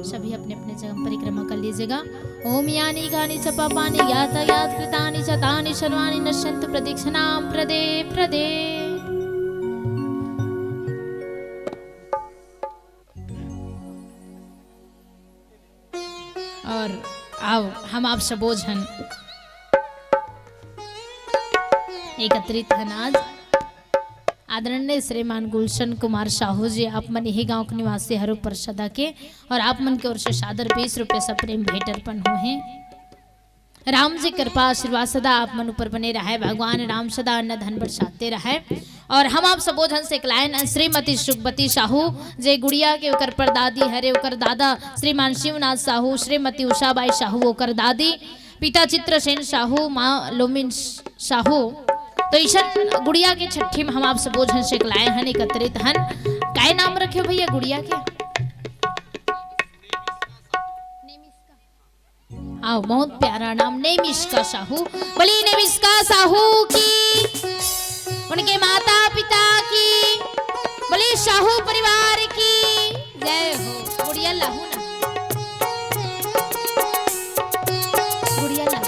सभी अपने अपने जगह परिक्रमा कर लीजिएगा। ओम यानि कानि च पापानि यातायात कृतानि च तानि सर्वाणि नश्यन्तु प्रदक्षिणां प्रदे प्रदे। और आओ, हम आप सबो झन एकत्रित हन आज। आदरणीय श्रीमान गुलशन कुमार साहू जी, आप मन यही गांव के निवासी हरो परसदा के, और आप मन के ओर से सादर बीस रुपये सप्रेम भेंट अर्पण होहे। राम जी कृपा आशीर्वाद सदा आप मन ऊपर बने रहय। भगवान राम सदा अन्न धन बरसाते रहय। और हम आप सबो झन से एक लाइन श्रीमती सुखवती साहू, जे गुड़िया के ओकर परदादी हरे, ओकर दादा श्रीमान शिवनाथ साहू, श्रीमती उषाबाई साहू ओकर दादी, पिता चित्रसेन साहू, माँ लोमिन साहू। तो इसन गुड़िया के छट्ठी में हम आप सबो झन से एक लाए हन, एकत्रित हन। काय नाम रखे हो भैया गुड़िया के? आओ, बहुत प्यारा नाम, नेमिष्का साहू। बोली नेमिष्का साहू की, उनके माता पिता की, बोली साहू परिवार की जय हो। गुड़िया लाहू ना, गुड़िया लाहू।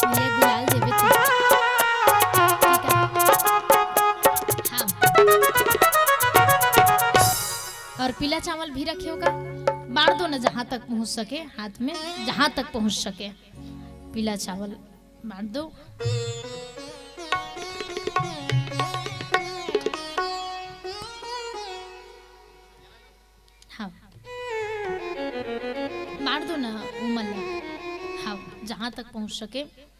भैया गुलाल देवे थे। ठीक है। हाँ। और पीला चावल भी रखे होगा, बांट दो ना, जहां तक पहुंच सके हाथ में, जहां तक पहुंच सके पीला चावल। मार दो। हाँ, मार दो ना, उमल ला। हाँ, जहाँ तक पहुँच सके।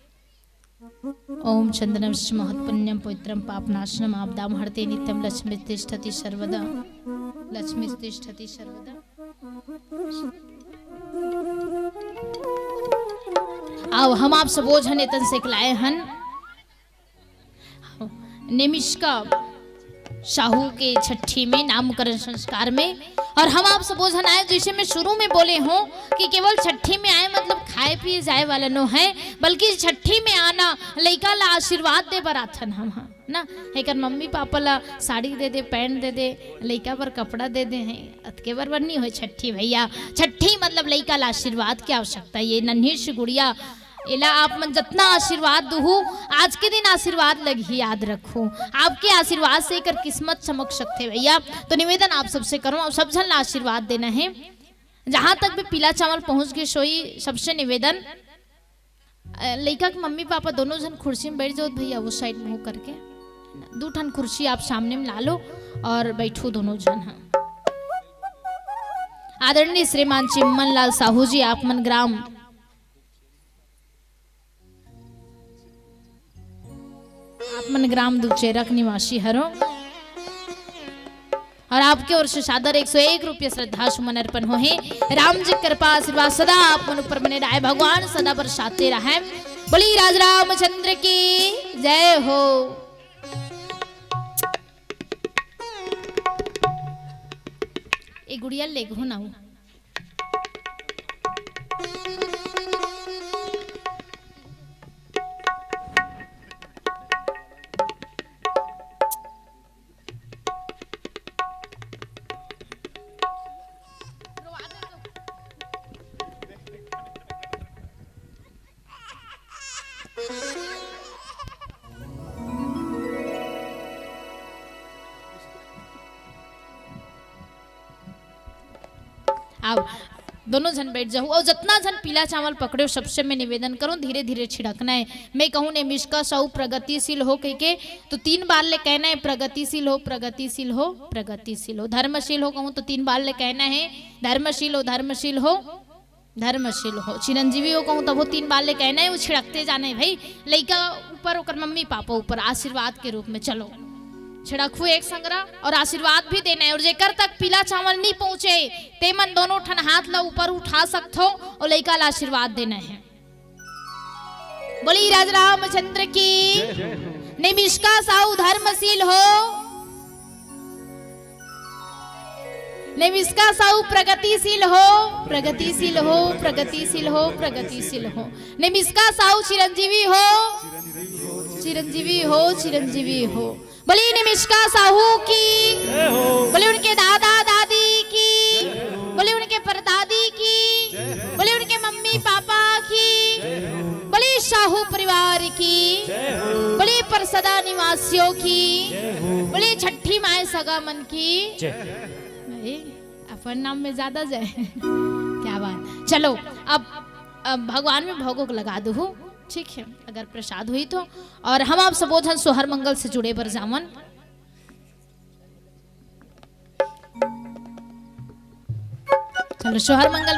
ओम चंदनम महत्पुण्यम पवित्रम पापनाशनम आपदाम हरते नित्यम लक्ष्मी तिष्ठति सर्वदा। लक्ष्मी तिष्ठति सर्वदा। आओ, हम आप सबो झन एतन से लाए हन निमिष्का साहू के छट्ठी में, नामकरण संस्कार में। और हम आप सबो झन आए, जैसे मैं शुरू में बोले हूँ कि केवल छट्ठी में आए मतलब खाए पिए जाए वाला नो है, बल्कि छट्ठी में आना लइका ला आशीर्वाद दे बर आथन हम, हाँ ना। एकर मम्मी पापा ला साड़ी दे दे, पैंट दे दे, लइका बर कपड़ा दे दे हैं, अतके बर बर नहीं होय छट्ठी भैया। छट्ठी मतलब लइका ला आशीर्वाद के आवश्यकता। ये नन्ही सी गुड़िया, एला आप मन जतना आशीर्वाद दुहू, आज के दिन आशीर्वाद लगही, याद रखू, आपके आशीर्वाद से एकर किस्मत चमक सकथे भैया। तो निवेदन आप सबसे करूँ, आप सब झन ला आशीर्वाद देना है। जहाँ तक भी पीला चावल पहुँच गए सोई, सबसे निवेदन, अ, लइका के मम्मी पापा दोनों झन कुर्सी में बैठ जाओ भैया, उस साइड मुँह करके। दू ठन कुर्सी आप सामने में ला लो और बैठो दोनों झन। हाँ, आदरणीय श्रीमान चिम्मन लाल साहू जी, आप मन ग्राम, आप मन ग्राम दुचेरक निवासी हरो। और आपके ओर से सादर एक सौ एक रुपये श्रद्धा सुमन अर्पण होहे। राम जी कृपा आशीर्वाद सदा आप मन ऊपर बने रहे, भगवान सदा बरसाते रहे। बोली राज रामचंद्र की जय हो। ए गुड़िया ले गो ना हो। आओ, दोनों झन बैठ जाहू। और जतना झन पीला चावल पकड़े हो, सबसे मैं निवेदन करूँ, धीरे धीरे छिड़कना है। मैं कहूँ, "निमिष्का साहू प्रगतिशील हो" कह के, तो तीन बार ले कहना है, "प्रगतिशील हो, प्रगतिशील हो, प्रगतिशील हो।" धर्मशील हो कहूँ तो तीन बार ले कहना है, "धर्मशील हो, धर्मशील हो, धर्मशील हो।" चिरंजीवी हो कहूँ तब वो तीन बार ले कहना है, वो छिड़कते जाना है भाई। लइका ऊपर, ओकर मम्मी पापा ऊपर आशीर्वाद के रूप में। चलो, छिड़कहू एक संगरा और आशीर्वाद भी देना है। और जेकर तक पीला चावल नहीं पहुँचे, ते मन दोनों ठन हाथ ला ऊपर उठा सकथो और लइका ला आशीर्वाद देना है। बोली राज रामचंद्र की। निमिष्का साहू धर्मशील हो, निमिष्का साहू प्रगतिशील हो, प्रगतिशील हो, प्रगतिशील हो, प्रगतिशील हो। निमिष्का साहू चिरंजीवी हो, चिरंजीवी हो, चिरंजीवी हो। बोली निमिष्का साहू की, बोली उनके दादा दादी की, बोली उनके परदादी की, बोली उनके मम्मी पापा की, बोली साहू परिवार की, बोली परसदा निवासियों की, बोली छट्ठी माय सगा मन की। भाई, अपन नाम में ज्यादा जय। क्या बात। चलो, अब, अब भगवान में भोग लगा दो, ठीक है, अगर प्रसाद हुई तो। और हम आप सबो झन सोहर मंगल से जुड़े बर जावन। चलो, सोहर मंगल।